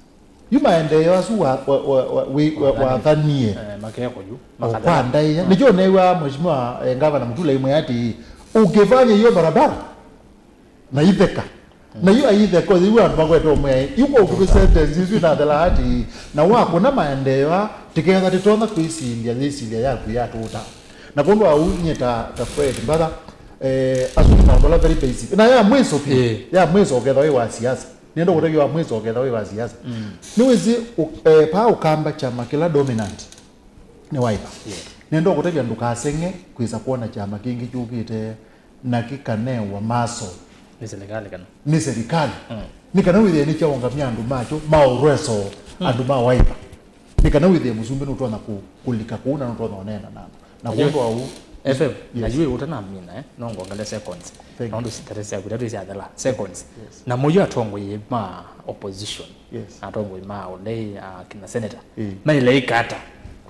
Yu maendeeo asu wa- wa- wa- wa- wĩ- wa- wathanie. Eh, makeko yu. O kwa ndaĩa. Nĩkyo neew'aa Mheshimiwa, eh, Ngavana Mutula imwe ati, "Ukifanya hiyo barabara, na itheka." Na yu aitheka, yu andũ makwete ũmwe ai. Yu kwa ũkuvĩ sentence isu inathela ati, "Na wakũna maendeeo aa, tiketha titonya kwĩsilya yĩsilya yaku yatũta." Na kwondũ wa ũu, nyie ta- ta Fred Mbatha, eh, asu nĩ maũndũ ala very basic. Na ya mwĩso pi, eh, ya mwĩso ũketha wĩ wa siasa. Nenda kũtavya wa mwĩso ũketha wĩ wa siasa. Mm. Nĩwĩsĩ ũ- eh, paa Ũkamba kyama kĩla dominant nĩ Wiper. Yeah. Nenda kũtavya ndũkaseng'e kwĩsa kwona kyama kĩngĩ kyũkĩte na kĩkanewa maso. Nĩ serikali kana? Nĩ serikali. Mm. Nĩ kana wĩthĩe nĩ kyaũngamya andũ makyo ma ũrweso, mm, andũ ma Wiper. Nĩ kana wĩthĩe mũsumbĩ nũtonya kũ- kũlika kũu na nũtonya ũneena na andũ. Na kwondũ wa ũu, F M, na yu ũtanamina, eh, no ngongele seconds. Thank you. Nũndũ sitate syaku itatũ syathela. Seconds. Yes. Na mũyu atongoi ma opposition, yes, atongoi ma ũlei, akina senator, eh, maĩle ĩka ata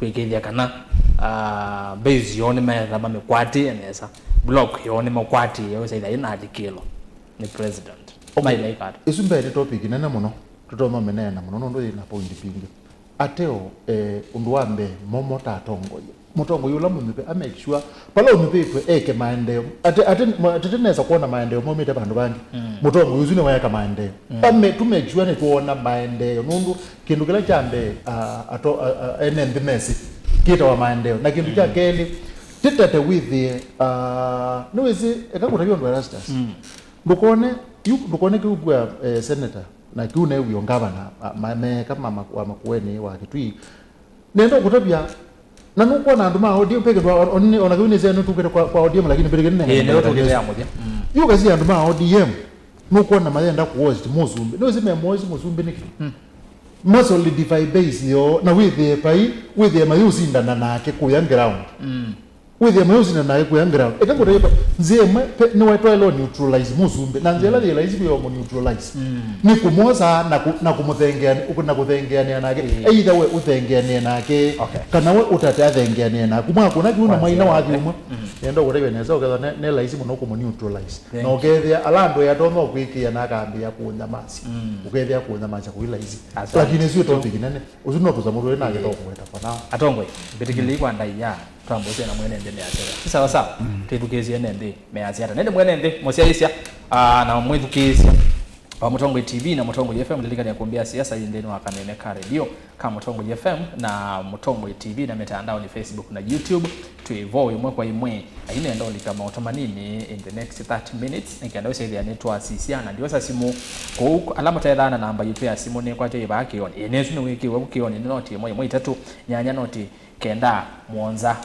kwĩkĩĩthya kana, ah, base yoo nĩmetha mamĩkwatĩe nesa, block yoo nĩmakwatĩe, ũsaitha ĩna alikĩlo nĩ president? Okay. Maĩle ĩka ata? Ĩsu mbee nĩ topic nene mũno, tũtonya ũmĩneena mũno nũndũ yĩna point mbingĩ. Ateo, eh, ũndũ wa mbee, momo ta atongoi. Mũtongoi ũla mũnyuve, a make sure, pala ũnyuvĩtwe, eke maendeeo. Ate, ate, ma- ate nesa kwona maendeeo maumĩte vandũ vangĩ. Mm. Mũtongoi ũsu nĩweeka maendeeo. Mm. Ame- tu make sure nĩtwona maendeeo. Nũndũ kĩndũ kĩla kya mbee, a- ato- a- a- ene nthĩ mesĩ kĩtawa maendeeo. Na kĩndũ kya, mm, kelĩ, Titate wĩthĩe, ah, nĩwĩsĩ, eka kũtavya ũndũ Erastus. Mm. Ndũkone, yu, ndũkone kĩu kwa, eh, senator, na kĩu new'o ngavana, ah, ma-, meka ma-, ma-, wa Makueni, wa Kitui. Nenda kũtavya, na nũkwona andũ ma O D M peke ndwa, on-, on-, ona kĩu nĩsya nĩtũkĩte kwa, kwa O D M, lakini mbĩrĩkĩte nĩ Ĩĩ, nĩyo tũkĩte ya mũthya. Mm. Yu kasi andũ ma O D M, nũkwona mayenda kũ-host mũsumbĩ. Nĩwĩsĩ me-host mũsumbĩ nĩkĩ? Mm. Ma solidify base yoo, na wĩthĩe pai, wĩthĩe mayũsindana nake kũya ground. Mm. Wĩthĩe mayũsindana nake kũya ground. Eka ngũtavye, nzĩa ĩmwe, pe-, nĩwetwaĩlwa neutralize mũsumbĩ. Na nzĩa ĩla yĩ laisi kwĩwa mũ-neutralize. Mm. Nĩ kũmwosa na kũ-, na kũmũthengeanĩ-, na kũthengeanĩa nake. Ĩĩ. Either we ũthengeanĩe nake, Okay. kana we ũtate athengeanĩe naku. Mwakũna kĩu na Kwa mwaina nzĩa wathi ĩmwe. Mm. Nenda ũkũtavya nesa, ũkethwa ne, ne laisi mũno kũmũ-neutralize. Thank Na you. ũkethĩa ala andũ atonya kwĩkĩa na akambĩĩa kũnyamasya. Mm. Ũkethĩa kũnyamasya kũi laisi. Asante. Lakini sio topic nene. Ũsu no tũsamũ tũĩ na Ĩĩ. kĩthoo kũweta for now. Atongoi, mbĩtĩkĩlĩi kwa ndaĩa, twambũsya na mwene nthĩ measya ata. Si sawa sawa? Mm. Twĩthukĩĩsye ene nthĩ measya ata. Nende mwene nthĩ, mũsyaĩĩsya, ah, na mwĩthukĩĩsya wa Mũtongoi T V na Mũtongoi F M, lilikania kũmbĩa siasa yĩ nthĩnĩ wa kameme ka redio ka Mũtongoi F M na Mũtongoi T V na mĩtandaonĩ Facebook na YouTube. Twĩ vo ĩmwe kwa ĩmwe. Na inenda ũlika maũtũ manini in the next thirty minutes, nĩ kenda ũsyaĩthĩa nĩtwasisya na ndiosa simũ. Kũu ala matethaa na namba yitũ ya simũ nĩkwatya ĩvaa kĩonĩ. Ĩĩ, nĩsu nĩwĩkĩwe vu kĩonĩ, nĩ noti ĩmwe ĩmwe itatũ nyanya noti kenda mũonza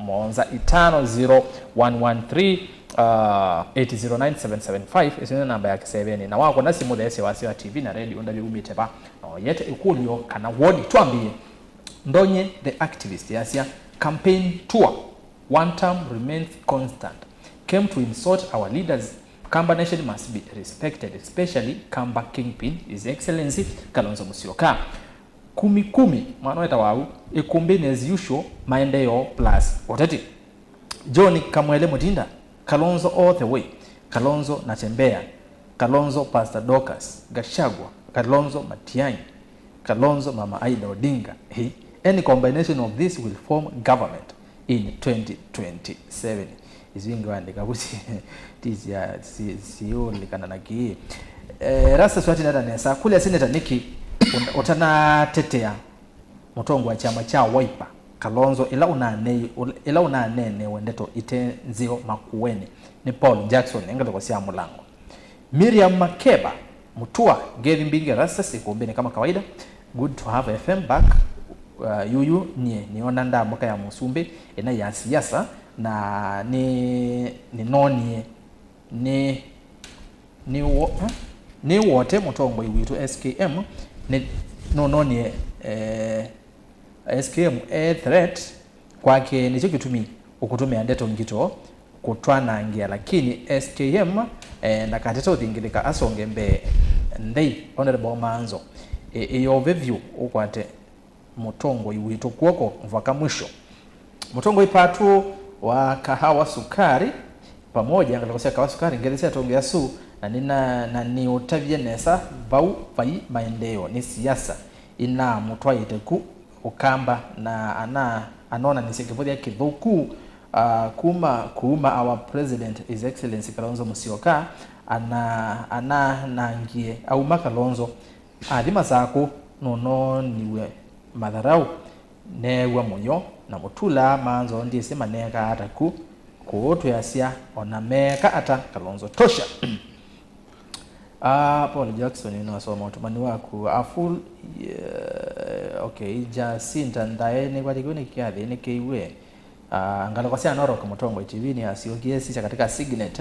mũonza itano zero one one three, uh, eight zero nine seven seven five. Ĩsu nĩ namba ya kĩsevenĩ. Na wakũna simũ theesĩ wasyo ya T V na redio ndavya umĩte va. No yete ĩkũlyo kana woni twambie. Ndonye the activist yasya campaign tour. One term remains constant. Came to insult our leaders. Kamba nation must be respected, especially Kamba kingpin, His Excellency Kalonzo Musyoka. Kumi kumi, mwana weta wau, ikumbini as usual, maendeeo plus ũteti. John Kamwele Mutinda, Kalonzo all the way. Kalonzo Natembeya. Kalonzo Pastor Dorcas. Gachagua. Kalonzo Matiang'i. Kalonzo, Mama Ida Odinga. Hey, any combination of this will form government in twenty twenty-seven. Isu ingĩ waandĩka vu si-, ti sya, si-, siũlikana na kĩĩ. Eh, Rasta Swati neta nesa. Kũlya seneta nĩkĩ ũn-, ũtanatetea mũtongoi wa kyama kya Wiper, Kalonzo, ĩla ũnanei-, ũl-, ĩla ũnaneenewe ndeto ite nzeo Makueni nĩ Paul Jackson nĩ ngalĩko sya Mũlango. Miriam Makeba, Mutua, ngethi mbingĩ Rastas ikumbini kama kawaida. Good to have F M back. Uh, yuyu nyie niona ndamũka ya mũsumbĩ ĩna ya siasa na nĩ nĩnonie nĩ nĩ wo-, eh? Nĩ wote mũtongoi witũ S K M nĩ nũnonie, eh, S K M e threat kwake, nĩkyo kĩtumi ũkũtũmĩa ndeto ngito kũtwanangĩa, lakini S K M, eh, ndakatete ũthingithĩka, asonge mbee. Nthei, Honorable Maanzo, e, ĩyove vyũ ũkwate mũtongoi witũ kw'oko mpaka mwisho. Mũtongoi Patu wa Kahawa Sukari, pamoja ngalĩko sya Kahawa Sukari, ngethi sya atongi asu, na nĩna, na nĩũtavye nesa vau vai maendeeo nĩ siasa inamũtwaĩte ku Ũkamba, na ana, anonanisye kĩvũthya kĩthũku, ah, kuma, kuma our president, His Excellency Kalonzo Musyoka, ana, ananangie auma Kalonzo, athi Masakũ, nũnoniwe matharau, neew'a mũyo, na mũtula manzo ndyĩsĩ maneekaa ata ku, kũũ twĩasya, ona meeka ata, Kalonzo tosha. Ah, Paul Jackson, nĩnasoma ũtũmani waku. A full, yeah, okay, Jacinta Ndae, nĩkwatĩkiwe nĩ kĩathĩ nĩkĩiwe. Ah, ngalĩko sya Narok, Mũtongoi T V nĩyasyokie sisya katika Signet,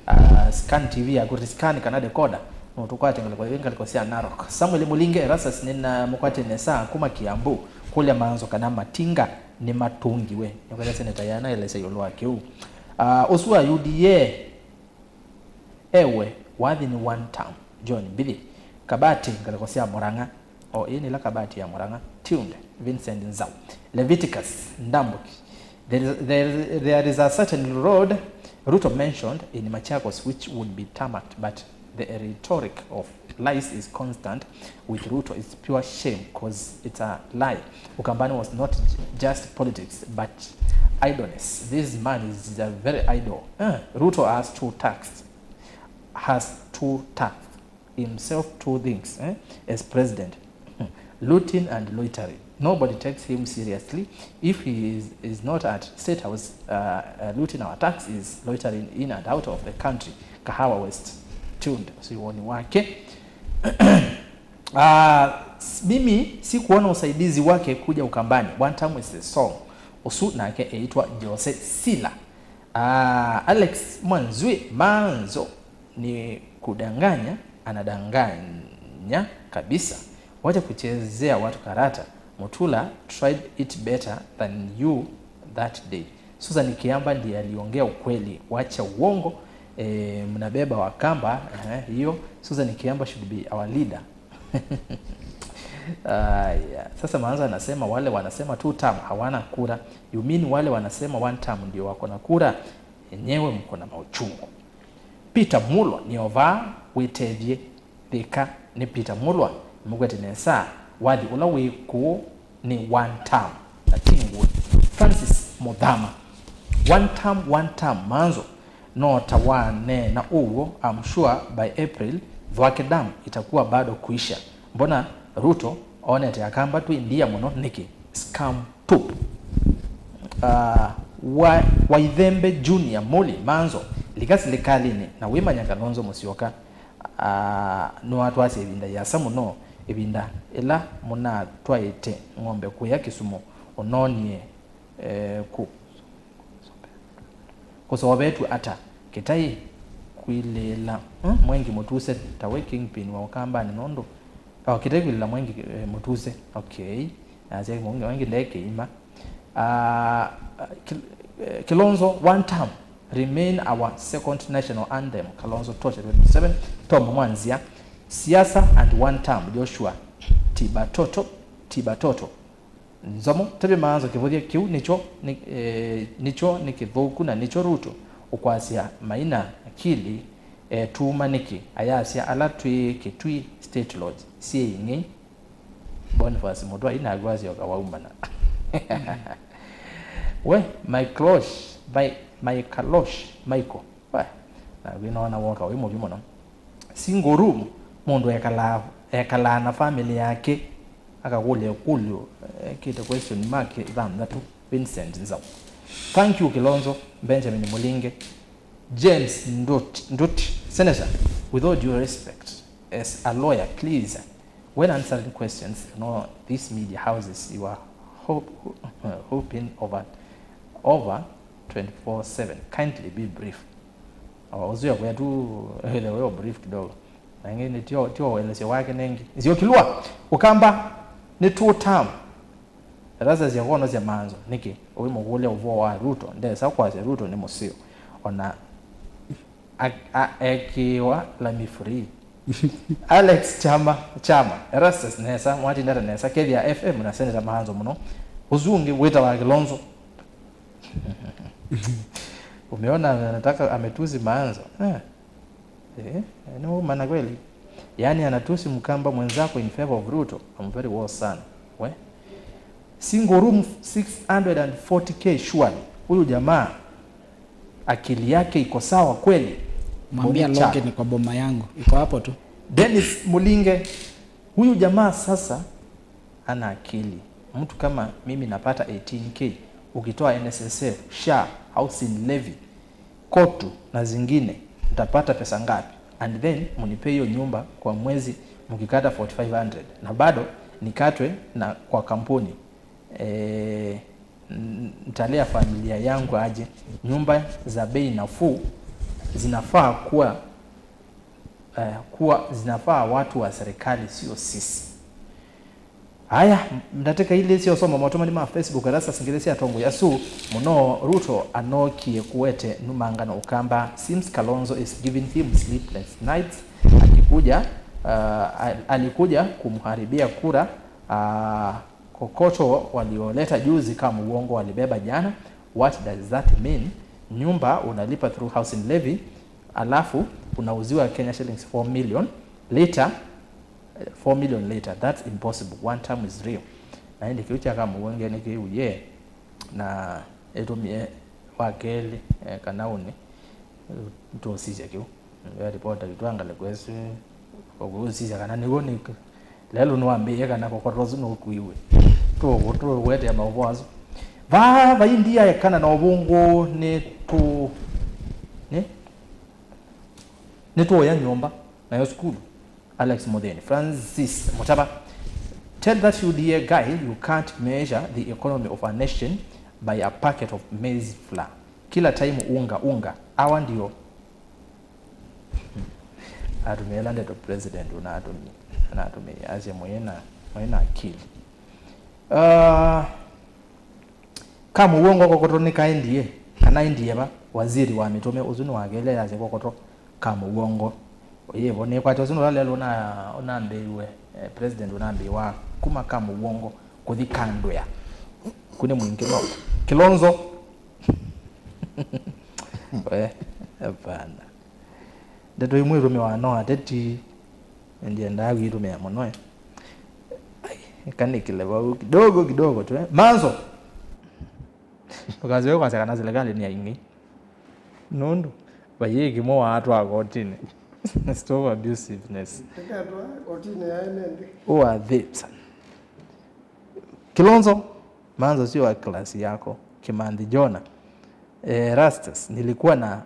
ah, scan T V yaku, scan kana decoder, no tũkwate ngalĩko, ngalĩko sya Narok. Samuel Mulinge, Erastus, nĩnamũkwate nesa kuma Kiambu, kũlya manzo kana matinga nĩmatũngiwe. Nĩkwenda seneta yanaelesya ĩũlũ wa kĩu. Ah, ũsu wa U D A, ewe, wathi nĩ one term. John Mbithi, Kabati, ngalĩko sya Murang'a. O, ĩĩ nĩ ĩla Kabati ya Murang'a. Tunde, Vincent Nzau. Leviticus Ndambuki. There is, there, there is a certain road Ruto mentioned in Machakos which would be tarmacked, but the rhetoric of lies is constant with Ruto. It's pure shame 'cause it's a lie. Ukambani was not j-, just politics, but idleness. This man is a very idle. Eh, Ruto has two tasks, has two tasks, himself two things, eh, as president. Looting and loitering. Nobody takes him seriously. If he is, is not at State House, uh, uh, looting our taxes, loitering in and out of the country, Kahawa West. Tuned. Usiwoni wake. Ah, s- mimi sikuona usaidizi wake kuja Ukambani. One time is the song. Usu nake eitwa Jose Sila. Ah, Alex Mwanzwi Manzo ni kudanganya, anadanganya kabisa. Wacha kuchezea watu karata. Mutula tried it better than you that day. Susan Kiamba ndiye aliongea ukweli. Wacha uongo. Eh, mnabeba Wakamba. Eh, hiyo Susan Kiamba should be our leader. Aya. Sasa Maanza anasema wale wanasema two term hawana kura. You mean wale wanasema one term ndio wako na kura? Enyewe mko na mauchungu. Peter Mulwa nĩ o vaa wĩtethye Thika nĩ Peter Mulwa, mũkwete nesa, wathi ũla wĩ kũũ nĩ one term na ti ngũĩ. Francis Muthama, one term, one term, Manzo no ta waneena ũw'o, I'm sure by April Thwake Dam itakuwa bado kuisha. Mbona Ruto onete Akamba twĩ ndia mũno nĩkĩ? Scam tupu. Ah, wa, Waithembe Junior Muli Manzo, lika silikalini na wĩmanya Kalonzo Musyoka, ah, nĩwatwasya ĩvinda yĩasa mũno, ĩvinda ĩla mũnatwaĩte ng'ombe kũya Kisumu, ũnonie, eh, ku, kũsovetw'e ata? Kĩtai kwilĩĩla, hmm? Mwengi Mũtuse tawe kingpin wa Ũkambanĩ nũndũ, oh, kĩtai kwilĩĩla Mwengi, eh, Mũtuse. Okay. Nasya Mwengi, Mwengi nde kĩima. Ah, Kil-, eh, Kilonzo, one term, remain our second national anthem. Kalonzo Toche twenty twenty-seven. Tom Mwanzia, siasa and one term, Joshua Tibatoto, Tibatoto. Nzomo, tavya Maanzo kĩvũthya kĩu nĩkyo, nĩ, eh, nĩkyo nĩ kĩthũku na nĩkyo Ruto ũkwasya maina akili, eh, tuuma nĩkĩ ayasya ala twĩ Kĩtui State Lodge syĩ ing'ei. Boniface Mũtwai naku asyoka waumana. We, my closh, my, my kalosh, Michael. We, naku nona woka wĩ mũvyu mũno. Single room, mũndũ ekalaa, ekalaa na family yake, akakũlya ĩkũlyo, ekĩte question mark thanthatũ. Vincent Nzau. Thank you, Kilonzo. Benjamin Mulinge. James Ndut-, Nduti. Senator, with all due respect, as a lawyer, please, when answering questions, you know, these media houses, you are hop-, hoping over, over twenty-four seven. Kindly be brief. O, ũsu ya kwĩa tu, ile wewe brief kidogo. Na ĩngĩ nĩ tio, tio ũelesyo wake nengĩ. Nzio Kilua, Ũkamba, nĩ two term. Erastus Yakono sya Manzo, nĩkĩ? Ũimũkũlya ũvoo wa Ruto, ndesa kwasya Ruto nĩ mũseo. Ona a-, a-, ekĩwa lami free. Alex Chama, Chama, Erastus nesa, mwatindata nesa, kethia F M na Senator Manzo mũno. Ũsu ũngĩ wĩtawa Kilonzo. Umeona anataka ametusi Manzo. Eh. Eh, ni umana kweli. Yaani anatusi Mkamba mwenzako in favor of Ruto. I'm very worse sana. We. Single room six hundred forty K surely. Huyu jamaa akili yake iko sawa kweli? Mwambie Boni Chan. Aloke ni kwa boma yangu. Iko hapo tu. Dennis Mulinge, huyu jamaa sasa ana akili. Mtu kama mimi napata eighteen K, ukitoa N S S F, sha, housing levy, kotu na zingine, nitapata pesa ngapi? And then mnipe hiyo nyumba kwa mwezi mkikata forty-five hundred. Na bado nikatwe na kwa kampuni. Eh, n-, nitalea familia yangu aje? Nyumba za bei nafuu zinafaa kuwa, eh, kuwa zinafaa watu wa serikali, sio sisi. Aya, ndatĩka ilĩ sya ũsoma motũmani ma Facebook, Erastus Ngithi sya atongoĩ asu mũno. Ruto anokie kũete numangano Ũkamba. Seems Kalonzo is giving him sleepless nights. Akikuja, uh, al-, alikuja kumharibia kura, uh, kokoto walioleta juzi kama uongo walibeba jana. What does that mean? Nyumba unalipa through housing levy, alafu unauziwa Kenya shillings four million later, eh, four million later. That's impossible. One term is real. Na ĩndĩ kĩu kya kamũwenge nĩ kĩu ye, na ĩtũmie wa kelĩ, eh, kana ũnĩ, eh, tũsisya kĩu. Eh, ripota kĩtwangale kwesu, ũkũsisya kana nĩw'o nĩ, Lelo nĩwambĩĩe kana kokoto ũsu nũkuiwe. Tũkũwetea maũvoo asu. Vaa vai ndiaekana na ũvũngũ nĩ tũ... nĩ? Nĩtũũya nyũmba, nayo sukulu. Alex Mũthĩni. Francis Mũtava. Tell that U D A guy you can't measure the economy of a nation by a packet of maize flour. Kila time unga, unga. Awa ndio. Atumia ĩla ndeto president unatumi-, anatumia asya mwĩ na, mwĩ na akili. Ah, Kamũw'o ngo kokoto nĩkaendie, kana endie va? Waziri wa mĩtũmĩ ũsu nĩwakelea yasya kokoto Kamũw'o ngo. Yĩvo nĩkwatya ũsu nũla lelũ ũna-, ũnambĩĩiwe, eh, president ũnambĩĩwa kuma Kamũw'o ngo kũthi Kandwea. Kũnĩ mwingĩ no Kilonzo. We, hapana. Ndeto imwe itũmĩawa no ateti, ndiendaa kwĩtũmĩa mũno, eh. Ai, ĩkanĩkĩle vau kidogo kidogo tu, eh. Manzo! Ndũkasyoe kwasya kana serikali nĩ aingĩ. Nũndũ, vaiĩ kĩmwe waatwaa kotinĩ. Stop abusiveness. Tũkatwaa kotinĩ ya ene nthĩ. Ũathĩta. Kilonzo, Manzo sio wa klasi yako. Kimanthi Jona. Eh, Rastus, nilikuwa na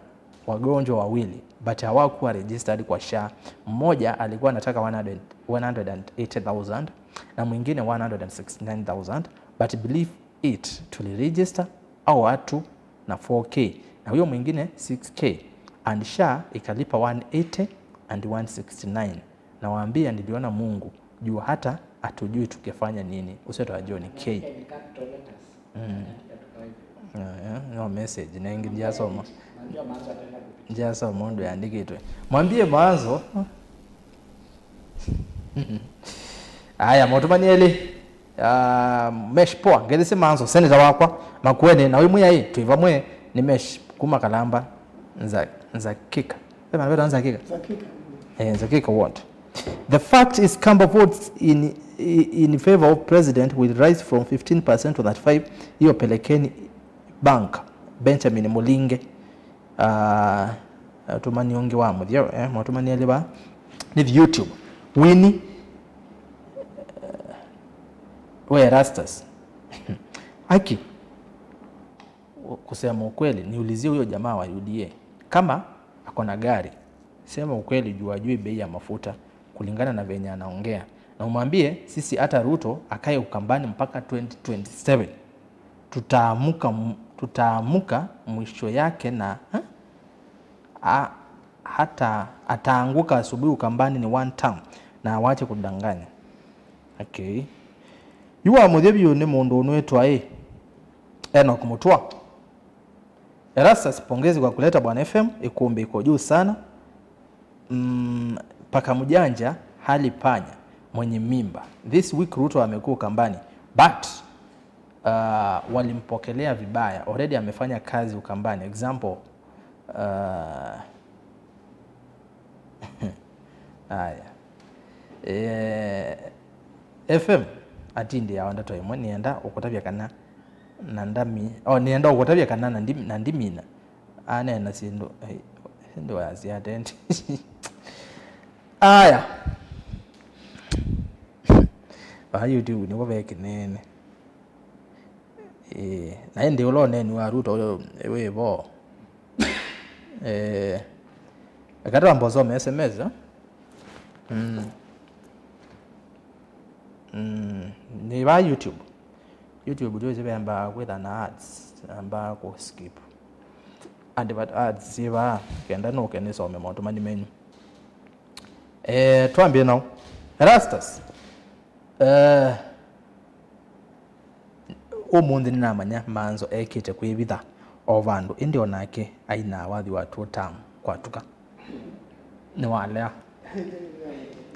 wagonjwa wawili, but hawakuwa registered kwa SHA. Mmoja alikuwa anataka one hundred, one hundred and eighty thousand na mwingine one hundred and sixty-nine thousand, but believe it, tuliregister au watu na four K na huyo mwingine six K, and SHA ikalipa one eighty and one sixty-nine. Nawaambia niliona Mungu juu hata hatujui tukifanya nini. Usiwe wa John K. Mm. Yeah, yeah. No message nengi ndiasoma. Ndiasoma ũndũ yandĩkĩtwe. Mwambie Manzo. Aya, maũtũmani elĩ. Ah, Mesh poa, ngethi si Manzo, seneta wakwa, Makueni, na wĩ mwĩai, twĩ vamwe, nĩ Mesh, kuma Kalamba, Nza-, Nzakika. Sema, naveta Nzakika? Nzakika. Eh, Nzakika what? The fact is, Kamba votes in, in favor of president will rise from fifteen percent to thirty-five, hiyo pelekeni bank, Benjamin Mulinge. Ah, mũtũmani ũngĩ wa mũthya, eh, mũtũmani elĩ va, nĩ YouTube. Winnie, eh, we Erastus. Aki, kusema ukweli, niulizie huyo jamaa wa U D A kama ako na gari. Sema ukweli juu ajui bei ya mafuta kulingana na venye anaongea. Na umwambie sisi hata Ruto akae Ukambani mpaka twenty twenty-seven. Tutaamuka, tutaamuka mwisho yake na, ha? A, hata ataanguka asubuhi Ukambani ni one term, na awache kudanganya. Okay. Yu wa mũthya vyũ nĩ mũndũ ũnwĩtwa ĩ, Enoch Mutua. Erastus, pongezi kwa kuleta Bwana F M, ikumbi iko juu sana. Mm, paka mjanja hali panya mwenye mimba. This week Ruto amekuwa Ukambani, but uh, walimpokelea vibaya. Already amefanya kazi Ukambani. Example, uh, haya. Eh, F M, atindi ya ndeto imwe, nienda ukutavya kana na ndami, oh, nienda ukutavya kana na ndimi, na ndimina. Aneena syĩndũ, ai, syĩndũ wasya atenti. Aya. Vaa YouTube nĩvo ve kĩnene. Ĩĩ, na ĩndĩ ũla ũneeni wa Ruto wĩ vo. Eh, eka twambe ũsome S M S, eh? Mm. Mm, nĩ vaa YouTube. YouTube twĩsĩ vembaa kwĩtha na ads, amba kũ skip. Advert ads syĩ vaa, kenda nũke nĩsome maũtũmani menyu. Eh, twambie nao. Erastus. Eh, ũmũnthĩ nĩnamanya Manzo ekĩte kwĩvitha o vandũ, ĩndĩ onake ainaa wathi wa two term kwatũka. Nĩwalea.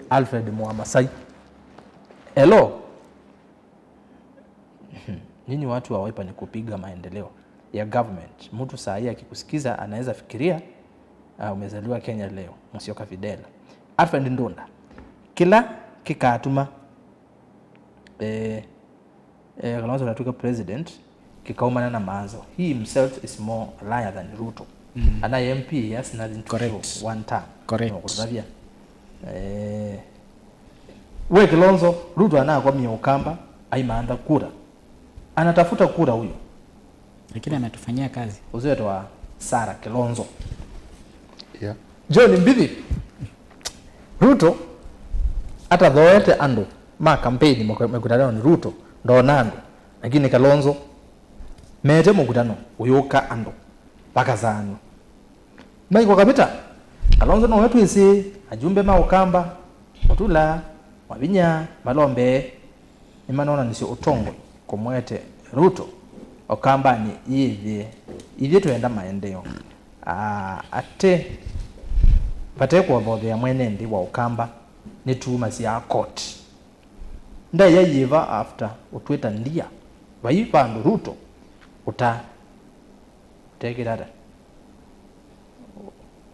Alfred Mwamasai. Hello. Nyinyi watu wa Wiper ni kupiga maendeleo ya government. Mtu saa hii akikusikiza anaweza fikiria, ah, umezaliwa Kenya leo. Musyoka Fidel. Alfred Ndunda. Kĩla kĩkatuma, eh, eh, Kalonzo atatuĩka president kĩkaumana na Manzo. He himself is more liar than Ruto. Mm. And I M P, he has nothing to show. Correct. One term. Correct. No kũtũtavya. Eh, We Kilonzo, Ruto anakomie Ukamba, aimantha kura. Anatafuta kura huyu. Lakini ametufanyia kazi. Ũsu wĩtawa Sarah Kilonzo. Yeah. John Mbithi, Ruto atathoete andũ ma kampeni mĩkũtanonĩ. Ruto ndoona andũ, lakini Kalonzo mete mũkutano ũyũka andũ vakasaanw'a. Maiko kavĩta, Kalonzo nowe twĩsĩ, ajumbe ma Ukamba, Mutula, Wavinya, Malombe, nĩmanonanisye ũtongoi kũmwete Ruto Ukambanĩ yĩthĩe. Ithyĩ twenda maendeeo. Aa, ate vate kũvothea mwene nthĩ wa Ukamba, nĩtuumasya court. Ndaĩa yĩva after ũtwĩta ndia? Vai vandũ Ruto ũta ũtekĩte ata?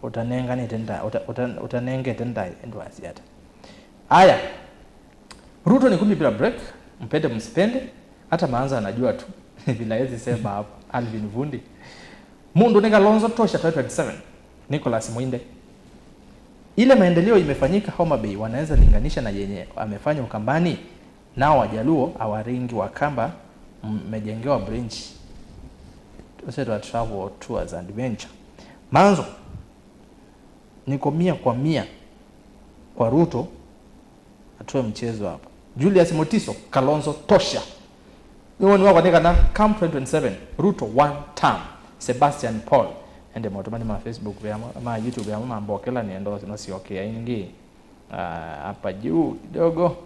Ũtanenganĩte nda, ũta, ũta, ũtanengete nda ndwasi ata? Aya. Ruto ni kumi bila break, mpende msipende, hata Maanzo anajua tu. Vile hawezi sema hapo. Alvin Vundi. Mundu ni Kalonzo tosha twenty twenty-seven. Nicholas Mwinde. Ile maendeleo imefanyika Homa Bay wanaweza linganisha na yenye amefanya Ukambani? Nao Wajaluo, Awaringi, Wakamba, mmejengewa bridge. Ose twa travel tours and venture. Maanzo, niko mia kwa mia kwa Ruto, atoe mchezo hapa. Julius Mutiso, Kalonzo tosha. Nĩ woni wakwa nĩ kana come twenty twenty-seven, Ruto one term. Sebastian Paul, ende maũtũmani ma Facebook yamo, ma YouTube yamo mambokela nĩenda ũsino syokea ingĩ. Ah, hapa juu kidogo.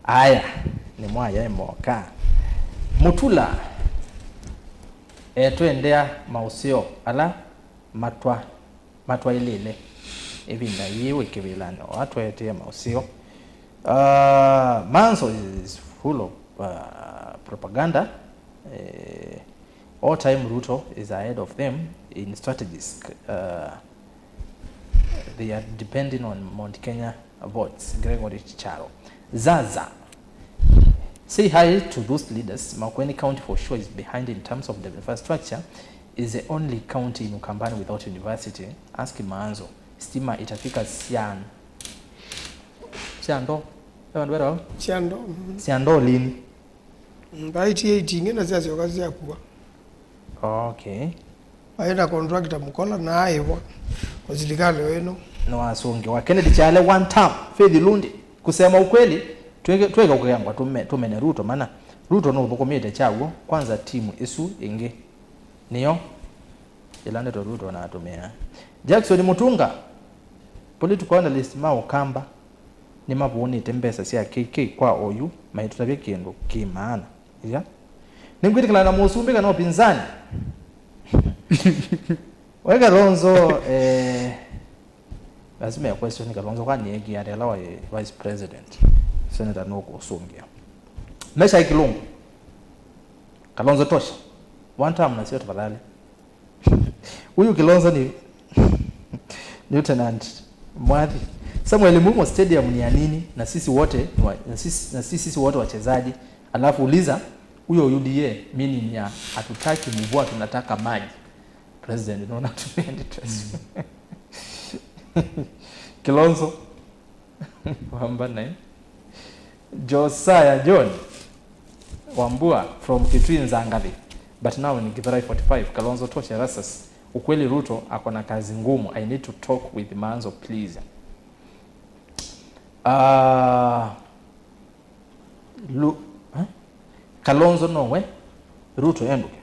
Aya, nĩ mwaya ĩmoka. Mutula etwendea maũseo ala matwa matwaĩlĩle ĩvinda yĩĩ wĩ kĩvĩlanĩ, o atweetee maũseo. Uh, Maanzo is full of uh, propaganda. Eh, all time Ruto is ahead of them in strategies. Uh, they are depending on Mount Kenya votes. Gregory Chicharo. Zaza. Say hi to those leaders. Makueni County for sure is behind in terms of the infrastructure. Is the only county in Ukambani without university. Ask Maanzo. Stima itafika Sian. Siando. Ewa ndwera. Siando. Mm. Siando lini? Mm, by eighty-eight ingĩ na syasyoka syakua. Okay. Aĩ na contractor mũkola na aĩvwa kwa silikalĩ ĩno. Nĩwasũngĩwa. Kennedy Chale one term, Faith Lundi, kusema ukweli, twĩke twĩke kũkengwa tũme- tũmene Ruto mana Ruto nũthũkũmĩte kyaw'o, kwanza timu ĩsu ĩngĩ nĩyo ĩla ndeto Ruto anatũmĩa. Jackson Mutunga, political analyst ma Ukamba nĩmavũnĩte mbesa sya K K kwa oyu maitũtavya kĩndũ kĩ maana. Ĩya. Nĩngwĩtĩkĩlana na mũsumbĩ kana ũpinzani. We Kalonzo, eh, lazima ya question Kalonzo kwani eki ate ala wa vice president. Senator no kusũngĩa. Mesha Kilungu. Kalonzo tosha. One time na sio tafadhali. Huyu Kilonzo ni Lieutenant Mwathi. Samuel Mumo, stadium ni ya nini? Na sisi wote ni wa, na sisi, na sisi, sisi wote wachezaji. Alafu uliza huyo U D A meaning ya hatutaki mvua, tunataka maji. President, unaona tumendi trust. Kilonzo. Wamba naye. Josiah John Wambua from Kitui Nzangathi, but now in Githurai forty-five. Kalonzo tosha, Erastus. Ukweli Ruto ako na kazi ngumu. I need to talk with Manzo, please. Ah, Lu, eh? Kalonzo nowe Ruto endũke.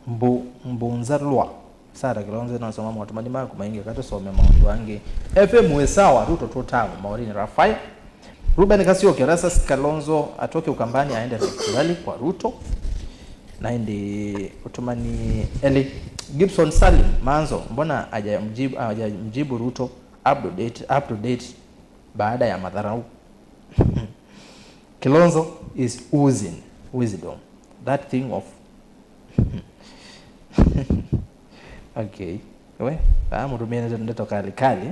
Mbu, mbunza lwa. Sarah Kilonzo nasoma maũtũmani maku maingĩ, katũsome maũndũ angĩ. F M wĩ sawa, Ruto tũtamu, Maureen Rafael. Ruben Kasioki, Erastus Kalonzo atoke Ukambani aende Rift Valley kwa Ruto. Na indi ũtũmani Eli. Gibson Salim, Manzo, mbona hajamjibu, hajamjibu Ruto up to date, up to date baada ya madharau? Kilonzo is oozing wisdom. That thing of okay. We, ah, mũtũmĩe ndeto kali kali.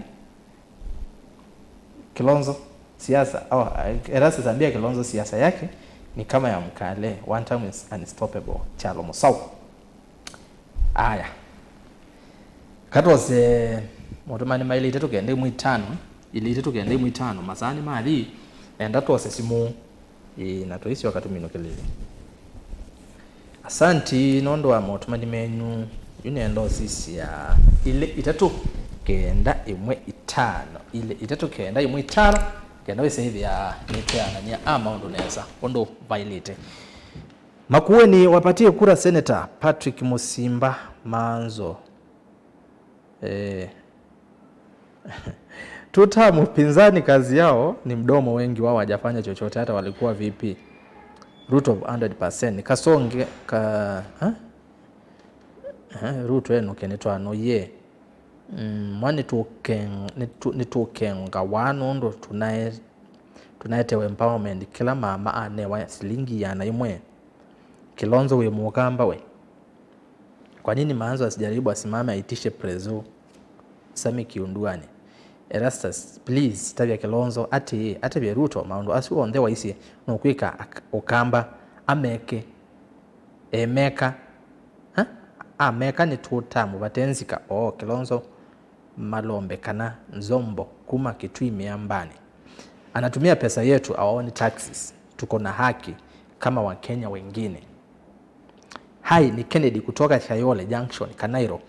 Kilonzo siasa, oh, Erastus ambia Kilonzo siasa yake ni kama ya Mkale. One time is unstoppable. Chalo Musau. Aya. Katose maũtũmani ma ilĩ itatũ kenda imwe itano, ilĩ itatũ kenda imwe itano, masaa nĩmathi, Nĩenda twose simũ, ĩĩ, na tũisyoka tũminũkĩlĩlye. Asanti nũndũ wa motũmani menyu. Yu nĩenda ũsisya ilĩ itatũ kenda ĩmwe itano, ilĩ itatũ kenda ĩmwe itano, kenda wĩsĩthĩa nĩtweanany'a a maũndũ nesa ũndũ vaĩlĩte. Makueni wapatie kura Senator Patrick Musimba Manzo. Eh. Two term upinzani kazi yao ni mdomo, wengi wao hawajafanya chochote, hata walikuwa V P. Ruto hundred percent. Kasonge ka, ha? Ha, Ruto enu kenitwano ye. Mm, mwa nĩtũkeng-, nĩtũ-, nĩtũkengawa nũndũ tũnae-, tũnaetewe empowerment, kĩla mama anewa silingi ĩana ĩmwe. Kilonzo wĩ mũkamba we. Kwa nini Maanzo asijaribu asimame aitishe prezo Sami kiunduani? Erastus, please, tavya Kilonzo atĩĩ, atavye Ruto maũndũ asu onthe waisye nũkwĩka ak-, ũkamba, ameke, emeka, ha? Ameka nĩ two term vate nzika, oo, Kilonzo malombe kana Nzombo kuma Kitui Miambani. Anatumia pesa yetu, awaoni taxes. Tuko na haki kama Wakenya wengine. Hi, ni Kennedy kutoka Kayole Junction, Kanairo.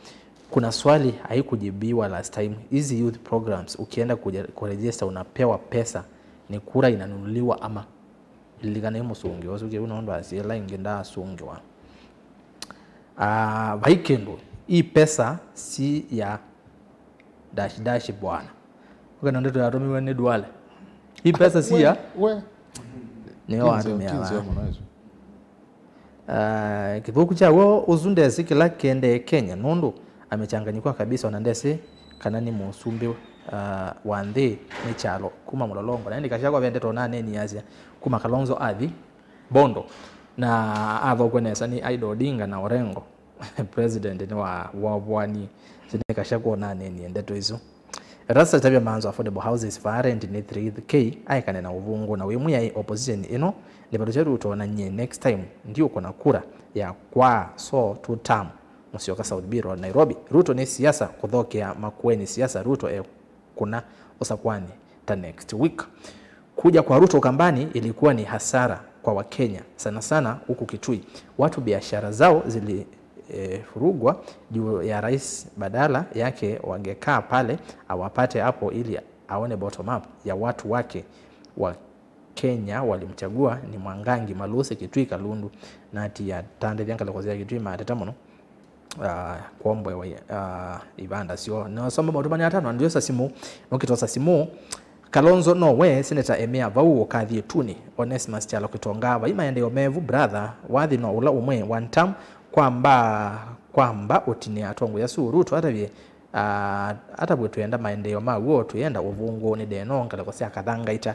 Kuna swali haikujibiwa last time. Hizi youth programs, ukienda kuja-, kuregister unapewa pesa, ni kura inanunuliwa ama? Lilikana ĩ mũsũngĩwa ũsu kĩu nũndũ asyĩla ĩngĩ ndaasũngĩwa. Ah, vai kĩndũ, hii pesa si ya dash dash bwana. Ũkena ndeto yatũmiwe nĩ Duale. Hii pesa si ya? We, we. Nĩyo Kinzeo, watũmĩa kinzeo vaa. Mũno isu. Ah, kĩthũku kya w'o ũsu ndesĩ kĩla kĩendee Kenya, nũndũ amechanganyikiwa kabisa, ona ndesĩ kana nĩ mũsumbĩ, ah, wa nthĩ nĩ kyalo kuma Mũlolongo. Na ĩndĩ Gachagua ve ndeto naneenie asya kuma Kalonzo athi Bondo, na athokwe nesa nĩ Aida Odinga na Orengo. President nĩ wa wovwani, sine Gachagua naneenie ndeto isu. Erastus atavya Maanzo affordable houses vaa rent nĩ three K, aekane na ũvũngũ na wĩ Mwĩai opposition ĩno, ndĩvatũkye Ruto na nyie next time ndiũkũna kura yakwa, so two term. Musyoka South B Road, Nairobi. Ruto nĩ siasa, kũthokea Makueni siasa, Ruto ekũna ũsakwanĩ ta next week. Kuja kwa Ruto Ukambani ilikuwa ni hasara kwa Wakenya, sana sana huku Kitui. Watu biashara zao zilifurugwa juu ya rais, badala yake wangekaa pale awapate hapo ili aone bottom up ya watu wake. Wakenya walimchagua ni Mwangangi, Malusi, Kitui, Kalundu, na ati atandĩthya ngalĩko sya Kitui mateta mũno. Ah, kwomboewa, ah, ivanda syoo. Nosoma maũndũ manene atano, na ndiosa simũ, nũkĩtosa simũ. Kalonzo no we, Senator Emea vau ũkathi ĩtunĩ. Onesmus Kyalo Kĩtonga, vai maendeeo mevu, brother, wathi no ũla ũmwe, one term, kwamba, kwamba ũtinĩa atongoi asu. Ruto atavye, ah, atavye twĩenda maendeeo ma w'o, twĩenda ũvũngũ, nĩ ndeno, ngalĩko sya kathangaita.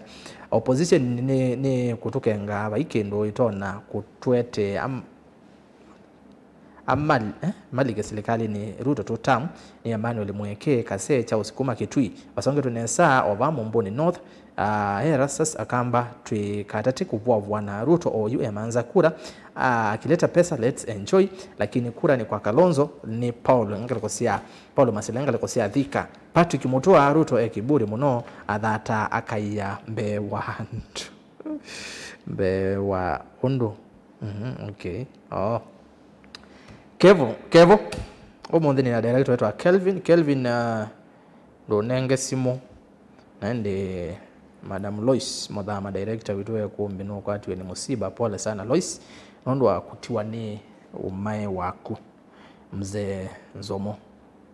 Opposition nĩ, nĩ kũtũkenga vai kĩndũ ĩtona kũtwete am-, Amali-, eh, malike silikalini Ruto two term nĩ Emmanuel Mweke, Kase, Charles kuma Kitui. Vasongetwe nesa o va Mumbuni North. Ah, Erastus Akamba, twĩ katati kũvũavũa na Ruto oyu emanza kura. Ah, akileta pesa, let's enjoy. Lakini kura ni kwa Kalonzo, ni Paul ngalĩko sya, Paul Masila ngalĩko sya Thika. Patrick Mutua, Ruto e kiburi mũno, athata akaia mbee wa andũ. Mbee wa ũndũ. Mhm, okay. Oh. Kevo, Kevo. Ũmũnthĩ nĩ na director wetwa Kelvin. Kelvin, uh, ndũnenge simũ. Na ĩndĩ Madam Lois, Mũthama director witũ e kũmbi, nũkwatiwe nĩ mũsiba. Pole sana Lois, nũndũ wa kũtiwa nĩ ũmae waku. Mzee Nzomo,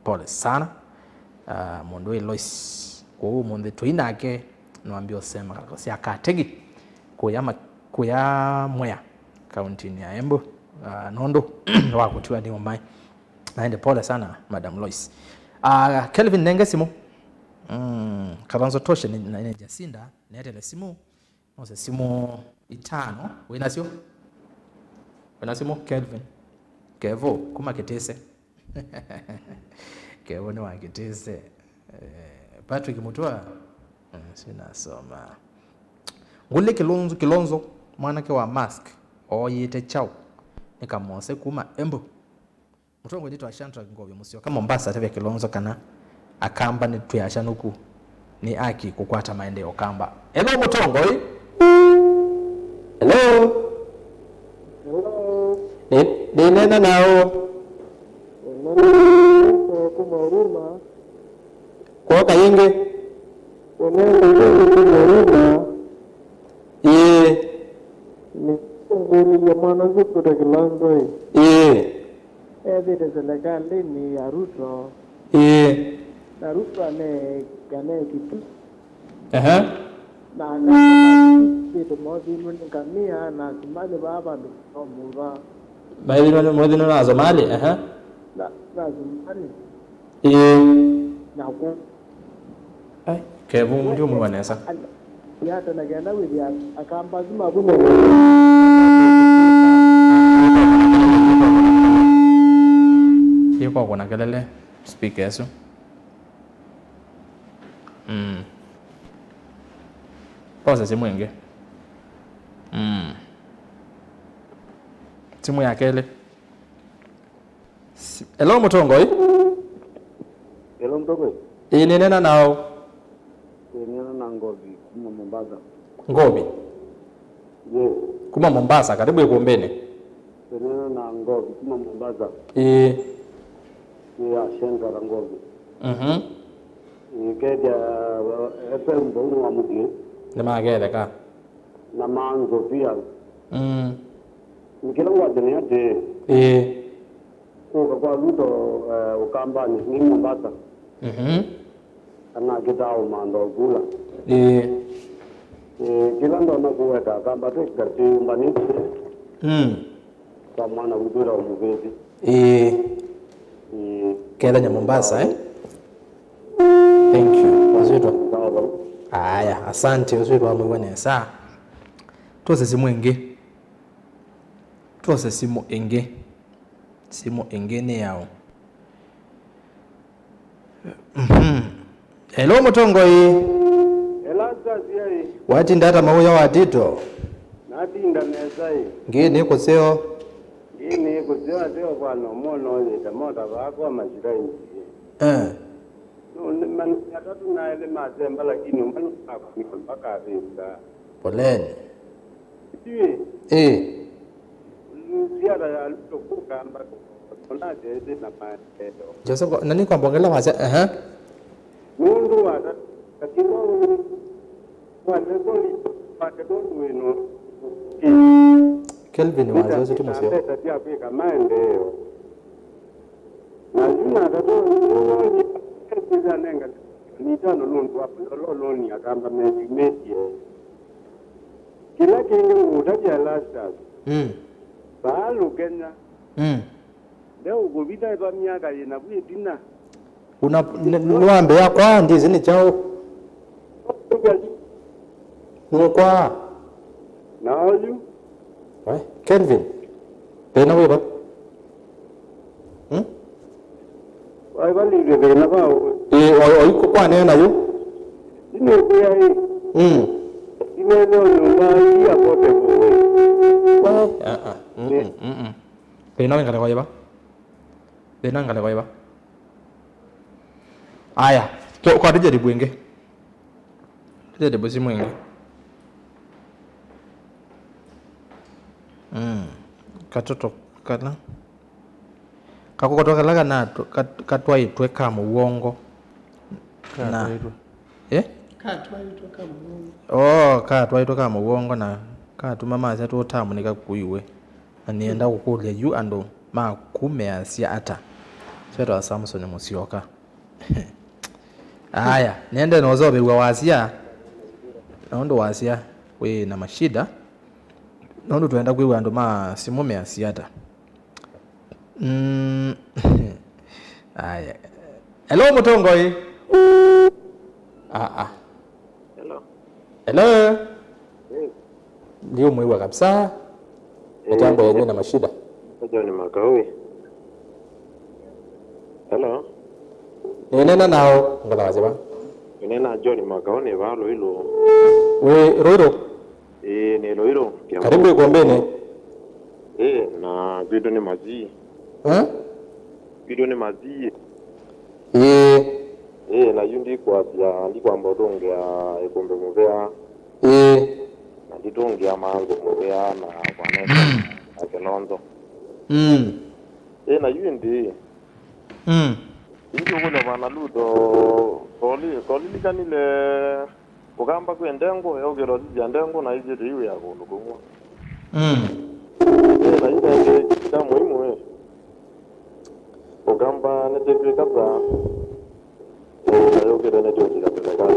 pole sana. Ah, mũndũ wĩ Lois. Kwoou ũmũnthĩ tũi nake, nĩwambie ũsema ngalĩko sya Kategi, kũya ma-, kũya Mwea, kauntinĩ ya Embu. Ah, nũndũ wa kũtiwa nĩ ũmae. Na ĩndĩ pole sana, Madam Lois. Ah, Kelvin, nenge simũ. Mm, Kalonzo toshe nĩ, nĩ, nĩ Jacinda, netele simũ. Nose simũ itano. Wĩna syo? Wĩna simũ, Kelvin? Kevo, kuma Kitise. Kevo nĩ wa Kitise. Eh, Patrick Mutua. Mm, sinasoma. Ngũlĩ Kilonzo, Kilonzo, mwanake wa mask, ooyĩte kyaũ? Nĩ Kamose kuma Embu. Mũtongoi nĩ twasya Shadrack Ngovia Musyoka Mombasa atavya Kilonzo kana Akamba nĩ twĩasya nũku nĩ aki kũkwata maendeeo Kamba. Ethĩwa mũtongoi Nĩneena naũ? Nĩneena naũ kuma Ruma. Kwoka yĩngĩ. Nĩneena naũ kuma Ruma. Ĩĩ. Nĩngũlilye mwana ũsu kwĩtwa Kĩlonzo ĩ. Ĩĩ. Ethĩte selekalĩnĩ ya Ruto. Ĩĩ. Na Ruto ane-, aneekĩtu. Ehe. Na akamba kĩtũ mothĩnw'e nĩ ngamĩa na Asumani vaa vandũ no mũva. Maithĩnw'e nĩ, mothĩnw'e na Asomali, ehe. Na, na Asumani. Ĩĩ. Na ku- Ai, Kevu, ndiũmwĩwa nesa. Yata na kenda wĩthĩa akamba asu mavume. Yĩkwakwa na kelele, speaker ĩsu. Mm. Pose simũ ĩngĩ. Mm. Simũ ya kelĩ. Si-, hello, Mũtongoi. Hello, Mũtongoi. Ĩĩ, nĩneena naũ? Nĩneena na Ngovi kuma Mombasa. Ngovi? Yes. Kuma Mombasa, karibu ikumbini. Nĩneena na Ngovi kuma Mombasa. Ĩĩ. Ĩĩ, asante na Ngovi. Mhm. Ĩĩ, kethya, uh, F M vau nĩ wa mũthĩ. Nĩmaketheka. Na manzo pia. Mm. Nĩ kĩla ngwatya nĩ atĩĩ, ĩĩ, kũka kwa Ruto, eh, Ũkambanĩ nĩ Mombasa. Mhm. Kana kĩtaa ũmantha ũkula. Ĩĩ. Ĩĩ, kĩla ndona kũweta Akamba twĩka twĩyũmbanĩtye. Mm. Kwa mwana witũ wĩtawa Mũvĩti. Ĩĩ. Ĩĩ. Kethanya Mombasa, eh? Thank you. Wazitwa. Sawa. Aya, asante, wazitwa amwiwa nesa. Twose simu ĩngĩ. Twose simu ĩngĩ. Simu ĩngĩ nĩ yaũ? Mhm. Hello, Mũtongoi. Erastus, ai. Watinda ata mawĩa wa Tito? Natinda nesa, ĩ. Ngĩ nĩ kũseo. Ngĩ nĩ kũseo ateo bwana ũmwe ũnoyĩte mota vaa kwa Mashiraini. Eh. Nũnĩmany'a atatũ na elĩ masemba, lakini ũmwe nũkakw'a mpaka avĩnga. Poleni. Ĩĩ. Ĩĩ. Siata ya Luto kũkamba kũkona ĩtĩ na maendeeo. Joseph, na nĩ kwamba ongelea wasya, ehe. Nũndũ wa ta-, katika ũũ, wa tekoli, wa tekoli wĩno. Kelvin wasya ũsu ti mũseo. Mbesa sya kwĩka maendeeo. Na yu na atatũ, nĩtanenga nĩ itano nũndũ wa kũlola ũlũni Akamba meyumĩtye. Kĩla kĩngĩ ngũũtavya Erastus. Mm. Vaa Lũkenya. Mm. Ndeũkũvitha va myaka yĩna vu ĩtina. Una, n-, n-, nĩwambĩa kwa ndizi nĩ kyaũ? Nũkwaa. Na oyu. We, Kelvin. Thĩna wĩ va? Hmm? Waivalilye thĩna va ũĩ? Ĩ, o, o, iko kwa nena yu? Inĩkwĩa ĩ. Mm. Inene o nyũmba ii akote kũwe. We, ah, ah. Mm, mm, mm, mm. Thĩna wĩ ngalĩko yĩva? Thĩna ngalĩko yĩva? Aya, tũ-, kwa tũjaribu ĩngĩ. Tũjaribu simu ĩngĩ. Mm. Katoto kala. Kakokoto kala kana tũ-, kat-, katwaĩtwe ka mũwongo. Na katwaĩtwe. Eh? Katwaĩtwe ka mũwongo. Oh, katwaĩtwe ka mũwongo na katuma masya tũtamu nĩkakuiwe. Na nĩenda kũkũlya yu andũ maku measya ata? Swetawa Samson Musyoka. Aya, nĩende noseũvĩw'a wasya. Nũndũ wasya wĩ na mashida. Nũndũ twenda kwĩw'a andũ ma simũ measya ata. Mm. Aya. Hello, Mũtongoi. Ah, ah. Hello. Hello. Yes. Ndiũmwĩw'a kabisa. Eh, mĩtambo yenyu na mashida. John Makau. Hello. Nĩneena naũ, ngalĩko yĩva? Nĩneena John Makau, nĩ vaa Lũilũ. Wĩ Lũilũ? Ĩĩ, nĩ Lũilũ, Kiambu. Karibu ikumbini. Ĩĩ, na kwitũ nĩ Mazii. Eh? Kwitũ nĩ Mazii. Ĩĩ. Ĩĩ, na yu ndikwasya, ndikwamba ũtũngĩa ĩkũmbĩ mũvea. Ĩĩ. Na nditũngĩa mangũ mũvea na kwanesa na Kĩlonzo. Mm. Ĩ, na yu ĩndĩ. Mm. Ĩndĩ ũkũlya Bwana Luto, toli-, tolilikanile Ũkamba kwĩ ndengũ, eũkĩte ũsisya ndengũ na ĩsyĩtwe iwĩa kũndũ kũmwe. Mm. Ĩ, na yu nengĩ kya mũimu ĩ. Ũkamba nĩtĩkwĩka vaa. Ĩ, na yũkĩte nĩtũtika serikali.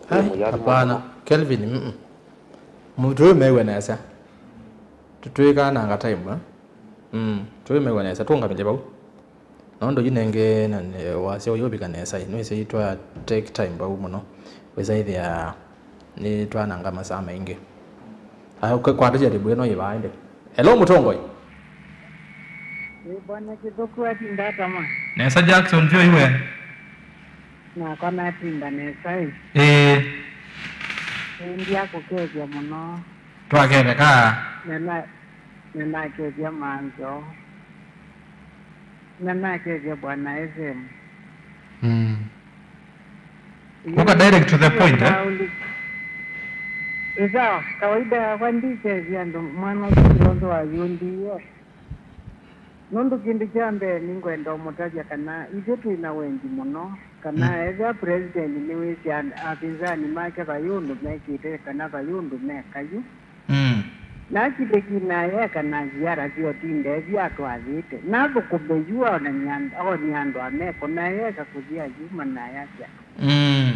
Ai, hapana. Kelvin, mm-mm. Mu-, tũimew'a nesa. Tũ-, tũikananga time, eh? Mm, tũimew'a nesa. Tũũngamĩle vau. Nũndũ yu nengĩ na nĩ-, wasya ũyũ ũvika nesa, ĩ, nĩwĩsĩ twa take time vau mũno, wĩsa ĩthĩa nĩtwananga masaa maingĩ. Aya, ũka-, kwatĩsya tĩmbũĩ no yĩvaa ĩndĩ. Hello, mũtongoi. Ĩ, Bwana Kĩthũku atinda atama? Nesa Jackson, tyo iwe? Nakwa natinda nesa ĩ. Ĩĩ. Ĩ, ndyakũkethya mũno. Twaketheka. Nena-, nenakethya manzo. Nenakethya Bwana S M. Mm. Ũka direct to the point, eh? Ĩ sawa, kawaida yakwa ndikethya andũ mwana ũsu w'onthe wayũndie. Nũndũ kĩndũ kya mbee nĩngwenda ũmũtavya kana ithyĩ twĩ na wendi mũno, kana mm, ethĩwa president nĩwĩsĩ an-, apinzani make vai ũndũ mekĩte kana vai ũndũ meka yu. Mm. Na kĩlĩki naye kana ziara syotinde ethĩa atwathĩte. Nathũkũme yu aone andũ ameko naye eka kũthi ayuma naye asya. Mm.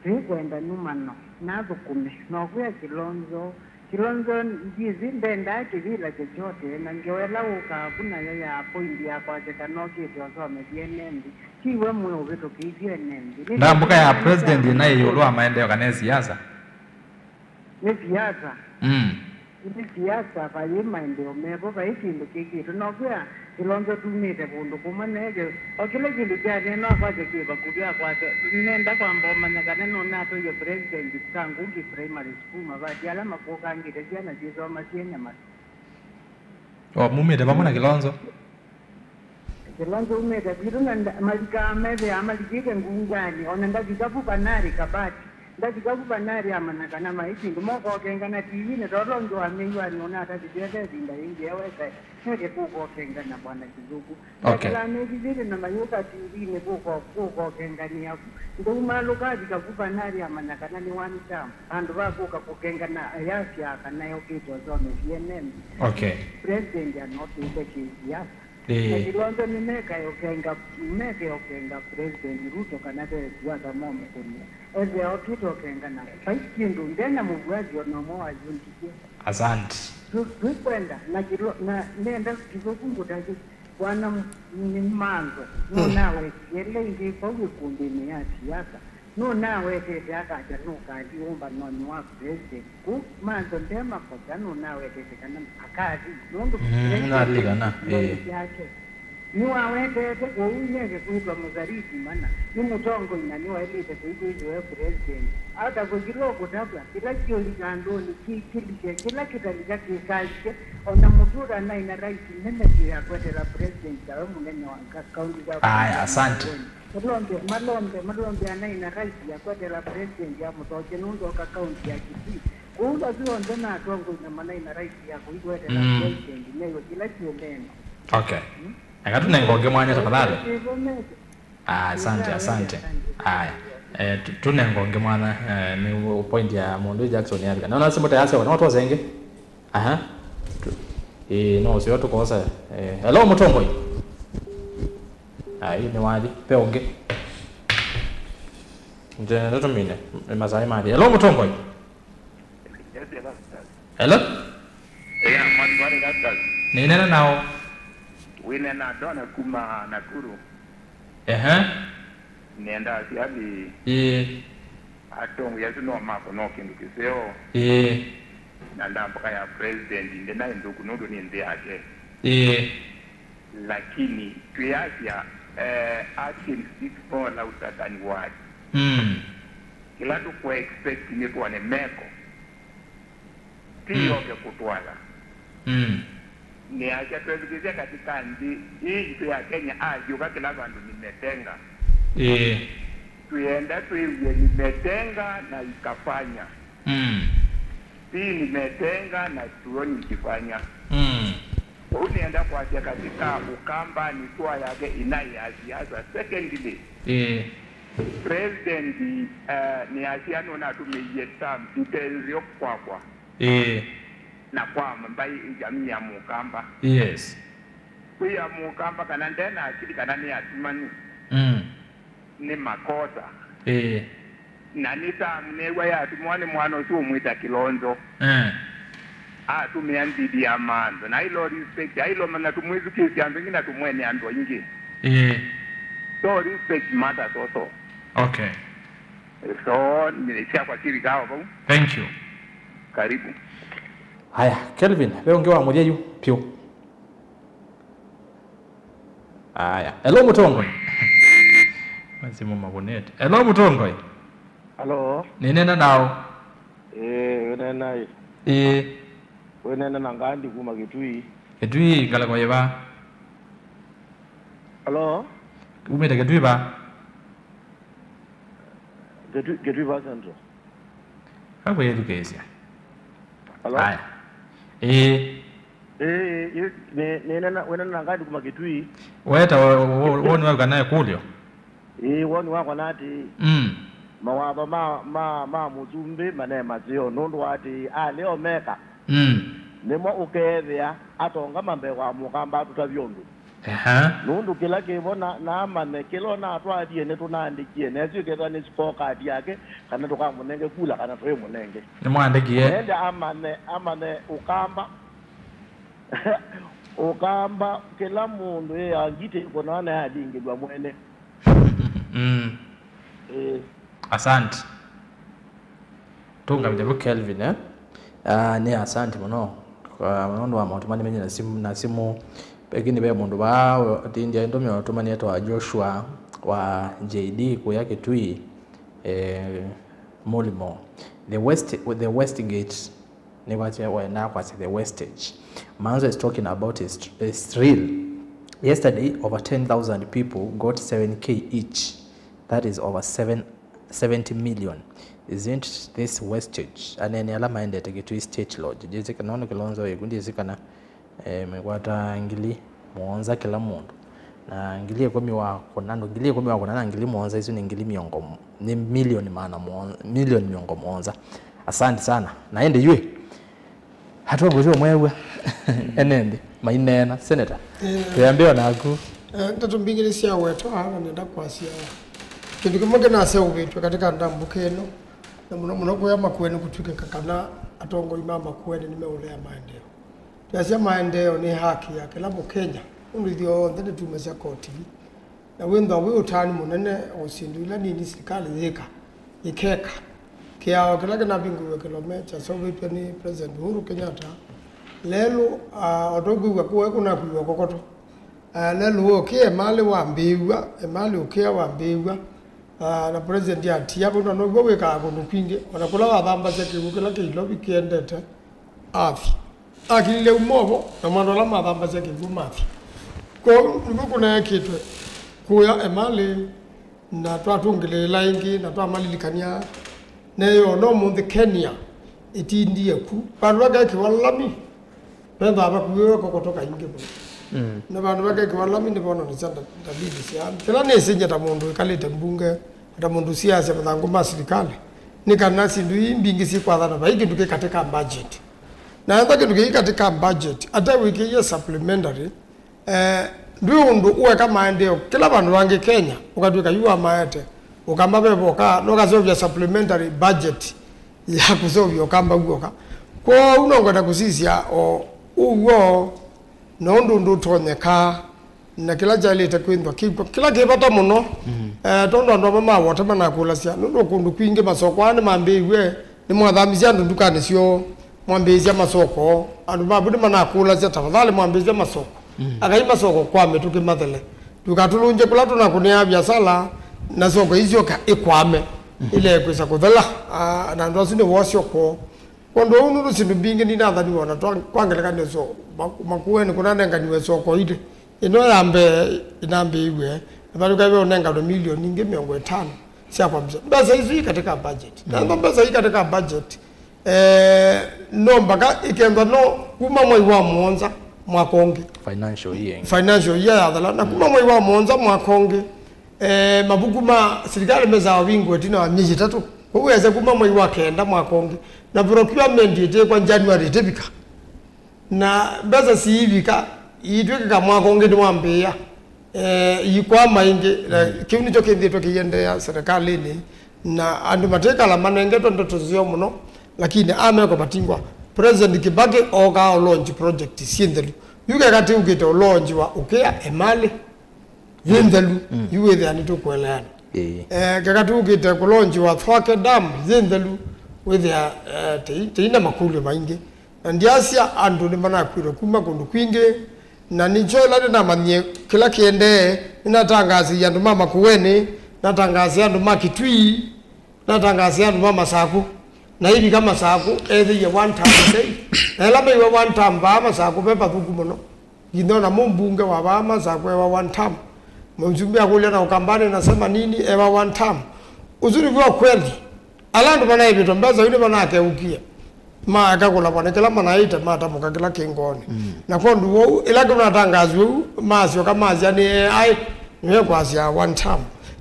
Tũikwenda nyumano, nathũkũme, nokwĩa Kilonzo. Kilonzo ndyĩsĩ ndendaa kĩvĩla chochote, na ngewa ĩla ũkaa vu nayo ya appoint ya kwasya kana okĩte osomethye ene nthĩ. Ti we mwĩ ũvĩtũkĩisye ene nthĩ. Nĩ ndambũka ya president ĩna ĩ ĩũlũ wa maendeeo kana ĩ siasa? Nĩ siasa. Mm. Nĩ siasa, vai maendeeo mevo, vai kĩndũ kĩkĩtwe. Nokwĩa Kilonzo tumĩte kũndũ kũmwe neke, o kĩla kĩndũ kyaneenwa akwasya kĩ vakuvĩ akwasya. Nenda kwamba ũmanya kana nũnatwaie president Kangugi Primary School mavati ala makũkangĩte syana syĩsomasye nyamatu. O, mumĩte vamwe na Kilonzo? Kilonzo umĩte kwitũ na nda-, malikaa methĩaa malikĩte ngunganĩ, ona ndavika vu vanarĩ kabati, ndavika vu vanarĩ amanya kana maĩ kĩndũ, moka ũkengana tivinĩ, ta ũla ũngĩ wa mĩw'anĩ ũnatavĩtye ve ĩvinda yĩngĩ eweka, neke kũka ũkengana Bwana Kĩthũku. Okay. Mekalaa methĩthĩte na mayũka tivinĩ kũka, kũka ũkenganĩa vu. Ndaumalũka avika vu vanarĩ amanya kana nĩ one term, vandũ va kũka kũkengana ayasya kana yokĩte ũsomethye nene. Okay. President anokĩte kĩsiasa. Ĩĩ. Na Kilonzo nĩmekae ũkenga, meke ũkenga President Ruto kana ve siasa momũkũnĩa. Ethĩa okĩte ũkenga na vai kĩndũ nde na mũvuazi ona ũmwe wayũndisye. Asante. Tũ-, tũikwenda na Kilo-, na nenda Kĩthũku ngũtavye, Bwana m-, nĩ manzo, mm, nũnawetete ĩla ĩngĩ vau ĩkũmbĩnĩ ya siasa. Nũnawetete akasya nũkathi ũmbanonĩ wa president. Kũu mantho nde makosa nũnawetete kana akathi, nũndũ mm, president nalika na, kĩvoni ĩĩ, kyake. Nĩwawetete kũu nĩeke kwĩtwa mũsaliti mana nĩ mũtongoi na nĩwaĩlĩte kũikwĩthĩwa e president. Ata kũkila ũkũtavw'a kĩla kĩũlika andũnĩ kĩ-, kĩlike, kĩla kĩtalika kĩkalike, ona mũtũla naĩ na right nene vyũ ya kwetela president tawe mũnene wa ka-, kaunti sya. Aya, asante. Malombe, malombe, malombe anaĩ na right ya kwetela president ya mũthokye nũndũ oka kaunti ya Kisii. Kũu asu onthe na atongoi na manaĩ na right ya kũikwetela mm, president newe kĩla kĩũmene. Okay. Mm? Eka tũnenge ũngĩ mwanya tafadhali. Ĩvo mete. Ah, asante, asante. Aya. Eh, tu-, tũnenge ũngĩ mwanya, eh, nĩ point ya mũndũ Jackson yalika. Naona simu tayari sawa. No twose ĩngĩ. Aha. Tu-, ĩĩ, no ũseo tũkosa. Eh, hello, mũtongoi. Ai, nĩ wathi. Pe ũngĩ. Nje, ndio tumine. Nĩ masaa mathi. Hello, mũtongoi. Yes, Erastus. Hello? Yeah, Mwalimu Erastus. Nĩ nene nao. Wĩnena Dona kuma Nakuru. Ehe. Nenda asyali. Ĩĩ. Atongoi asu no mako no kĩndũ kĩseo. Ĩĩ. Na ndambũka ya president ndĩnaĩ nthũku nũndũ nĩ nthĩ yake. Ĩĩ. Lakini twĩasya, eh, action speaks more louder than words. Mm. Kĩla tũkũ expect nĩ twone meko. Ti mm, yoke kũtwala. Mm. Nĩasya twethukĩsya katika nthĩ ĩĩ itũ ya Kenya, ayũka kĩla vandũ nimetenga. Ĩĩ. Twĩenda twĩw'e nimetenga na ikafanya. Mm. Hii nimetenga na sioni ikifanya. Mm. Kwoou nĩenda kwasya katika Ũkambanĩ, sua yake ĩnaĩ ya siasa. Secondly, Ĩĩ. President, eh, nĩasya nũnatũmĩie term ite nzeo kwakwa Ĩĩ. na kwa mbaĩ jamii ya Mũkamba. Yes. Kwĩ ya Mũkamba kana nde na akili kana nĩ atumanu. Mm. Nĩ makosa. Ĩĩ. Na nĩ term neew'a yatũmwa nĩ mwana ũsu ũmwĩta Kilonzo. Eh. Atũmĩa nthidi ya mantho. Na ailo respect, ailo mana tũmwĩthukĩĩsya andũ aingĩ na tũmwene andũ aingĩ. Ĩĩ. So respect matters also. Okay. So, nĩ syakwa silikaa o vau. Thank you. Karibu. Haya, Kelvin, ve ũngĩ wa mũthya yu, piũ. Aya. Hello, Mũtongoi. Masimũ mavũnĩte. Hello, Mũtongoi. Hello. Nĩnena nao. Ĩĩ, wĩnena ĩ. Ĩĩ. Wĩnena na Ngandi kuma Kitui. Kitui, ngalĩko yĩva? Hello. Umĩte Kitui va? Kitui, Kitui va Central. Akwĩthukĩĩsya. Hello. Aya. Ĩĩ. Ĩĩ, ĩĩ, nĩ, nĩ nena, wĩnena na Ngandi kuma Kitui. Weta wo-, wo-, woni waku kana ĩkũlyo? Ĩĩ, woni wakwa na atĩ, Mm. mawatho ma, ma, ma mũsumbĩ mane maseo, nũndũ wa atĩ aleo meka. Mm. Nĩmo ũkeethĩa atonga mambee kwa Mũkamba atũtavye ũndũ. Ehe. Nũndũ kĩla kĩvo na, namanye kĩla ũnatwathie nĩtũnaandĩkie, nesyo ĩkethwa nĩ scorecard yake, kana tũkamũnenge kula, kana tũimũnenge. Nĩmwandĩkie. Nende amanye, amanye Ũkamba. Ũkamba, kĩla mũndũ ĩ angite ĩkũnaa na yalingĩlwa mwene. Mm. Ĩĩ. Asante. Tũngamĩte vu Kelvin, eh? Ah, nĩ asante mũno. Ah, nũndũ wa maũtũmani menye na simu, na simu. Lakini ve mũndũ vaa, tindi aitũmĩa ũtũmani etwa Joshua wa J D kũya Kitui, eh, Mulimo. The West, the Westgate, nĩkwasya, wendaa kwasya the wastage. Manzo is talking about is, is real. Yesterday, over ten thousand people got seven K each. That is over seven, seventy million. Isn't this wastage? Anene ala maendete Kitui State Lodge. Jesse kana ono Kilonzo ĩku, ndiĩsĩ kana, eh, mekwata ngili mũonza kĩla mũndũ. Na ngili ĩkũmi wa kũna, andũ ngili ĩkũmi wa kũna na ngili mũonza, isu nĩ ngili mĩongo, nĩ milioni maana mũon-, milioni mĩongo mũonza. Asante sana. Na ĩndĩ yu ĩ, atongoi ũmwe ew'a ene nthĩ maineena, Senator. Eh, twĩambĩo naku. Eh, ndeto mbingĩ nĩ sya wetwa, na nenda kwasya kĩndũ kĩmwe kĩnaseũvĩtw'e katika ndambũka ĩno, na mũno mũno kũya Makueni kũtw'ĩkĩka kana atongoi ma Makueni nĩmeũlea maendeeo. Twĩasya maendeeo nĩ haki ya kĩla Mũkenya, nũndũ ithyonthe nĩtumasya kotini. Na wĩthwa wĩ ũtanu mũnene o syĩndũ ila nini silikalĩ yĩka, yĩkeka. Kĩao kĩla kĩnavingũiwe kĩlome kyaseũvĩtw'e nĩ President Uhuru Kenyatta, lelũ, ah, o tũkwĩw'a kũwe kũnakuiwe kokoto. Ah, lelũ ũkĩa emalĩ wambĩĩw'a, emalĩ ũkĩa wambĩĩw'a, ah, na President atia vau, na now'o wĩkaa kũndũ kwingĩ, o na kũla wathambasya kĩw'ũ kĩla kĩ Ilovi kĩendete, athi. Akilile uma ovo, na andũ ala mathambasya kĩw'ũ mathi. Kwoou nĩvo kũneekĩtwe kũya emalĩ, na twatũngĩlĩĩla ĩngĩ, na twamalilikany'a neyo, no ũmũnthĩ Kenya ĩtindie ku. Vandũ vakekĩwa lami, vethaa vakuĩwe kokoto kaingĩ mũno. Mm. Na vandũ vakekĩwa lami nĩvonanĩsya nda-, ndalili sya kĩla nĩsĩ nyie ta mũndũ wĩkalĩte mbunge, ta mũndũ ũsiasya mathangũ ma silikalĩ, nĩ kana syĩndũ ii mbingĩ syĩkwathana vai kĩndũ kĩ katĩ ka budget. Na ethwa kĩndũ kĩi katĩ ka budget, ate wĩkĩie supplementary, eh, ndwĩ ũndũ ũeka maendeeo kĩla vandũ vangĩ Kenya, ũkatw'ĩka yu wamaete, Ũkamba ve voka, na ũkaseũvya supplementary budget ya kũseũvya Ũkamba w'oka. Kwoou no ngwenda kũsisya o ũw'o, na ũndũ ũndũ ũtonyekaa, na kĩla kyaĩlĩte kwĩthwa kĩkw'o. Kĩla kĩ vata mũno, mm, eh, tondũ andũ amwe ma Wota manakũlasya, nũndũ kũndũ kwingĩ masoko aa nĩmambĩĩw'e, nĩmwathamisye andũ ndukanĩ syoo, mwambĩĩsya masoko. Andũ mavu nĩmanakũlasya, tafadhali mwambĩĩsya masoko. Mm. Akai masoko kwa mĩtũkĩ mathele. Ndũkatũlũngye kũla tũnakũnĩaa viasala, na soko isyoka ĩkwame, mhm, ĩlee kwĩsa kũthela, ah, na andũ asu nĩwoo syoko. Kwondũ ũu nũndũ syĩndũ mbingĩ ninathaniwe, na twa-, kwa ngelekany'o syo, ma-, Makueni kũnanenganiwe soko ilĩ. Ĩno ya mbee ĩnambĩĩw'e, na vandũ kaive ũnenganwe milioni ingĩ mĩongo ĩtano sya kwambĩsya. Mbesa isu i katika budget. Na, mm, ndo mbesa i katika budget, Eh, no mpaka ĩkethwa no kuma mwei wa mũonza mwaka ũngĩ. Financial year. Financial year yathela. Na kuma mwei wa mũonza mwaka ũngĩ, eh, mavuku ma silikalĩ mesaa ũvingũe ĩtina wa myei ĩtatũ. Kwoou ese kuma mwei wa kenda mwaka ũngĩ. Na procurement ĩtĩkwa January ĩtĩvika. Na mbesa siivika, iitw'ĩkĩka mwaka ũngĩ nĩwambĩĩa. Eh, iikwama ĩngĩ, na kĩu nĩkyo kĩthĩĩtwe kĩiendeea serikalĩnĩ, na andũ matĩkala manengetwe ndeto nzeo mũno, lakini ameko matingwa. President Kibaki ookaa ũ launch project syĩ nthelu. Yu keka tĩũkĩte ũ launch wa Ũkĩa Emali yĩ nthelu, yu wĩthĩa nĩtũkũeleana. Eh, keka tĩũkĩte kũ launch wa Thwake Dam yĩ nthelu, wĩthĩa, eh, tĩi-, tĩina makũlyo maingĩ. Na ndyasya andũ nĩmanakw'ĩtwe kuma kũndũ kwingĩ, na nĩkyo ĩla nĩnamanyie kĩla kĩendee, nĩnatangaasĩie andũ ma Makueni, natangaasĩa andũ ma Kitui, natangaasĩa andũ ma Masaku, na ivika Masaku ethĩie one term day. Na ĩla meiwe one term vaa Masaku ve pathũku mũno. Nginya ona mũmbunge wa vaa Masaku ewa one term. Mũsumbĩ akũlya na Ũkambanĩ nasema nini, ewa one term. Ũsu nĩw'o kweli. Ala andũ manaĩvĩtwe mbesa yu nĩmanakeũkie, maeka kũlavwa nĩ kĩla manaĩte, matamũka kĩla kĩ ngoonĩ. Na kwondũ wou, ĩla kĩnatangaasw'e ũu, masyoka masya nĩ A I nĩwe kwasya one term.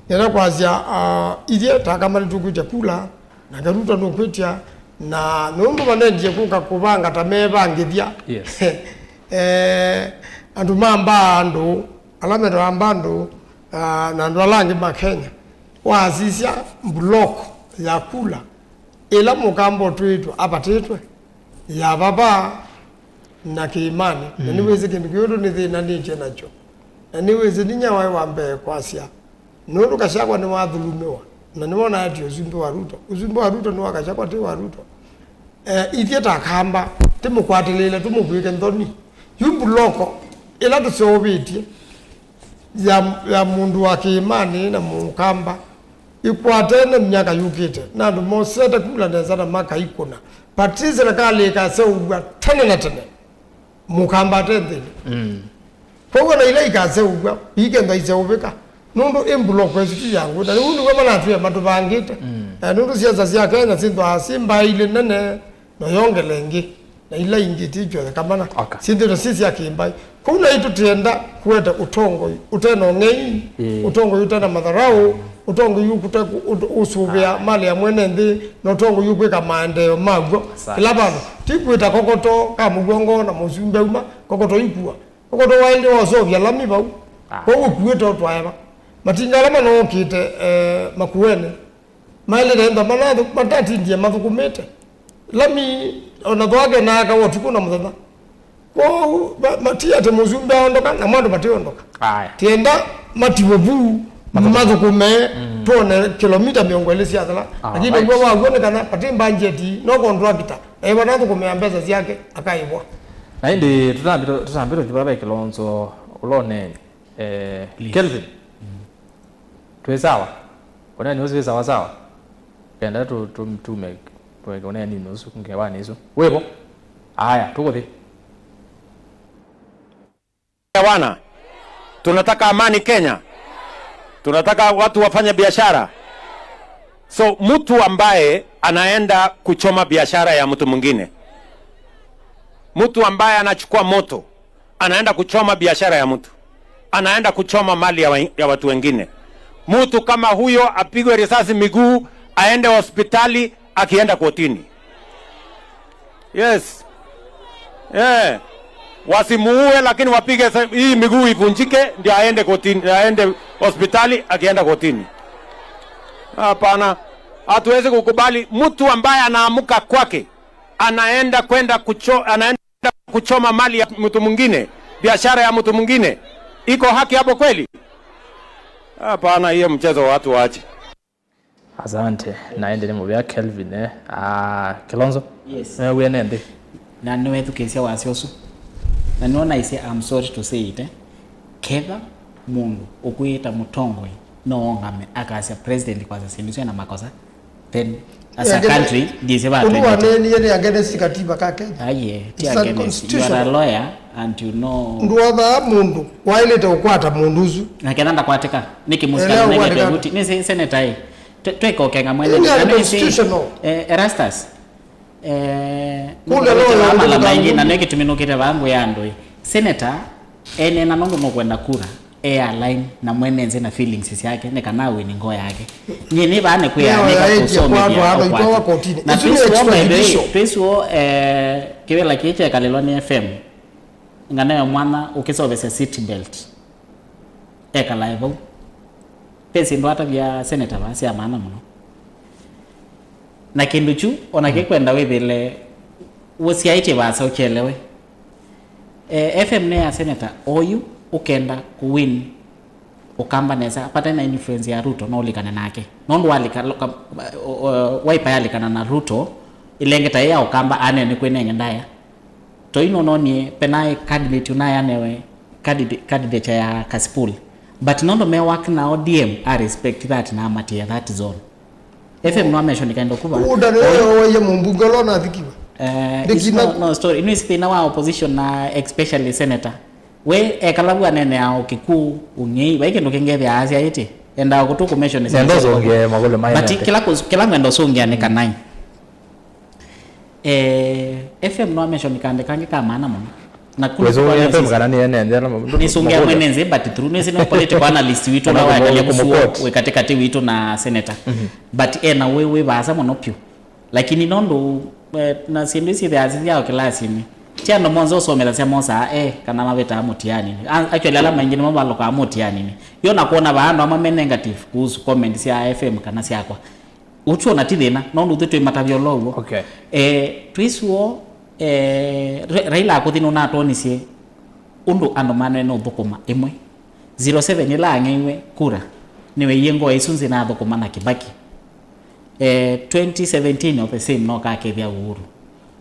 Nĩwe kwasya, ah, ithyĩ ta kama nĩtũkwĩtya kula, nake Ruto nũkwĩtya, na nũndũ manendie kũka kũvanga ta mevangĩthya. Yes. Eh, andũ ma mbaa andũ, ala metawa mbaa andũ, ah, na andũ ala angĩ ma Kenya, waasisya block ya kula ĩla Mũkamba ũtwĩĩtwe apatĩtwe, ya vava na kĩĩmanĩ. Na nĩwĩsĩ kĩndũ kĩu tũnĩthĩnanĩtye nakyo. Na nĩwĩsĩ ninya waĩ wa mbee kwasya, nũndũ Gachagua nĩwathulumiwa, na nĩwonaa ti ũsumbĩ wa Ruto. Ũsumbĩ wa Ruto nĩ wa Gachagua, ti wa Ruto. Eh, ithyĩ ta Akamba, tĩmũkwatĩlĩĩle, tũmũvw'ĩke nthoni. Yu mbuloko ĩla tũseũvĩtye ya, ya mũndũ wa kĩĩmanĩ na Mũkamba ĩkwatene myaka yũkĩte, na andũ mosete kula nesa na makaikũna. Vati silikalĩ ĩkaseũvw'a tene na tene, Mũkamba ate nthĩnĩ. Kwoou ona ila ikaseũvw'a, ikenda iseũvĩka. Nũndũ ĩ mbuloko ĩsu ti ya ngwĩ, na nĩu nĩw'o manatwĩe matũvangĩte. Eh, nũndũ siasa sya Kenya syĩthwaa syĩ mbaa ilĩ nene, na yongela ĩngĩ, na ila ingĩ ti kyotheka mana. Okay. Syĩthĩĩtwe syĩ sya kĩmbaĩ. Kwoou naitũ tũtienda kũete ũtongoi ũte na ũng'ei, ũtongoi ũte na matharaũ, ũtongoi ũte kũ-, ũt-, ũsũvĩa mali ya mwene nthĩ, na ũtongoi ũkwĩka maendeeo maw'o kĩla vandũ. Ti kwĩta kokoto ka mũvw'ongo na mũsumbĩ auma, kokoto ikua. Ũkoto waĩlĩ waũseũvya lami vau. Kwoou ũkuĩte ũtwae va? Matinga ala manookĩte, eh, Makueni, maĩlĩte ntha manathu-, matatindie mathũkũmĩte. Lami ona thwake naaka wa ũtukũ na mũthenya. Kwoou ma-, mati atĩ mũsumbĩ aondoka, na mwandũ mationdoka. Aya. Tienda matiwe vu, mathũkũme, tuone kilomita mĩongo ĩlĩ sya thela. Lakini ũw'o waw'o nĩ kana pati mbanjeti, no contractor. Ewa nathũkũmĩa mbesa syake, akaĩvwa. Na ĩndĩ tũtambĩtwe, tũtambĩtwe nthĩ vala ve Kilonzo ũla ũneeni. Eh, Kelvin. Twĩ sawa? Ũneeni ũsu wĩ sawa sawa? Kenda tu, tu, tume, tuweke ũneeninĩ ũsu ngewanĩ ĩsu. Wĩvo? Aya, tũkũthi. Wana, tunataka amani Kenya. Tunataka watu wafanye biashara. So mtu ambaye anaenda kuchoma biashara ya mtu mwingine, mtu ambaye anachukua moto anaenda kuchoma biashara ya mtu, anaenda kuchoma mali ya, wa, ya watu wengine, mtu kama huyo apigwe risasi miguu, aende hospitali, akienda kotini. Yes. Eh. Wasimuue, lakini wapige sa-, hii miguu ivunjike ndio aende kotini, aende hospitali akienda kotini. Hapana. Hatuwezi kukubali mtu ambaye anaamka kwake anaenda kwenda kucho-, anaenda kuchoma mali ya mtu mwingine, biashara ya mtu mwingine. Iko haki hapo kweli? Hapana, hiyo mchezo watu waache. Asante. Na ĩndĩ nĩ mũvea Kelvin, eh. Ah, Kilonzo? Yes. Nĩwewie nĩ nthĩ? Na nĩwethukĩĩsya wasya ũsu. Na nĩwona aisye, I'm sorry to say it, eh. Ketha mũndũ ũkwĩĩta mũtongoi no ongame akasya president kwasya syĩndũ syĩ na makosa, then as a country, ndĩsĩ va ũndũ twendete. Waneenie nĩ against katiba ka Kenya. Aye, ti against. You are a lawyer and you know. Ndwathaa mũndũ waĩlĩte ũkwata mũndũ ũsu. Na ketha ndakwatĩka, nĩkĩ mũsikali ũnengete vuti? Nĩ se-, senator ĩ. Twe-, twĩka ũkenga mwene. Ĩĩ, nĩ constitutional. Eh, Erastus, Eh, kũlya no mala maingĩ, na nĩ kĩtumi nũkĩte vaa ngwĩa andũ ĩ. Senator, ene na nũndũ nũkwenda kura, e align na mwene nzĩ na feelings syake, nĩ kana awini ngoo yake. Nyie nĩ vaa nĩ kwĩa, nĩ kusomethia ũkwata. Na twĩsuo, by the way, twĩsuo, eh, kĩvĩla kĩĩ kyekalĩlwa nĩ F M, nganayo mwana ũkĩsovesya seat belt. Ekalae vau. Ve syĩndũ atavya seneta vaa sya maana mũno. Na kĩndũ kyu, ona kĩkwenda wĩthĩle ũsyaĩtye vaasa ũkyelewe. Eh, F M nĩ ya seneta oyu ũkenda kũwin Ũkamba nesa, apate na influence ya Ruto, no ũlikane nake. Nũndũ walika, lo- ka- o- o- Wiper yalikana na Ruto, ĩlenge ta ĩ ya Ũkamba, anene kwĩ nenge ndaya. Toi nũnonie, penaĩ candidate ũnayanewe candidate, candidate ya Kasipul. But nũndũ me work na O D M, I respect that na amatia that zone. F M no mention kaendo kuva. Ũda nĩ wewe waye mũmbunge ũla ũnathikiwe. Eh, Ndĩkina- no, no story. Ino isi thĩna wa opposition na especially senator. We ekala vu anene ya Ũkikuũ, Ũng'ei, vai kĩndũ kĩngĩ ethĩa asya ĩtĩ. Endaa kũtũ kũ mention. Nenda ũsũngĩe makũlyo ma But F M. Kĩla kũs- kĩla ngwenda ũsũngĩa nĩ kanai. Eh, F M no mention kaandĩ kangĩ ka maana mũno. Na kũndũ Wĩsũngĩa F M kana nĩ ene nthĩ ala ma- nĩsũngĩa mwene nzĩ, but through nĩsĩ no political analyst witũ na waekalia kũsuo wĩ katĩkatĩ witũ na senator. But ena wĩ wĩ vaasa mũno piũ. Lakini nũndũ, eh, na syĩndũ isi ithĩaa sithiawa kĩlasinĩ, ti andũ monthe ũsomethasya mosaa, eh, kana mavĩtaa mũtianinĩ. A- actually, ala maingĩ nĩmo mavalokaa mũtianinĩ. Yo na kwona vaa andũ amwe me negative kuhusu comment sya F M kana syakwa. Ũtw'o na ti thĩna, nũndũ ithyĩ twĩ matavya ũla ũw'o. Okay. Eh, twĩsuo, eh, Ra- Raila akũthi nũnatwonisye ũndũ andũ manene ũthũkũma ĩmwe. Zero seven ĩla ang'eiwe kura, nĩweie ngoo isu nzĩ nathũkũma na Kibaki. Eh, twenty seventeen of the same no kakethĩa Uhuru.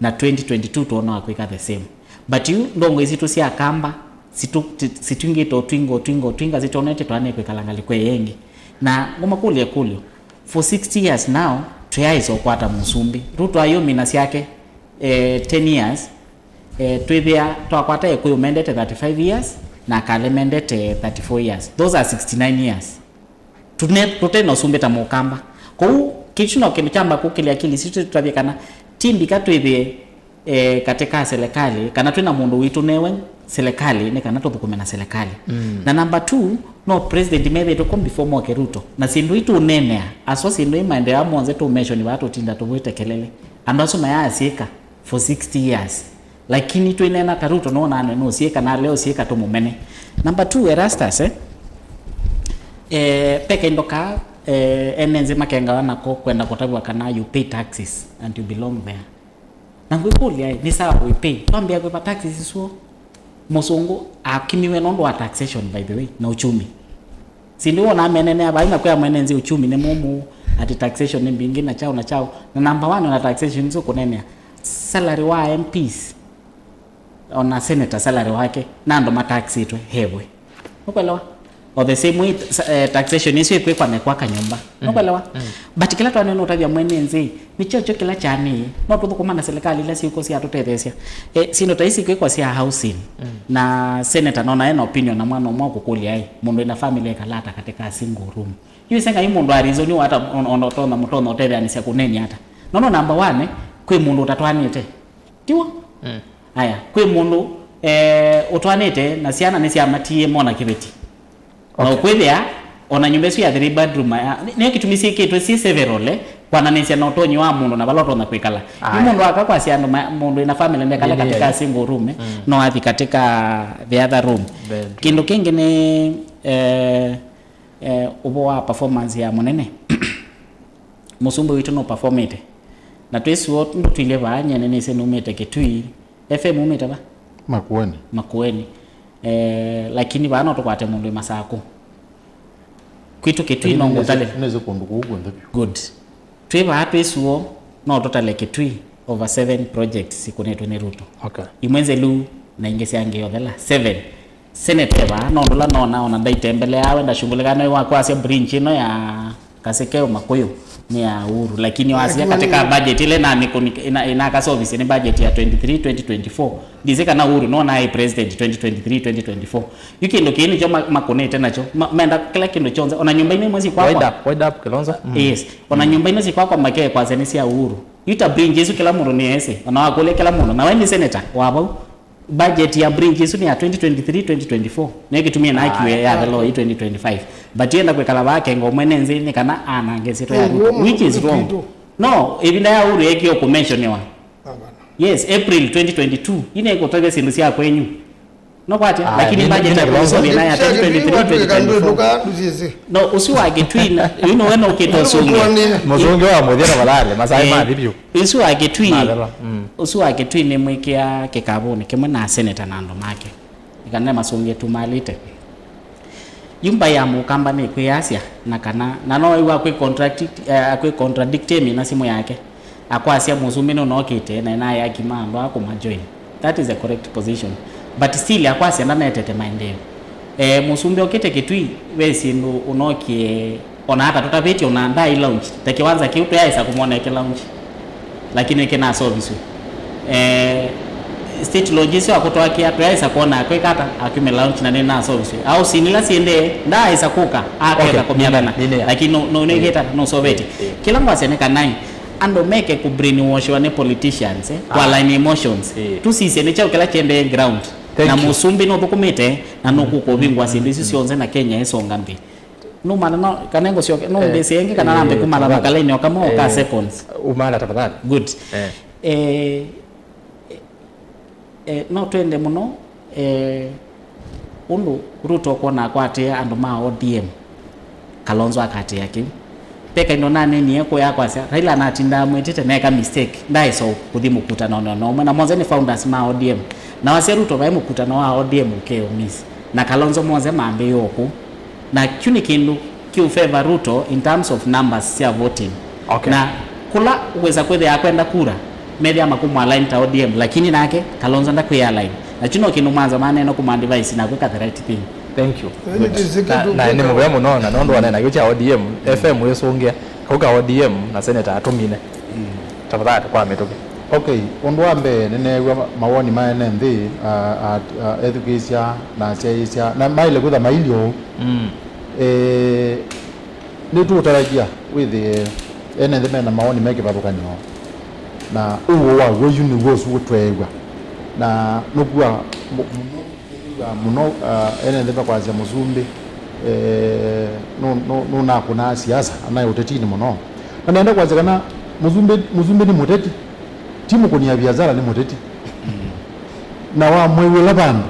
Na twenty twenty-two twona akwĩka the same. But yu ndongoi sitũ sya Kamba, sitũ- ti- sitwingĩte ũtwinga, ũtwinga, ũtwinga, sitonete twane kwĩkala ngalĩko ĩyo ĩngĩ. Na ngũmakũlya ĩkũlyo, for sixty years now, twĩaĩsa ũkwata mũsumbĩ. Ruto ayũmina syake, eh, ten years, eh, twĩthĩa twakwata Ĩkũyũ mendete thirty-five years, na Akale mendete thirty-four years. Those are sixty-nine years. Tũne- tũte na ũsumbĩ ta Mũkamba. Kwoou, kĩu no kĩndũ kyamba kũkĩlya akili sitũ tũtavye kana ti mbika twĩthĩe, eh, katĩ ka serikali, kana twĩ na mũndũ witũ newe serikali, nĩ kana tũthũkũme na serikali. Mm. Na number two, no president methĩĩtwe ko before moke Ruto. Na syĩndũ ii tũneenea, aswa syĩndũ ii maendeeo monthe tũ mention vaa tũtinda tũvwĩte kelele. Andũ asu mayaasyĩka for sixty years. Lakini twĩneena ta Ruto nonaa nũsyĩka na leo syĩka tũmũmene. Number two, Erastus, eh? Eh, pe kaindo ka, eh, ene nzĩ makengawa nako kwenda kũtavwa kana you pay taxes and you belong there. Na ngwĩkũlya, eh, nĩ sawa we pay. Twambĩa kwĩva taxes isuo. Mũsũngũ akimiwe nũndũ wa taxation, by the way, na uchumi. Sindi wona amenenea vai na kwĩa mwene nzĩ uchumi nĩ mũmũ, ati taxation nĩ mbingĩ na chao na chao. Na number one ona taxation nĩ kũnenea. Salary wa M Ps, ona senator salary wake, na andũ mataxĩtwe hevwe. Nũkwelewa? O the same way, sa- eh, taxation isu ĩkwĩkwa na kwaka nyũmba. Nũkwelewa? But kĩla twanene ũtavya mwene nzĩ, nĩ kyokyo kĩla kyanĩĩ, no tũthũkũma na serikali ila syĩkw'o sya tũtetheesya. Eh, syĩndũ ta isi kwĩkwa sya housing. Na senator nona ena opinion na mwana ũmwe ũkũkũlya, ai, mũndũ ena family ĩkalata katika single room. Yu ĩsenga yu mũndũ arizoni wata ona ũtonya mũtonya ũtetheanĩsya kũneni ata. Nono number one, kwĩ mũndũ ũtatwanĩte. Tiw'o? Aya, kwĩ mũndũ, eh, ũtwanĩte na syana nĩsyamatie mona kĩveti. Na ũkwĩthĩa, ona nyũmba ĩsu ya three bedroom, ya- nĩ- nĩyo kĩtumi syĩkĩtwe syĩ several, eh, kwananĩsya na ũtonyi wa mũndũ na vala ũtonya kwĩkala. Nĩ mũndũ aka kwasya andũ ma- mũndũ ĩna family ndekale katika single room, eh, no athi katika the other room. Kĩndũ kĩngĩ nĩ, eh, eh, ũvoo wa performance ya mũnene. Mũsumbĩ witũ nũ performĩte. Na twĩsuo ndũtwilye vaa nyene nĩsĩ numĩte Kĩtui. F M umĩte va? Makueni. Makueni. Eh, lakini vaa no tũkwate mũndũ ĩ Masakũ. Kwitũ Kĩtui no ngũtale. Nĩsĩ kũndũ kũu kw'onthe vyũ. Good. Twĩ vaa twĩsuo no tũtale Kĩtui over seven projects sikũnĩtwe nĩ Ruto. Okay. Imwe nzelu na ingĩ sya ngeothela. Seven. Senate eva, no ndũla nona ona ndaitembeleawe, ndashungulika nayo wa kwasya bridge ĩno ya Kasekeo Makuyu nĩ ya Uhuru, lakini wasya katika budget ile na mikuni ina, ina kasovice ni budget ya twenty-three twenty twenty-four. Ndisi kana Uhuru no naĩ president twenty twenty-three twenty twenty-four. Yu kĩndũ kĩĩ nĩkyo ma- makũnĩte nakyo. Ma- menda kĩla kĩndũ kyonthe, ona nyũmba ino imwe sikwakwa. Wide up, wide up, Kilonzo. Mm. Yes. Ona nyũmba ino sikwakwa make kwasya nĩ sya Uhuru. Yu ta bridge ĩsu kĩla mũndũ nĩesĩ, ona wakũlya kĩla mũndũ, na we nĩ senator wa vau, budget ya bridge ĩsu nĩ ya twenty twenty-three, twenty twenty-four. Nĩyo kĩtumie na akiwe ya the law ĩ twenty twenty-five. But yenda kwĩkala vaa kengo mwene nzĩ nĩ kana anange syĩtwa ya Ruto, which is wrong. No, ĩvinda ya Uhuru yekĩo kũmenshoniwa. Yes, April twenty twenty-two. Ine kũtavya syĩndũ sya kwenyu. No kwatya, lakini budget ya kũisũvya na ya twenty twenty-three, twenty twenty-four. No, ũsu wa Kitui na, you know, we no ũkĩte ũsũngĩa. Mũsũngĩ wa mũthya tafadhali, masaĩ mathi vyũ. Ũsu wa Kitui, ũsu wa Kitui nĩ mwĩkĩa kĩkavũnĩ kĩmwe na seneta na andũ make. Nĩ kana masũngĩe tumalĩte. Yu mbaĩ ya Mũkamba nĩ kwĩyasya na kana, na no ĩw'a akwĩ contradict, eh, akwĩ contradict ĩmĩ na simũ yake. Akwasya mũsumbĩ nũnokĩte na naĩ akima andũ aa kũma join. That is the correct position. But still akwasya ndanetete maendeeo. Eh, mũsumbĩ okĩte Kitui, ve syĩndũ ũnokie, ona ata tũtavĩtye ona ndai launch. Ta kĩwanza kĩu tũyaĩsa kũmwona ĩkĩ launch. Lakini kĩnasoviswe. Eh, state lodge ĩsu akũtwakĩa, tũyaĩsa kwona akwĩka ata, akumĩ launch na nĩnasoviswe. Au sinila siendee, ndaaĩsa kũka, akweka kũmyathana. Lakini no, no, nĩkĩta, nũsovetye. Kĩla ngwasya nĩ kanai, andũ meke kũ brainwashiwa nĩ politicians, eh, kwa line emotions. Tusisye nĩ kyaũ kĩla kyendee ground. Na mũsumbĩ nũthũkũmĩte, na nũkũka ũvingũa syĩndũ isu syonthe na Kenya ĩsonga nthĩ. Numana no, kana ngũsyoke, no mbĩsĩ ĩngĩ kana nambe kumala makalaini o kamwe o ka seconds. Umala tafadhali. Good. Eh, eh, no twende mũno, eh, ũndũ Ruto ũkwona akwatĩĩa andũ ma O D M, Kalonzo akatĩĩa kĩu. Peka indo nanenie kũya kwasya, Raila anatindaa mwĩtĩte, neka mistake, ndaĩsa kũthi mũkutanonĩ ona ũmwe, na monthe nĩ founders ma O D M. Na wasya Ruto vai mũkutano wa O D M ũkeo miss. Na Kalonzo monthe mambĩĩe o kũu. Na kyu nĩ kĩndũ kĩũ favor Ruto in terms of numbers sya voting. Okay. Na kũla wĩsa kwĩthĩa akwenda kura, methĩa makũmũ align ta O D M, lakini nake Kalonzo ndakwĩ align. Na kyu no kĩndũ mwanza maneno kũmũ advise na kwĩka the right thing. Thank you. Good. Na, na nĩ mũvea mũno, na nũndũ wanena kĩu kya O D M, F M wĩsũngĩa, kau ka O D M na senator atũmine. Tafadhali, kwa mĩtũkĩ. Okay, ũndũ wa mbee, nĩneew'a ma-, mawoni ma ene nthĩ, a, a, a, ethukĩĩsya na asyaĩĩsya, na maĩle kwĩtha mailye ũu. Mm. Eh, nĩtũũtaragia wĩthĩe ene nthĩ mena mawoni me kĩvathũkany'o, na ũw'o waw'o yu nĩw'o ũsu tweew'a, na nũkua mu-, mũno, nĩkwĩw'a mũno, ah, ene nthĩ mekwasya mũsumbĩ, eh, nũ-, nũ-, nũnakũnaa siasa, anaĩ ũtetinĩ mũno. Na nenda kwasya kana mũsumbĩ, mũsumbĩ nĩ mũteti, ti mũkũnia viasala, nĩ mũteti. Na wamwĩw'ĩla vandũ,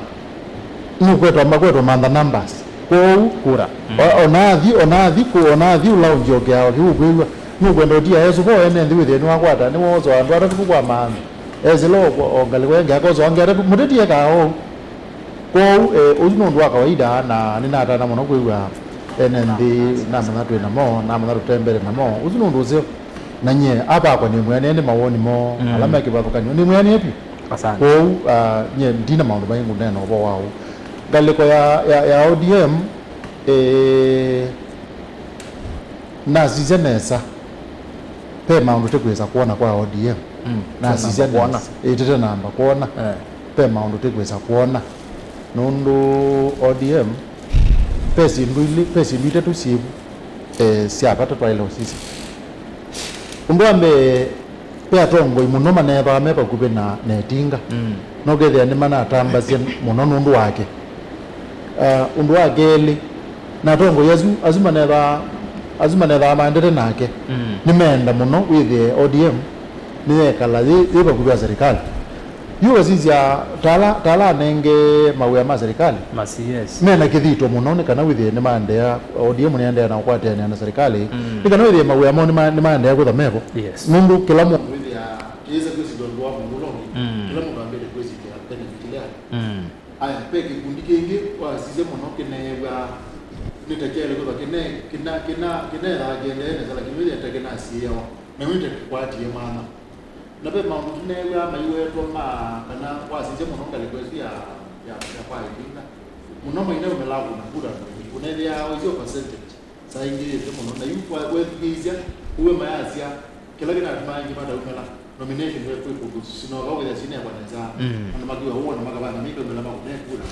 nũkwetwa, makwetwa mantha numbers. Kwoou, kura. Mm. O-, ona athi, ona athi kũ-, ona athi ũla ũngĩ okea, oke ũkwĩw'a. Nũkwenda ũtia Yesu vo ene nthĩ wĩthĩe nĩwakwata, nĩwoosa andũ atatũ kwa maana. Esĩla o, o ngalĩko ĩngĩ akosa angĩ atatũ. Mũteti ekaa ũu. Kwoou, eh, ũsu nĩ ũndũ wa kawaida, na nĩnatana mũno kwĩw'a ene nthĩ, namanya twĩ namo, namanya tũtembere namo. Ũsu nĩ ũndũ ũseo. Na nyie, apakwa nĩmwĩanĩe nĩ mawoni moo, mm, ala me kĩvathũkany'o. Nĩmwĩanĩe vyũ. Asante. Kwoou, ah, nyie ndina maũndũ maingĩ ngũneena ũvoo wa ũu. Ngalĩko ya, ya, ya O D M, eh, nasisya nesa. Ve maũndũ tĩkwĩsa kwona kwa O D M. Mm. Nasisya nesa. Ĩĩ, tĩtanamba kwona. Eh. Ve maũndũ tĩkwĩsa kwona. Nũndũ O D M, ve syĩndũ ilĩ, ve syĩndũ itatũ syĩvu, eh, sya vata twaĩle ũsisya. Ũndũ wa mbee, ve atongoi mũno maneethĩawa me vakuvĩ na, na ĩtinga. Mm. No kethĩa nĩmanatambasya mũno nũndũ wake. Ah, ũndũ wa kelĩ, na atongoi asu, asu manethaa, asu manethaa maendete nake, mm, nĩmeenda mũno wĩthĩe O D M nĩyekala yĩ, yĩ vakuvĩ wa serikali. Yu ũkasisya ta ala, ta ala anenge mawĩa ma serikali. Ma C S. Mena kĩthito mũno nĩ kana wĩthĩe nĩmaendeea, O D M nĩendeea na kũkwatĩanĩa na serikali. Mm. Nĩ kana wĩthĩe mawĩa moo nĩma-, nĩmaendeea kwĩtha mevo. Yes. Nũndũ kĩla mũndũ wĩthĩaa kĩĩsa kwĩsĩlya ũndũ wa mũndũ ũla ũngĩ. Mm. Kĩla mũndũ ambĩte kwĩsĩlya benefit ĩla. Mm. Aya, ve kĩkundi kĩngĩ wasisya mũno kĩneew'aa nĩ ta kyaĩle kwĩthwa kĩne-, kĩna-, kĩna-, kĩneethaa kĩendee nesa, lakini wĩthĩa ta kĩnasiĩĩawa, na wĩta kĩkwatie maana. Na ve maũndũ tũneew'aa maiwetwa ma kana wasisya mũno ngalĩko ĩsu ya, ya, ya kwa ĩvinda. Mũno maina ũmelaa kũna kura, ũnethĩaa ũisyo percentage. Saa ingĩ yĩte mũno, na yu kwa-, wethukĩĩsya, ũw'e mayasya, kĩla kĩnatumaa aingĩ mataumĩla, nomination we kwĩ kũndũ sinoka ũkethĩa sinekwa nesa, mm, andũ makiwa ũwona makavanga mĩkaumĩla makũne kura.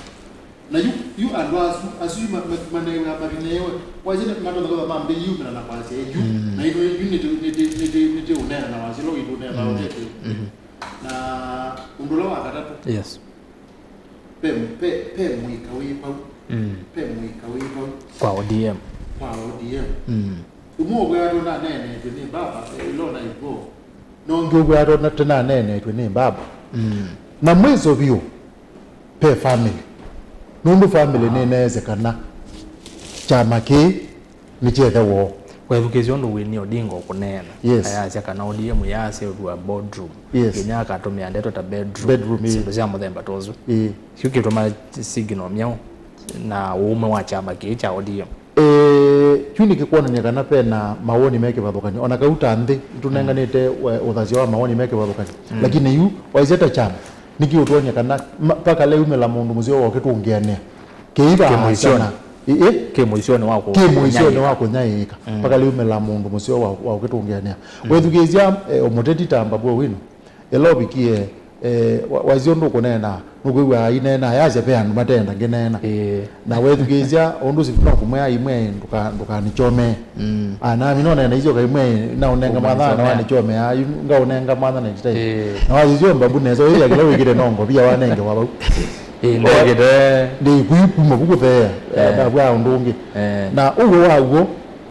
Na yu, yu andũ asu, asu yu ma- ma- maneew'a mavineewe. Wasye nĩ matonya kwĩthwa mambĩĩie umĩla na kwasya yu. Mm. Na yu nĩtĩ nĩtĩ nĩtĩ nĩtĩ ũneena na wasya lo witũ ũneena Mm. ũtete. Mm-hmm. Na ũndũ ũla wa katatũ, Yes. Pe, pe, pe mũika wĩ vau. Mm. Pe mũika wĩ vau. Kwa O D M. Kwa O D M. Mm. Ũmwe ũkwĩatwo naneenetwe nĩ baba, eh, ĩla ũnaĩ vo. Na ũngĩ ũkwĩatwo na tũnaneenetwe nĩ baba. Mm. Na mwĩso vyũ, pe family. Nũndũ family nĩneesĩ kana kyama kĩĩ nĩkyethe woo. Wethukĩĩsya ũndũ Winnie Odinga ũkũneena. Yes. Ayasya kana O D M yaseũvw'a boardroom. Yes. Kenya akatũmĩa ndeto ta bedroom. Bedroom, ĩĩ. Syĩndũ sya mũthemba ta ũsu. Ĩĩ. Kyu kĩtũma signal myaũ na ũũme wa kyama kĩĩ kya O D M. Ĩĩ, kyu nĩkĩkwonany'a kana pena mawoni me kĩvathũkany'o. Ona kau ta nthĩ, nĩtũnenganĩte, mm, we, ũthasyo wa mawoni me kĩvathũkany'o. Mm. Lakini yu, waisye ta kyama, nĩkĩũtwony'a kana ma- pakaleumĩla mũndũ mũseo wa ũkĩtũngĩanĩa. Kĩiva kĩ mũisyonĩ. Ĩ, ĩ? Kĩ mũisyonĩ wa kũ- Kĩ mũisyonĩ kũnyaĩĩka. Wa kũnyaĩĩka. Mm. Pakaleumĩla mũndũ mũseo wa, wa ũkĩtũngĩanĩa. Mm. Wethukĩĩsya, eh, ũmũteti ta Babu Owino, ĩla ũvikie, eh, wa- waisye ũndũ ũkũneena, nũkwĩw'a aineena, ayasya ve andũ matenda ngĩneena. Ĩĩ. Na wethukĩĩsya ũndũ Sifuna ũkũmwĩa aimwe ndũka- ndũkanĩkyomee. Mm. Anami nonena isyo kaimwe naũnenga mwana na wanĩkyomea, yu ngaũnenga mwana na nditaĩ. Ĩĩ. Na wasisyo Babu nesa, wĩthĩa kĩla wĩkĩte no ngovia wanengewa vau. Ĩĩ, ndekĩte. Ndĩkwikuma vu kũtheea, eh, ndavwaa ũndũ ũngĩ. Eh. Na ũw'o wa w'o,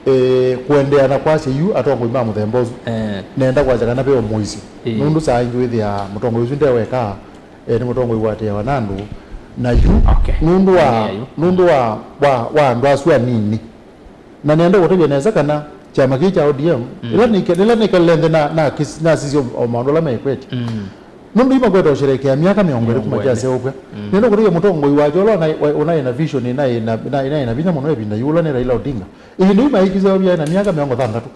eh, kũendeea na kwasya yu atongoi ma mũthemba ũsu, eh, nenda kwasya kana ve ũmũisyo. Ĩĩ. Nũndũ saa ingĩ wĩthĩaa mũtongoi ũsu nde weka, eh, nĩ mũtongoi ũatĩawa na andũ. Na yu, okay, nũndũ wa, nũndũ wa, wa, wa andũ asu anini. Na nenda kũtavya nesa kana kyama kĩĩ kya O D M, mm, ĩla nĩke- ĩla nĩkalile nthĩ na- na- kĩs- nasisya o maũndũ ala mekwetye. Mm. Nũndũ imakweta ũsherekea myaka mĩongo ĩlĩ kuma kyaseũkw'a. Mm. Nenda kũtavya mũtongoi wakyo ũla ũnaĩ- wa- ũnaĩ na vision, ĩnaĩ na- ĩnaĩ na vinya mũno ĩvinda yĩu, ũla nĩ Raila Odinga. Ĩvinda yĩu maĩkĩsya vyaĩ na myaka mĩongo thanthatũ.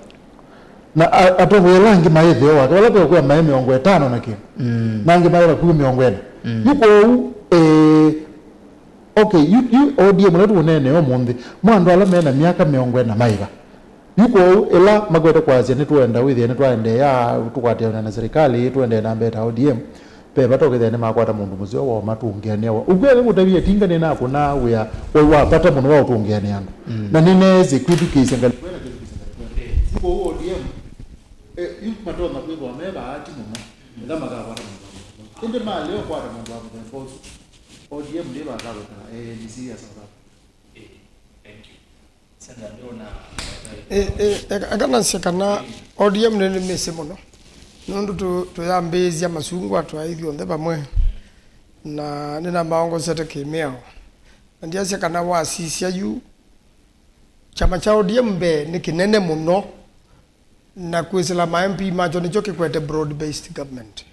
Na a- atongoi ala angĩ maĩ ĩtheo wake, vala veũkwĩa maĩ mĩongo ĩtano na kĩndũ. Mm. Na angĩ maĩ vakuvĩ mĩongo ĩna. Mm. Yu kwoou, eh, okay, yu, yu O D M ũla tũũneenea ũmũnthĩ, mwa andũ ala me na myaka mĩongo ĩna maĩva. Yu kwoou, ĩla makwete kwasya, "Nĩtũenda wĩthĩe nĩtwaendeea, tũkwatĩanĩa na serikali, tũendee na mbee ta O D M," ve vata ũkethĩa nĩmakwata mũndũ mũseo wa ũmatũngĩanĩa wa. Ũkwĩa nĩmũtavie tinga nĩnakũnaa wĩa wa- wa vata mũno wa ũtũngĩanĩa andũ. Mm. Na nĩneesĩ kwĩthukĩĩsya ngalĩ. Yu kwoou O D M, eh, yu matonya kwĩthwa me vaati mũno, ĩla makakwata mũndũ wa mũthemba ũsu. Ĩndĩ malea ũkwata mũndũ wa mũthemba ũsu, O D M ndĩvata kwĩkala, eh, ni serious about that. Eh, thank you. Senator, ndĩona Eh, eh, eka- eka nasye kana O D M nĩnĩmĩsĩ mũno. Nũndũ tũ- tũyambĩĩsya masungwa twaĩ ithyonthe vamwe. Na nĩnamaongosete kĩmĩao. Na ndyasya kana wasisya yu, kyama kya O D M mbee nĩ kĩnene mũno. Na kwĩsĩla ma M P makyo nĩkyo kĩkwete broad based government.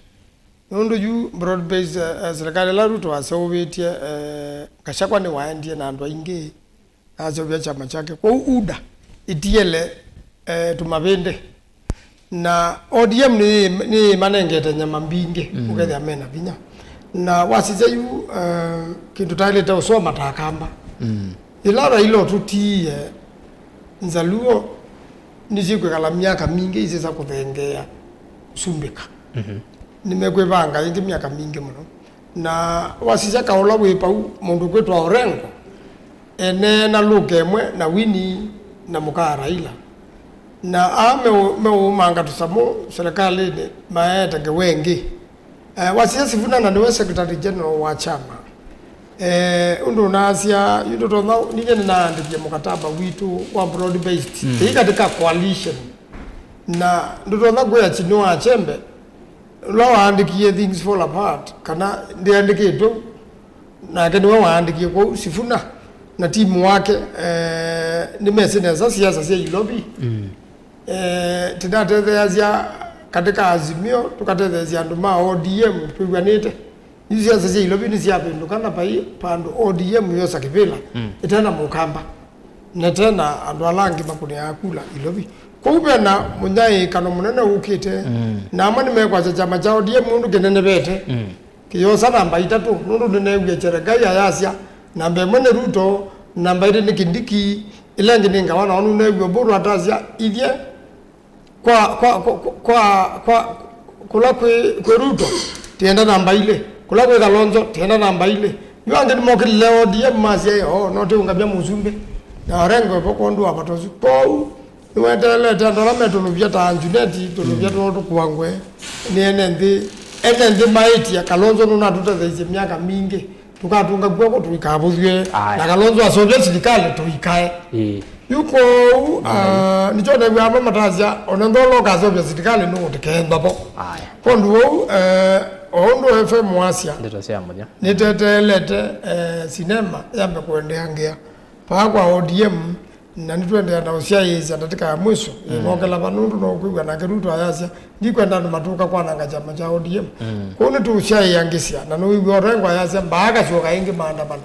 Nũndũ yu broad based, eh, eh, serikali ĩla Ruto waseũvĩtye, eh, Gachagua nĩwaendie na andũ aingĩ, na aseũvya kyama kyake. Kwoou UDA ĩtiele, eh, tũmavĩndĩ. Na O D M nĩ- nĩmanengete nyama mbingĩ, mm, ũkethĩa mena vinya. Na wasisya yu, eh, kĩndũ taĩlĩte ũsoma ta Akamba. Mm. Ĩla Raila ũtũtiie, Nzaluo nĩsyĩkwĩkala myaka mingĩ isyĩsa kũthengeea kũsumbĩka. Mhm. Nĩmekwĩvanga ĩngĩ myaka mingĩ mũno. Na wasisya kaũla wĩ pau, mũndũ ũkwĩtwa Orengo, eneena lũka ĩmwe na Winnie na mũka Raila. Na aa meũ- meũmanga tũsamũ serikalĩnĩ maete ngewa ĩngĩ. Eh, wasisya Sifuna na nĩwe Secretary General wa kyama. Eh, ũndũ ũnaasya, yu ndũtonya, ninyie nĩnaandĩkie mũkataba witũ wa broad based. Mm. Ĩĩ katika coalition. Na ndũtonya kwĩa Chinua Achebe, ũla waandĩkie Things Fall Apart, kana ndĩandĩkĩtwe, nake nĩwe waandĩkie kwoou Sifuna na timu wake, eh, nĩmesĩ nesa siasa sya Ilovi. Mm. Eh, tũnatetheeasya katika Azimio, tũkatetheesya andũ ma O D M twĩw'anĩte. Yu siasa sya Ilovi nĩsyavĩndũka na vai vandũ O D M yosa kĩvĩla, mm, ĩtena Mũkamba, na ĩtena andũ ala angĩ makũnĩaa kula Ilovi. Kwoou vena mũnyaĩĩkano mũnene ũkĩte, mm, na amwe nĩmekwasya kyama kya O D M nũndũ kĩnenevete. Mm. Kĩyosa namba itatũ, nũndũ nĩneewie Cheregai ayasya, namba ĩmwe nĩ Ruto, namba ilĩ nĩ Kindiki, ĩla ĩngĩ nĩ Ngavana, na nũneewie Oburu atasya, ithyĩ kwa, kwa, kwa, kwa, kwa, kũla kwĩ, kwĩ Ruto, tienda namba ilĩ, kũla kwĩ Kalonzo, tienda namba ilĩ, Yu angĩ nĩmokĩlile O D M masya, "Oo, no tĩũngamya mũsumbĩ." Na Orengo ĩvo kwondũ wa vata ũsu. Kwoou, nĩweteelete andũ ala metũlũvya ta Anjuneti, tũlũvya twoo tũkuangwe nĩ ene nthĩ. Ene nthĩ maĩtya, Kalonzo nũnatũtetheisye myaka mingĩ. Tũkatũnga kw'oko tũikavũthw'e. Aya. Na Kalonzo aseũvya silikalĩ tũikae. Ĩĩ. Yu kwoou, ah, nĩkyo new'a amwe matasya, ona nthoola ũkaseũvya silikalĩ nũũtĩkee nthavo. Aya. Kwondũ ũu, eh, o ũndũ F M wasya, ndeto sya mũthya, nĩteteelete, eh, sinema yambe kũendeangĩa vaa kwa O D M, na nĩtũendeea na ũsyaĩĩsya ndatĩka ya mwiso, mm, ĩmokela va, nũndũ no ũkwĩw'a nake Ruto ayasya, "Ndikwenda andũ matũka kwananga kyama kya O D M." Mm. Kwoou nĩtũũsyaĩangĩsya, na nĩwĩw'a Orengo ayasya, "Mbaa akasyoka ĩngĩ maandamano."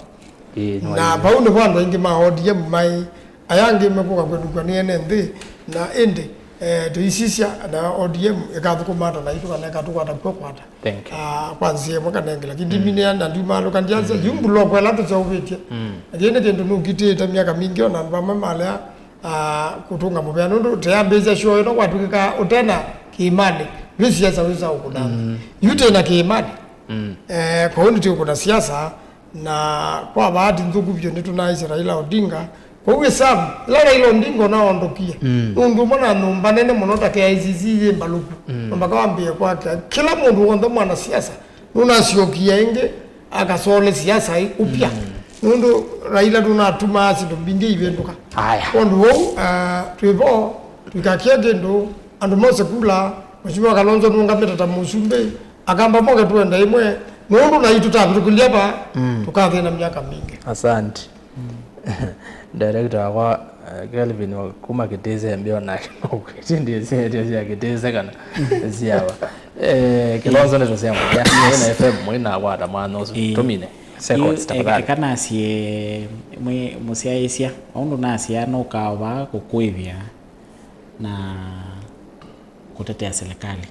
Ĩĩ, nĩ na waĩw'a. Vau nĩvo andũ aingĩ ma O D M maĩ, aya angĩ mekũka kwĩtũkw'a nĩ ene nthĩ, na ĩndĩ, eh, tũisisya na O D M ĩkathũkũma ata naitũ kana ĩkatũkwata kw'o kwata. Thank you. Ah, kwa nzĩa ĩmwe kana ĩngĩ, lakini, mm, ndiminĩa na ndiumalũka ndiasya, mm, yu mbuloko ĩla tũseũvĩtye. Mm. Lakini nĩ kĩndũ nũkitĩte myaka mingĩ, ona andũ amwe malea, ah, kũtũnga mũvea, nũndũ teyambĩĩsya show ĩno kwatw'ĩka ũtena kĩĩmanĩ, wĩ siasa wĩsa ũkũna. Mm. Yu tena kĩĩmanĩ. Mm. Eh, kwoou nĩtũkũna siasa, na kwa bahati nthũku vyũ nĩtũnaaisye Raila Odinga. Kwoou ĩsavu ĩla Raila Odinga ũnaondokie, mm, nũndũ ũmwe na nyũmba nene mũno ta K I C C yĩ mbalũku, mm, na mpaka wambĩĩe kwakya. Kĩla mũndũ w'onthe mwanasiasa nũnasyokie ĩngĩ akasoole siasa ĩ upya. Mm. Nũndũ Raila ndũnatumaa syĩndũ mbingĩ ivĩndũka. Aya. Kwondũ ũu, ah, twĩ vo, tũikakie kĩndũ, andũ mose kula, Mheshimiwa Kalonzo nũngamĩte ta mũsumbĩ, Akamba moke tũende ĩmwe, nũndũ naitũ tavĩtũkĩlya va, mm, tũkathĩna myaka mingĩ. Asante. Director wakwa, eh, Kelvin wa kuma Kitise mbio nake no kwĩtindĩe sya Kitise kana syava. Eh, Kilonzo nĩ tũsema. Ya, na F M mwĩ na kwata mwana ũsu. Ĩĩ. Tũmine. Seconds, yu, tafadhali. Eka nasye mwĩ mũsyaĩĩsya, ũndũ nasya nũkaa vaa kũkũĩvya na kũtetea serikali.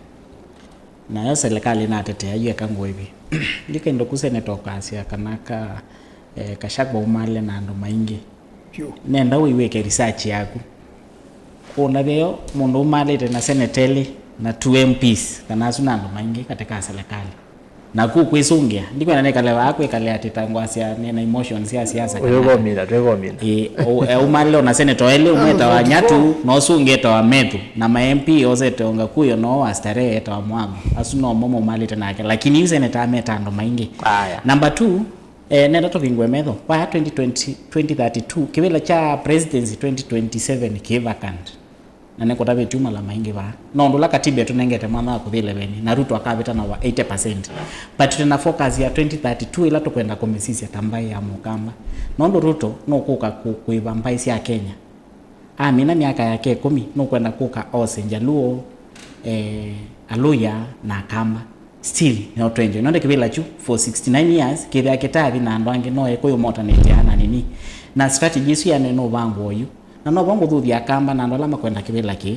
Nayo serikali natetea yu eka ngũĩvi. Yu kĩndũ ku seneta ũkasya kana ka, eh, Gachagua umale na andũ maingĩ. Vyũ. Nenda ũiwĩke research yaku. Kũna veo mũndũ umalĩte na seneta elĩ na two M Ps, kana asu na andũ maingĩ katĩ ka serikali. Naku kwĩsũngĩa, ndikwenda nĩkale vaa kwĩkale atĩ ta ngwasya nĩ na emotions sya siasa kana ũyũ ata. Vomina, twĩ vomina. Ĩ, ũ-, e, umalile ona senator elĩ, ũmwe etawa Nyatu, na ũsu ũngĩ etawa Methu, na ma M P ose etawa Ngakuyo, no wa Starehe etawa Mwago. Asu no mo maumalĩte nake, lakini yu senator ameta andũ maingĩ. Aya. Number two, eh, nenda tũvingũe metho. Vaya twenty twenty, twenty thirty-two, kĩvĩla kya presidency twenty twenty-seven kĩ vacant. Na nĩkũtavĩtw'e mala maingĩ vaa. No ũndũ ũla katiba ĩtũnengete mwanya wa kũthi eleven, na Ruto akavĩta na over eighty percent. But twĩ na focus ya twenty thirty-two ĩla tũkwenda kũmĩsisya ta mbaĩ ya Mũkamba. Nũndũ Ruto nũkũka kũ-, kũĩva mbaĩ sya Kenya. Amina myaka yake ĩkũmi, nũkwenda kũka ose Njaluo, eh, Aluya na Akamba. Still, no twenje. Nonde kĩvĩla kyu for sixty-nine years, kĩthĩa kĩtathi na andũ angĩ no ekũyũ motanĩte na nini. Na strategy ĩsu yane nũvangwa oyu. Na no vo ngũthuthya Akamba na andũ ala makwenda kĩvĩla kĩĩ.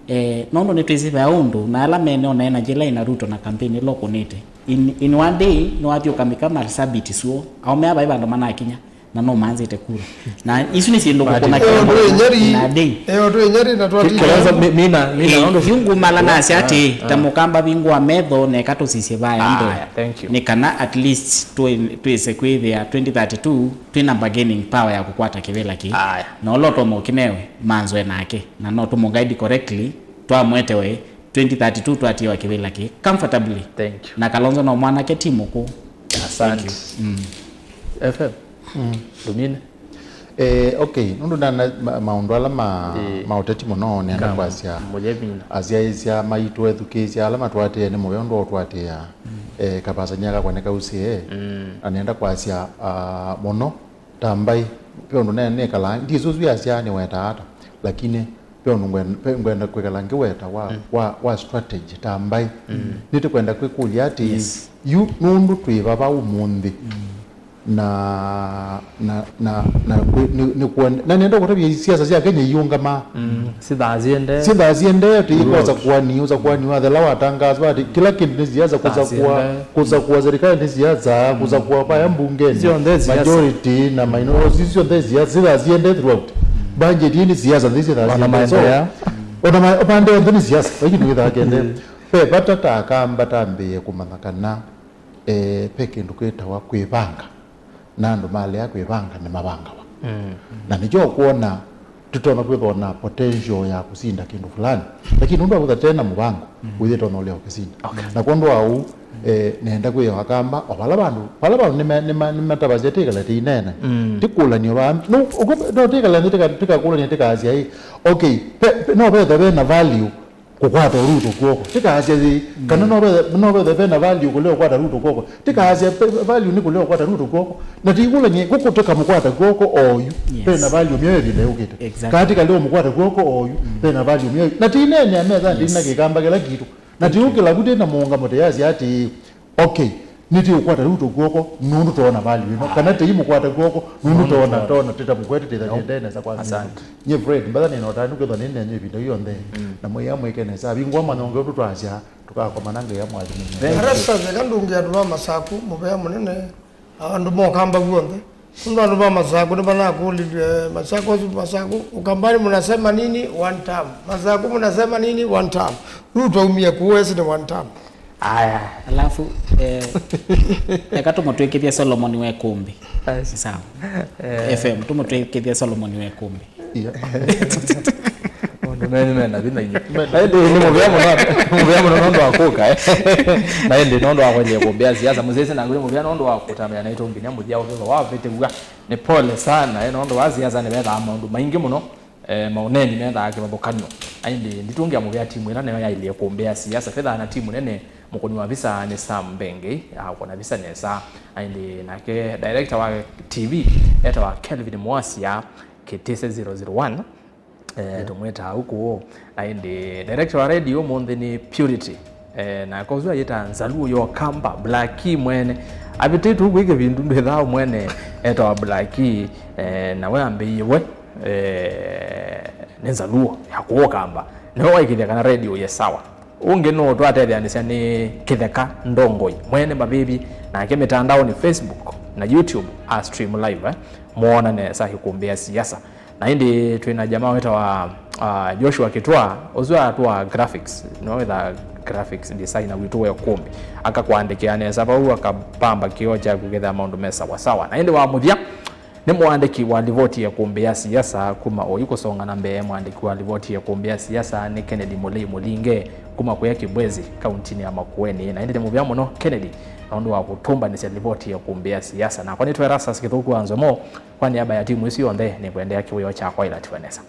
Eh, nũndũ nĩtwĩsĩ ve ũndũ, na ala mene ona energy ĩla ĩna Ruto na campaign ĩla ũkũnĩte. In, in one day, nĩwathiũkamĩka Marsabit suo. Aũme ava vai vandũ manakinya, na no manzĩte kura. Na isu nĩ syĩndũ kũkũna kĩla mũndũ na day. Eo twĩ Nyeri na twati. Kĩlonzo, mi-, mina, mina, eh, ũndũ yu ngumala nasya atĩ, ah, ta Mũkamba vingũa metho na eka tũsisye vaya mbee. Aya, thank you. Nĩ kana at least twĩ-, twĩse kwĩthĩa twenty thirty-two twĩ na bargaining power ya kũkwata kĩvĩla kĩĩ. Aya. Na ũla ũtonya ũkĩnewe, manzwe nake. Na no tũmũguide correctly, twamwetewe twenty thirty-two twatiwa kĩvĩla kĩĩ comfortably. Thank you. Na Kalonzo no mwanake ti mũkũũ. Asante. Thank you. Mm. F M. Mm. Ndũmine. Eh, okay, nũndũ nana ma-, maũndũ ala ma, eh, ma ũteti mũno nenda kwasya mũthya vina. Asyaĩĩsya maitũ ethukĩĩsya ala matũatĩĩe nĩ mũvea ũndũ wa ũtũatĩĩa. Mm. Eh, kavasany'a kakwa nĩkausĩe. Mm. Na nenda kwasya, ah, mũno ta mbaĩ, ve ũndũ ne-, nĩkalaa, ndiĩsĩ ũsu yasya nĩwetaa ata, lakini ve ũndũ ngwen-, ve ngwenda kwĩkala ngĩweta wa, mm, wa, wa strategy ta mbaĩ. Mm. Nĩtũkwenda kwĩkũlya atĩ, yes, yu nũndũ twĩ vava ũmũnthĩ, mm, na, na, na, na kwĩ-, nĩ, nĩ kuon-, na nenda kũtavya siasa sya Kenya iũngama. Mm. Sithaa siendee. Sithaa siendee, tũikosa kuani, ũsa kuani wa thela watangaswa atĩ kĩla kĩndũ nĩ siasa, kũsakua, kũsakua serikali nĩ siasa, mm, kũsakua vaya mbungeni, syonthe siasa, majority na minority, syonthe siasa, sithaa siendee throughout. Budget ĩ nĩ siasa, nthĩ sithaa siendee. So, ona maendeleo, ona ma-, maendeleo nthĩ nĩ siasa, vai kĩndũ kĩthaa kĩendee. Mm. Ve vata ta Akamba tambĩĩe kũmanya kana, eh, ve kĩndũ kĩtawa kwĩvanga. na andũ malea kwĩvanga nĩmavangawa. Na nĩkyo ũkwona tũtonya kwĩthwa na potential ya kũsinda kĩndũ fulani, lakini nũndũ wa kwĩthwa tena mũvango, wĩthĩe tonya ũlea ũkĩsinda. Na kwondũ wa ũu, eh, nenda kwĩthĩwa Akamba o vala vandũ, vala vandũ nĩma- nĩma- nĩmatavasya tĩkale tĩineena, tĩkũlanio va no ũko- no tĩkale nthĩ tĩka- tĩkakũlania tĩkasya ĩ, okay, pe- pe- no vetha ve na value kũkwata Ruto kw'oko, tĩkaasya yĩ, kana no vethe- no vethe ve na value kũlea ũkwata Ruto kw'oko, tĩkaasya pe- value nĩ kũlea ũkwata Ruto kw'oko. Na tĩkũlany'e kũkũ tĩkamũkwata kw'oko oyu, ve na value myoyo ĩvinda yũkĩte. Exactly. Kana tĩkalea ũmũkwata kw'oko oyu, ve na value myoyo. Na tĩneenea metha ndĩ na kĩkamba kĩla kitũ. Na tĩũkĩla vu tĩ na mũũngamo tĩyasya atĩĩ, okay, nĩtĩũkwata Ruto kw'oko nũndũ toona value ĩno, kana tĩimũkwata kw'oko nũndũ toona toona tĩtamũkwete tĩthanie nesa kwa nesa. Asante. Nye Fred, mbatha nĩna ũtanu kwĩthwa nĩ nenyu ĩvinda yonthe. Na mwĩa mwĩke nesa. Avingwa manyonge ũndũ twasya, tũkakomana Ngai amwathime. Arasa theka ndũngĩ andũ ma Masaku, mũvea mũnene, andũ mokamba vuonthe. Nũndũ andũ ma Masaku nĩmanakũlilye, Masaku, Masaku, Ukambani mnasema nini? One term. Masaku mnasema nini? One term. Ruto aumie kũũ esi nĩ one term. Aya. Alafu, eh, eka tũmũtwĩkĩthye Solomon Wekumbi. Sawa. F M, tũmũtwĩkĩthye Solomon Wekumbi. Yeah. Maũndũ menyu mena vinya ingĩ. Na ĩndĩ nĩ mũvea mũno, mũvea mũno nũndũ wa kũka, eh. Na ĩndĩ nũndũ wa kwendia kũmbĩa siasa, mũsese naku nĩ mũvea nũndũ wa kũtambĩa naitũ nginya mũthya ũkĩthwa wavĩtĩw'a. Nĩ pole sana, eh, nũndũ wa siasa nĩvethaa maũndũ maingĩ mũno, eh, maũneeni methaa kĩvathũkany'o. Na ĩndĩ nditũngĩa mũvea timu ĩla nĩyo yaĩlĩe kũmbĩa siasa. Vethaa na timu nene, mũkũni wa visa nĩ Sam Mbengei, akũna visa nesa. Na ĩndĩ nake director wa T V etawa Kelvin Mwasia, Kitise zero zero one. Eh, tũmwĩtaa ũkũũ. Na ĩndĩ director wa radio ũmũnthĩ nĩ Purity. Eh, nake ũsu ayĩtaa Nzaluo yo Kamba, Black Key mwene. Avĩtĩtwe kwĩ kĩvindu ndwĩthaa mwene etawa Black Key, eh, na we ambĩie we, eh, nĩ Nzaluo ya kũũ Kamba. Nĩwe waĩkĩthya kana radio ye sawa. Ũngĩ nũũ twatetheanĩsya nĩ Kĩtheka Ndongoi, mwene Mavĩvi, nake mĩtandaonĩ Facebook na YouTube a stream live, eh, mwoona nesa ĩkũmbĩa siasa. Na ĩndĩ twĩ na jamaa wĩtawa, ah, Joshua Kitwa, ũsu atũa graphics, nĩwe wĩthaa graphics designer witũ wa ĩkũmbĩ. Akakwandĩkĩa nesa vau, akapamba kĩoo kyaku kĩkethĩa maũndũ me sawa sawa. Na ĩndĩ wa mũthya, nĩ mũandĩki wa livoti ya ĩkũmbĩ ya siasa kuma oyu kũsonga na mbee. Mũandĩki wa livoti ya ĩkũmbĩ ya siasa nĩ Kennedy Mũlei Mũlinge kuma kũya Kibwezi, kauntinĩ ya Makueni. Na ĩndĩ nĩ mũvea mũno Kennedy nũndũ wa kũtũmbanĩsya livoti ya ĩkũmbĩ ya siasa. Nakwa nĩtwa Erastus Kĩthũku wa Nzomo. Kwa nĩamba ya timu ĩsu yonthe, nĩkwendea kĩwĩoo kyakwa ĩlatiwe nesa.